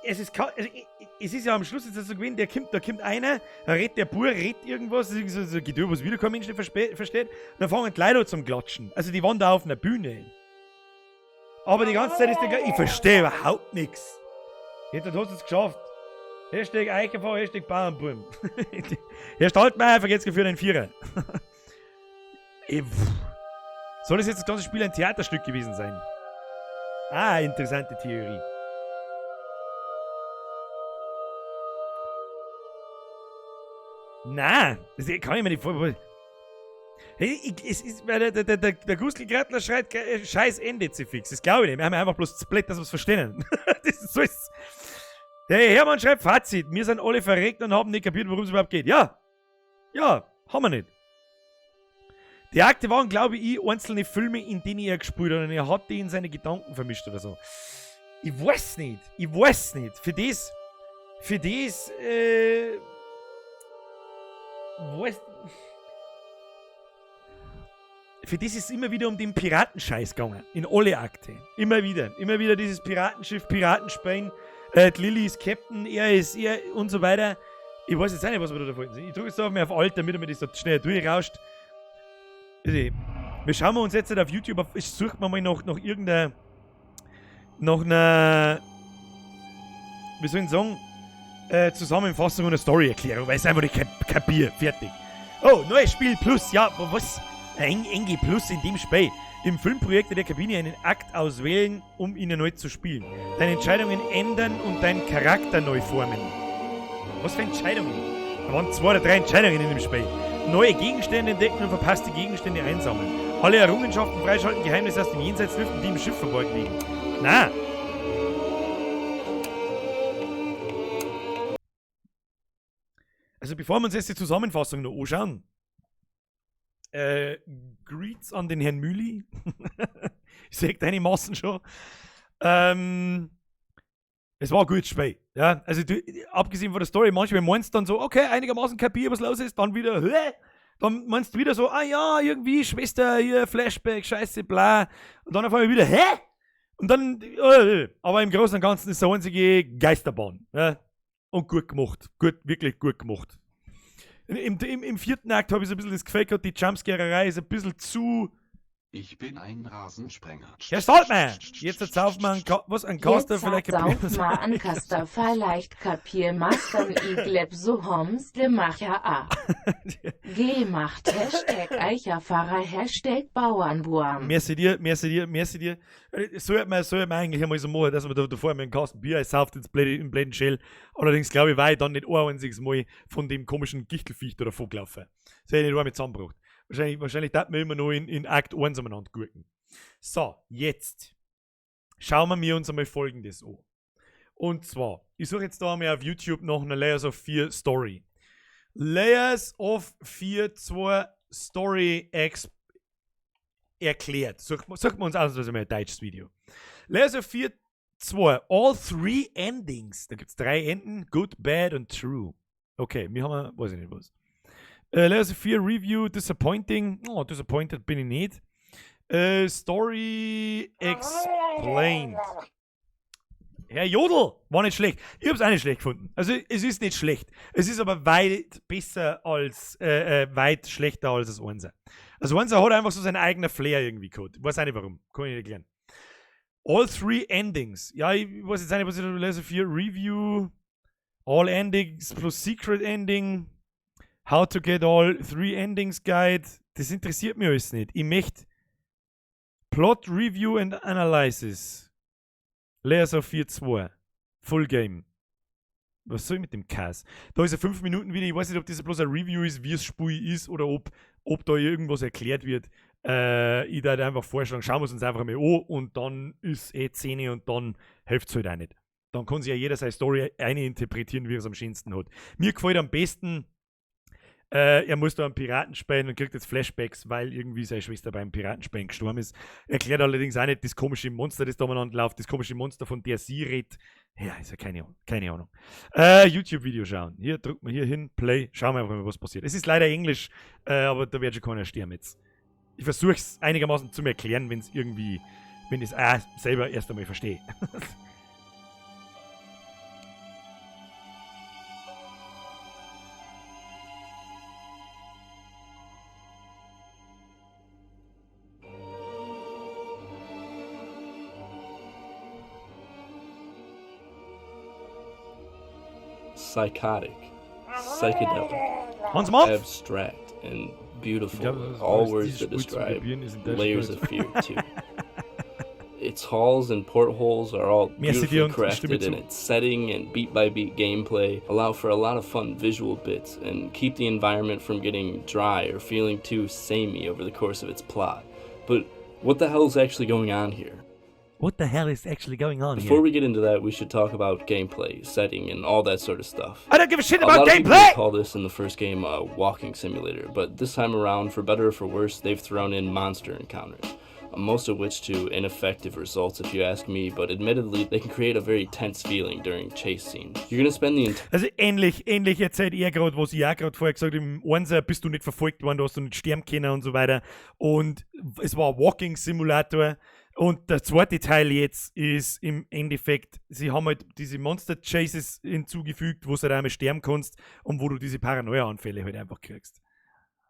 Es ist ja am Schluss jetzt so gewesen, da kommt einer, da redet der Bub, redet irgendwas, so Geduld, was wieder kein Mensch nicht versteht, und dann fangen die Leute zum Klatschen. Also die waren da auf einer Bühne. Aber die ganze Zeit ist der... Ich verstehe überhaupt nichts. Jetzt hast du es geschafft. Hashtag Eichenfahrer, Hashtag Bauernburm. Herr Staltmeier, vergesst für den Vierer. Soll das jetzt das ganze Spiel ein Theaterstück gewesen sein? Ah, interessante Theorie. Na, das kann ich mir nicht vorstellen. Hey, es ist, weil der Gustelgärtner schreit, scheiß Ende fix. Das glaube ich nicht. Wir haben einfach bloß zu blöd, dass wir es verstehen. Das ist so ist. Der Hermann schreibt Fazit. Wir sind alle verreckt und haben nicht kapiert, worum es überhaupt geht. Ja. Ja, haben wir nicht. Die Akte waren, glaube ich, einzelne Filme, in denen er gespielt hat und er hat die in seine Gedanken vermischt oder so. Ich weiß nicht. Ich weiß nicht. Für das, für das ist es immer wieder um den Piratenscheiß gegangen. In alle Akte. Immer wieder. Immer wieder dieses Piratenschiff, Piratenspein. Die Lilly ist Captain, er ist er und so weiter. Ich weiß jetzt auch nicht, was wir da davon sind. Ich drücke jetzt auf mir auf Alt, damit er mir das so schnell durchrauscht. Also, wir schauen uns jetzt auf YouTube, ich suche mir mal nach irgendeiner, nach einer, wie soll ich sagen, Zusammenfassung und eine Story-Erklärung, weil es einfach nicht kapiert. Fertig. Oh, neues Spiel Plus, ja, was? NG Plus in dem Spiel. Im Filmprojekt der Kabine einen Akt auswählen, um ihn erneut zu spielen. Deine Entscheidungen ändern und deinen Charakter neu formen. Was für Entscheidungen? Da waren 2 oder 3 Entscheidungen in dem Spiel. Neue Gegenstände entdecken und verpasste Gegenstände einsammeln. Alle Errungenschaften freischalten, Geheimnisse aus dem Jenseits lüften, die im Schiff verborgen liegen. Na! Also bevor wir uns jetzt die Zusammenfassung noch anschauen, Greets an den Herrn Mühli. Ich sehe deine Massen schon. Es war ein gutes Spiel. Ja, also du, abgesehen von der Story, manchmal meinst du dann so, okay, einigermaßen kapier, was los ist, dann wieder, hä? Dann meinst du wieder so, ah ja, irgendwie, Schwester, hier, Flashback, Scheiße, bla. Und dann auf einmal wieder, hä? Und dann, aber im Großen und Ganzen ist es eine einzige Geisterbahn. Ja? Und gut gemacht. Gut, wirklich gut gemacht. Im vierten Akt habe ich so ein bisschen das Gefühl gehabt, die Jumpscarerei ist ein bisschen zu Ich bin ein Rasensprenger. Herr Stoltmann, jetzt saufen wir einen, was, einen Kaster, Jetzt vielleicht sauf mal an Kaster, vielleicht kapier Mastern igleb so homs de Macher a. Gemacht Hashtag Eicherfahrer Hashtag Bauernbuam. Merci dir, merci dir, merci dir. Sollte man eigentlich einmal so machen, dass man da vorher mit einem Kasten Bier sauft ins blöde, im blöden Schell. Allerdings glaube ich, war ich dann nicht ein einziges Mal von dem komischen Gichtelfiech da davon gelaufen. Das hätte ich nicht einmal zusammengebracht. Wahrscheinlich darf man immer noch in Akt 1 umeinander gurken. So, jetzt schauen wir uns einmal Folgendes an. Und zwar, ich suche jetzt da einmal auf YouTube nach einer Layers of Fear Story. Layers of Fear 2 Story erklärt. Sucht man uns ausnahmsweise mal ein deutsches Video. Layers of Fear 2, all three endings. Da gibt's 3 Enden, good, bad und true. Okay, wir haben, weiß ich nicht was. Layers of Fear Review, disappointing. Oh, disappointed bin ich nicht. Story explained. Herr Jodl, war nicht schlecht. Ich hab's auch nicht schlecht gefunden. Also, es ist nicht schlecht. Es ist aber weit besser als, weit schlechter als das Einser. Also, Einser hat einfach so seinen eigenen Flair irgendwie gehabt. Ich weiß auch nicht warum. Kann ich nicht erklären. All three endings. Ja, ich weiß jetzt auch nicht, was ich da Layers of Fear Review. All Endings plus Secret Ending. How to get all three endings Guide. Das interessiert mich alles nicht. Ich möchte Plot Review and Analysis. Layers of Fear 2. Full Game. Was soll ich mit dem Kass? Da ist ein 5-Minuten-Video. Ich weiß nicht, ob das bloß ein Review ist, wie es Spiel ist oder ob da irgendwas erklärt wird. Ich würde einfach vorschlagen, schauen wir es uns einfach mal an und dann ist eh 10 und dann hilft es halt auch nicht. Dann kann sich ja jeder seine Story eininterpretieren, wie er es am schönsten hat. Mir gefällt am besten, er muss da einen Piraten spielen und kriegt jetzt Flashbacks, weil irgendwie seine Schwester beim Piratenspielen gestorben ist. Erklärt allerdings auch nicht das komische Monster, das da umeinander läuft, das komische Monster, von der sie redet. Ja, ist ja keine Ahnung. Keine Ahnung. YouTube-Video schauen. Hier, drückt man hier hin, Play, schauen wir einfach mal, was passiert. Es ist leider Englisch, aber da wird schon keiner sterben jetzt. Ich versuche es einigermaßen zu erklären, wenn es irgendwie, wenn ich es auch selber erst einmal verstehe. Psychotic, psychedelic, Hans Mampf? abstract, and beautiful Ich glaube, das are all ist words dieses that Spiel zu describe probieren, ist in Deutschland Layers nicht. of Fear 2. Its halls and portholes are all Merci dir beautifully und stimme crafted, and zu. its setting and beat-by-beat gameplay allow for a lot of fun visual bits and keep the environment from getting dry or feeling too samey over the course of its plot. But what the hell is actually going on here? What the hell is actually going on Before here? we get into that, we should talk about gameplay, setting, and all that sort of stuff. I don't give a shit A about lot of people gameplay! would call this in the first game a walking simulator, but this time around, for better or for worse, they've thrown in monster encounters. Most of which to ineffective results, if you ask me, but admittedly, they can create a very tense feeling during chase scenes. You're gonna spend the entire Also ähnlich erzählt er gerade, was ich auch gerade vorher gesagt habe, im Einser bist du nicht verfolgt worden, du hast du nicht sterben können und so weiter. Und es war ein Walking Simulator. Und der zweite Teil jetzt ist im Endeffekt, sie haben halt diese Monster Chases hinzugefügt, wo du halt einmal sterben kannst und wo du diese Paranoia-Anfälle halt einfach kriegst.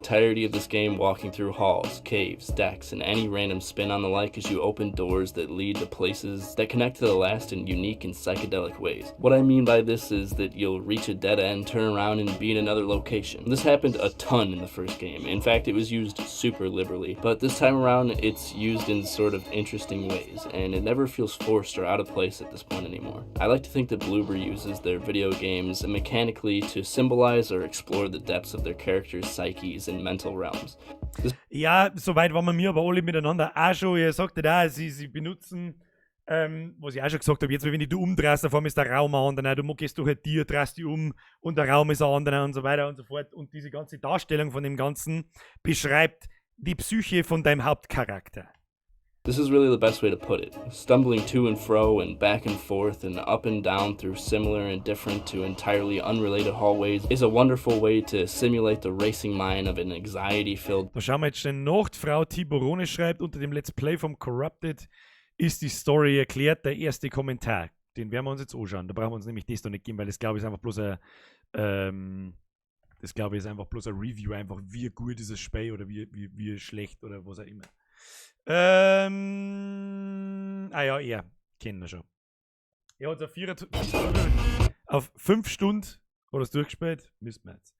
Entirety of this game walking through halls, caves, decks, and any random spin on the like as you open doors that lead to places that connect to the last in unique and psychedelic ways. What I mean by this is that you'll reach a dead end, turn around, and be in another location. This happened a ton in the first game. In fact, it was used super liberally, but this time around, it's used in sort of interesting ways, and it never feels forced or out of place at this point anymore. I like to think that Bloober uses their video games mechanically to symbolize or explore the depths of their characters' psyches and mental realms. This Ja, soweit waren wir mir aber alle miteinander auch schon. Ihr sagt ja auch, sie benutzen, was ich auch schon gesagt habe, jetzt, wenn du umdrehst, auf einmal ist der Raum ein anderer, du gehst durch ein Tier, drehst dich um und der Raum ist ein anderer und so weiter und so fort. Und diese ganze Darstellung von dem Ganzen beschreibt die Psyche von deinem Hauptcharakter. This is really the best way to put it. Stumbling to and fro and back and forth and up and down through similar and different to entirely unrelated hallways is a wonderful way to simulate the racing mind of an anxiety-filled Da schauen wir jetzt schnell nach. Die Frau Tiborone schreibt, unter dem Let's Play vom Corrupted ist die Story erklärt, der erste Kommentar. Den werden wir uns jetzt anschauen. Da brauchen wir uns nämlich das da nicht geben, weil das, glaube ich, ist einfach bloß ein, das glaube ich, ist einfach bloß ein Review, einfach wie gut ist das Spiel oder wie schlecht oder was auch immer. Ah ja, er. Kennen wir schon. Er hat auf 4, auf 5 Stunden oder es durchgespielt. Müssen wir jetzt.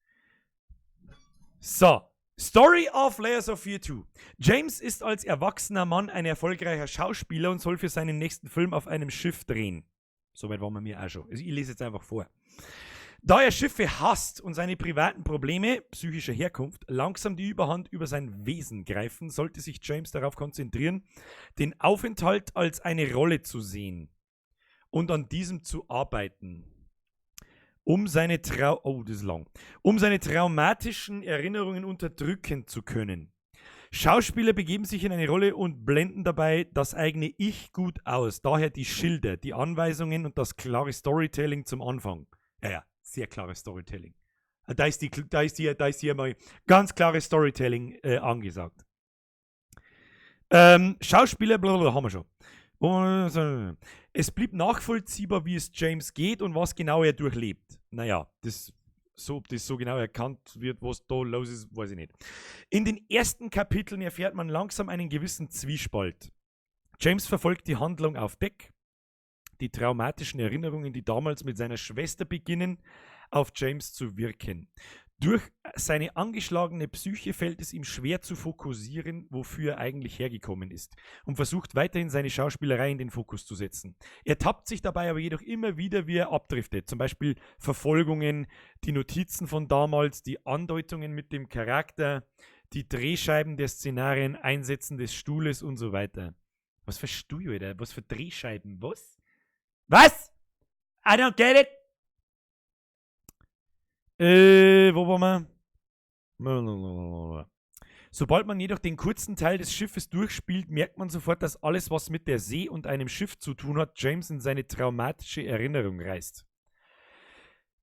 So. Story of Layers of Fear 2. James ist als erwachsener Mann ein erfolgreicher Schauspieler und soll für seinen nächsten Film auf einem Schiff drehen. Soweit waren wir mir auch schon. Also ich lese jetzt einfach vor. Da er Schiffe hasst und seine privaten Probleme psychischer Herkunft langsam die Überhand über sein Wesen greifen, sollte sich James darauf konzentrieren, den Aufenthalt als eine Rolle zu sehen und an diesem zu arbeiten. Um seine Trau oh, das ist lang. Um seine traumatischen Erinnerungen unterdrücken zu können. Schauspieler begeben sich in eine Rolle und blenden dabei das eigene Ich gut aus. Daher die Schilder, die Anweisungen und das klare Storytelling zum Anfang. Ja, sehr klares Storytelling. Da ist hier mal ganz klares Storytelling angesagt. Schauspieler, blablabla, haben wir schon. Es blieb nachvollziehbar, wie es James geht und was genau er durchlebt. Naja, das, so, ob das so genau erkannt wird, was da los ist, weiß ich nicht. In den ersten Kapiteln erfährt man langsam einen gewissen Zwiespalt. James verfolgt die Handlung auf Deck. Die traumatischen Erinnerungen, die damals mit seiner Schwester beginnen, auf James zu wirken. Durch seine angeschlagene Psyche fällt es ihm schwer zu fokussieren, wofür er eigentlich hergekommen ist, und versucht weiterhin seine Schauspielerei in den Fokus zu setzen. Er tappt sich dabei aber jedoch immer wieder, wie er abdriftet. Zum Beispiel Verfolgungen, die Notizen von damals, die Andeutungen mit dem Charakter, die Drehscheiben der Szenarien, Einsetzen des Stuhles und so weiter. Was für Stuhl, Alter? Was für Drehscheiben? Was? Was? I don't get it! Wo waren wir? Sobald man jedoch den kurzen Teil des Schiffes durchspielt, merkt man sofort, dass alles, was mit der See und einem Schiff zu tun hat, James in seine traumatische Erinnerung reißt.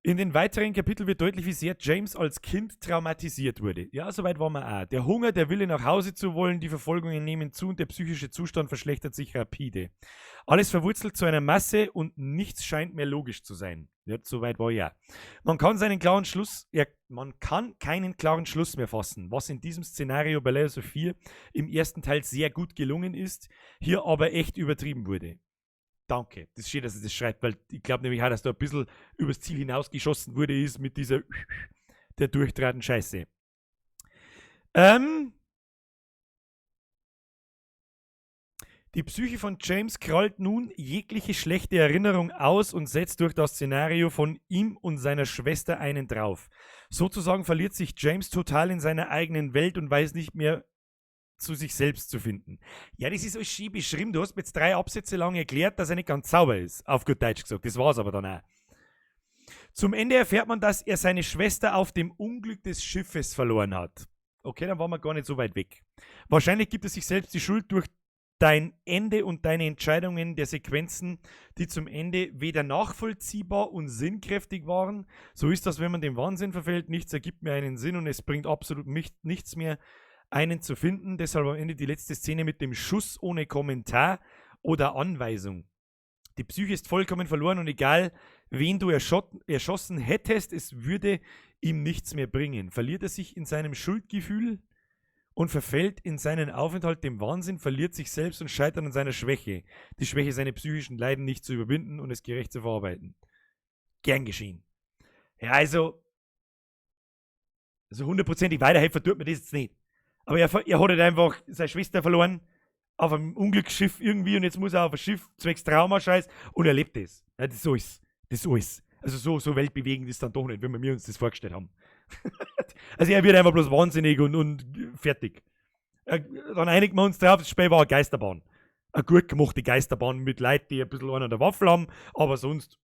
In den weiteren Kapiteln wird deutlich, wie sehr James als Kind traumatisiert wurde. Ja, soweit waren wir auch. Der Hunger, der Wille nach Hause zu wollen, die Verfolgungen nehmen zu und der psychische Zustand verschlechtert sich rapide. Alles verwurzelt zu einer Masse und nichts scheint mehr logisch zu sein. Ja, soweit war ich ja. Man kann seinen klaren Schluss, ja, man kann keinen klaren Schluss mehr fassen, was in diesem Szenario bei Layers of Fear im ersten Teil sehr gut gelungen ist, hier aber echt übertrieben wurde. Danke. Das ist schön, dass er das schreibt, weil ich glaube nämlich auch, dass da ein bisschen übers Ziel hinausgeschossen wurde ist mit dieser der durchtraten Scheiße. Die Psyche von James krallt nun jegliche schlechte Erinnerung aus und setzt durch das Szenario von ihm und seiner Schwester einen drauf. Sozusagen verliert sich James total in seiner eigenen Welt und weiß nicht mehr zu sich selbst zu finden. Ja, das ist alles schön beschrieben. Du hast mir jetzt 3 Absätze lang erklärt, dass er nicht ganz sauber ist. Auf gut Deutsch gesagt. Das war's aber dann auch. Zum Ende erfährt man, dass er seine Schwester auf dem Unglück des Schiffes verloren hat. Okay, dann waren wir gar nicht so weit weg. Wahrscheinlich gibt es sich selbst die Schuld durch dein Ende und deine Entscheidungen der Sequenzen, die zum Ende weder nachvollziehbar und sinnkräftig waren. So ist das, wenn man dem Wahnsinn verfällt. Nichts ergibt mehr einen Sinn und es bringt absolut nichts mehr, einen zu finden. Deshalb am Ende die letzte Szene mit dem Schuss ohne Kommentar oder Anweisung. Die Psyche ist vollkommen verloren und egal, wen du erschossen hättest, es würde ihm nichts mehr bringen. Verliert er sich in seinem Schuldgefühl und verfällt in seinen Aufenthalt dem Wahnsinn, verliert sich selbst und scheitert an seiner Schwäche. Die Schwäche, seine psychischen Leiden nicht zu überwinden und es gerecht zu verarbeiten. Gern geschehen. Ja, also hundertprozentig weiterhelfen tut mir das jetzt nicht. Aber er hat halt einfach seine Schwester verloren auf einem Unglücksschiff irgendwie und jetzt muss er auf ein Schiff zwecks Traumascheiß und er lebt das. Ja, das ist alles. Das ist alles. Also so weltbewegend ist dann doch nicht, wenn wir uns das vorgestellt haben. Also er wird einfach bloß wahnsinnig und fertig. Dann einigen wir uns drauf, das Spiel war eine Geisterbahn. Eine gut gemachte Geisterbahn mit Leuten, die ein bisschen einen an der Waffel haben, aber sonst.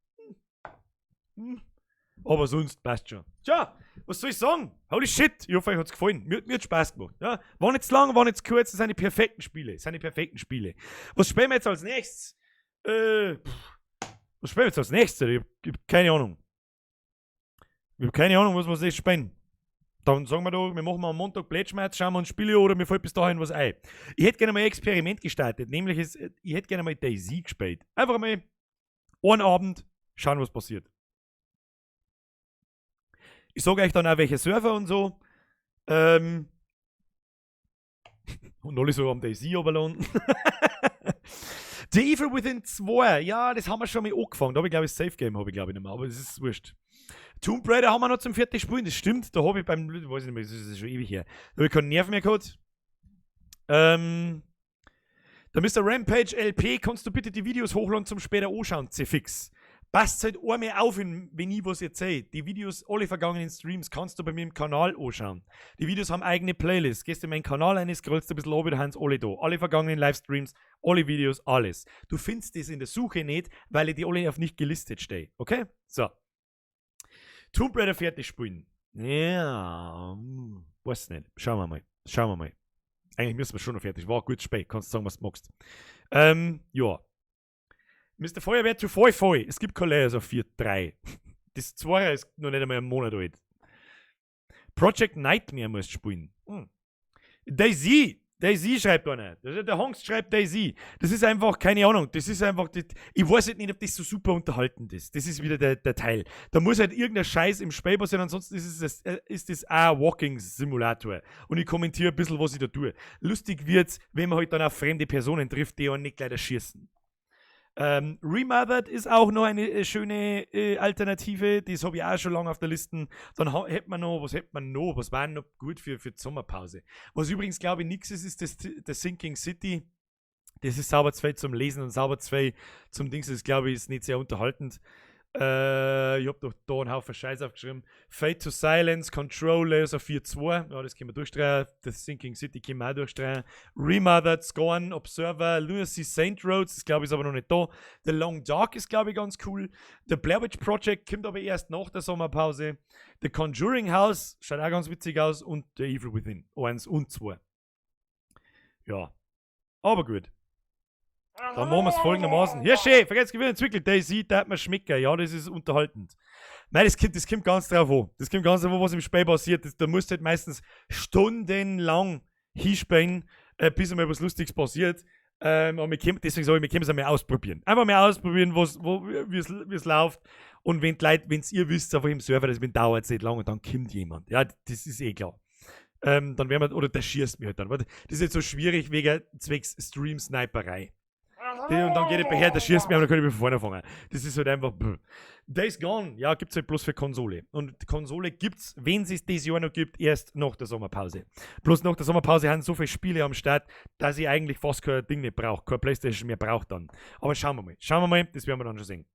Aber sonst passt schon. Tja, was soll ich sagen? Holy shit, ich hoffe, euch hat's gefallen. Mir hat Spaß gemacht. Ja, war nicht zu lang, war nicht zu kurz, das sind die perfekten Spiele. Das sind die perfekten Spiele. Was spielen wir jetzt als nächstes? Was spielen wir jetzt als nächstes? Ich hab keine Ahnung. Ich hab keine Ahnung, was wir als nächstes spielen. Dann sagen wir da, wir machen mal am Montag Plätschmerz, schauen wir uns Spiele oder mir fällt bis dahin was ein. Ich hätte gerne mal ein Experiment gestartet, nämlich ich hätte gerne mal DayZ gespielt. Einfach mal einen Abend schauen, was passiert. Ich sage euch dann auch, welche Server und so. Und alle so am DayZ runterladen. The Evil Within 2, ja, das haben wir schon mal angefangen. Da habe ich, glaube ich, Save Game habe ich, glaube ich, nicht mehr, aber das ist wurscht. Tomb Raider haben wir noch zum fertig spielen, das stimmt. Da habe ich beim, weiß ich nicht mehr, das ist schon ewig her. Da habe ich keinen Nerv mehr gehabt. Der Mr. Rampage LP, kannst du bitte die Videos hochladen zum später anschauen, C-Fix. Passt halt einmal auf, wenn ich was erzähle. Die Videos, alle vergangenen Streams, kannst du bei mir im Kanal anschauen. Die Videos haben eigene Playlists. Gehst in meinen Kanal rein, scrollst ein bisschen runter, da haben sie alle da. Alle vergangenen Livestreams, alle Videos, alles. Du findest das in der Suche nicht, weil ich die alle auf nicht gelistet stehe. Okay? So. Tomb Raider fertig spielen. Ja, weiß nicht. Schauen wir mal. Schauen wir mal. Eigentlich müssen wir schon noch fertig. War ein gutes Spiel. Kannst du sagen, was du magst. Ja. Mr. Feuerwehr zu voll voll. Es gibt keine Layers of Fear 3. Das 2 ist noch nicht einmal einen Monat alt. Project Nightmare musst du spielen. DayZ. DayZ schreibt einer. Der Honks schreibt DayZ. Das ist einfach, keine Ahnung, das ist einfach, das, ich weiß halt nicht, ob das so super unterhaltend ist. Das ist wieder der Teil. Da muss halt irgendein Scheiß im Spiel passieren, ansonsten ist es auch ein Walking Simulator. Und ich kommentiere ein bisschen, was ich da tue. Lustig wird's, wenn man halt dann auf fremde Personen trifft, die einen nicht gleich erschießen. Remothered ist auch noch eine schöne Alternative. Das habe ich auch schon lange auf der Liste. Dann hätte man noch, was hätte man noch? Was war noch gut für die Sommerpause? Was übrigens, glaube ich, nichts ist, ist das, The Sinking City. Das ist sauber zwei zum Lesen und sauber zwei zum Dings. Das, glaube ich, ist nicht sehr unterhaltend. Ich habe doch da einen Haufen Scheiß aufgeschrieben. Fade to Silence, Control, Layers of Fear 2. Ja, das können wir durchstreichen. The Sinking City können wir auch durchstreichen. Remothered, Scorn, Observer, Lunacy Saint Roads, das glaube ich ist aber noch nicht da. The Long Dark ist, glaube ich, ganz cool. The Blair Witch Project kommt aber erst nach der Sommerpause. The Conjuring House schaut auch ganz witzig aus. Und The Evil Within. 1 und 2. Ja. Aber gut. Dann machen wir es folgendermaßen. Ja, schön, vergesst gewinnt entwickelt. DayZ, da hat man schmecken. Ja, das ist unterhaltend. Nein, das kommt ganz drauf an. Das kommt ganz drauf an, was im Spiel passiert. Da musst du halt meistens stundenlang hinspielen, bis einmal was Lustiges passiert. Aber wir können, deswegen sage ich, wir können es einmal ausprobieren. Einfach mal ausprobieren, wie es läuft. Und wenn die Leute, wenn ihr wisst, auf welchem Server das bin, dauert es nicht lange und dann kommt jemand. Ja, das ist eh klar. Dann werden wir, oder der schießt mir halt dann. Aber das ist jetzt so schwierig wegen zwecks Stream-Sniperei. Und dann geht ich her, der schießt mir, und dann kann ich von vorne fangen. Das ist halt einfach. Brr. Days Gone, ja, gibt es halt bloß für Konsole. Und die Konsole gibt's, wenn es dieses Jahr noch gibt, erst nach der Sommerpause. Bloß nach der Sommerpause haben so viele Spiele am Start, dass ich eigentlich fast kein Ding nicht brauche, keine Playstation mehr brauche dann. Aber schauen wir mal. Schauen wir mal, das werden wir dann schon sehen.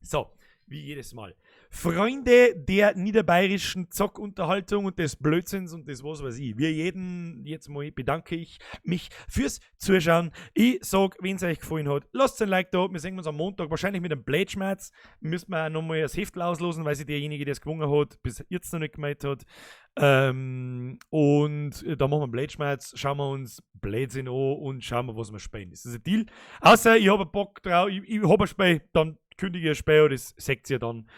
So, wie jedes Mal. Freunde der niederbayerischen Zockunterhaltung und des Blödsinns und des was weiß ich. Wie jeden jetzt mal bedanke ich mich fürs Zuschauen. Ich sag, wenn es euch gefallen hat, lasst ein Like da. Wir sehen uns am Montag wahrscheinlich mit einem Blätschmerz. Müssen wir auch nochmal das Heftel auslosen, weil sich derjenige, der es gewonnen hat, bis jetzt noch nicht gemeldet hat. Und da machen wir Blätschmerz, schauen wir uns Blödsinn an und schauen wir, was wir spielen. Das ist ein Deal. Außer ich habe Bock drauf, ich habe ein Spiel, dann kündige ich ein Spiel, das seht ihr dann.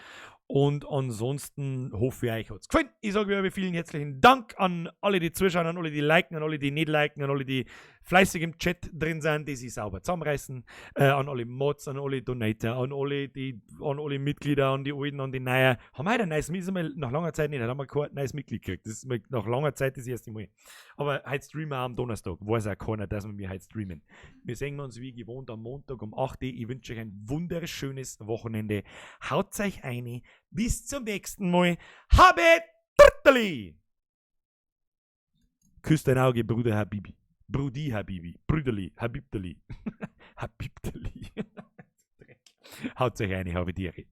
Und ansonsten hoffe ich, euch hat es gefallen. Ich sage wieder vielen herzlichen Dank an alle, die zuschauen, an alle, die liken, an alle, die nicht liken, an alle, die fleißig im Chat drin sind, die sich sauber zusammenreißen, an alle Mods, an alle Donator, an alle Mitglieder, an die Alten, an die Neuen. Haben wir heute ein neues Mitglied, nach langer Zeit nicht, heute haben wir kein neues Mitglied gekriegt. Das ist mal nach langer Zeit das erste Mal. Aber heute streamen wir am Donnerstag. Weiß auch keiner, dass wir mir heute streamen. Wir sehen uns wie gewohnt am Montag um 8 Uhr. Ich wünsche euch ein wunderschönes Wochenende. Haut euch eine. Bis zum nächsten Mal. Habe Turteli! Küss dein Auge, Bruder Habibi. Brudi Habibi. Brüderli. Habibteli. Habibteli. Dreck. Haut euch eine, habe die Ehre.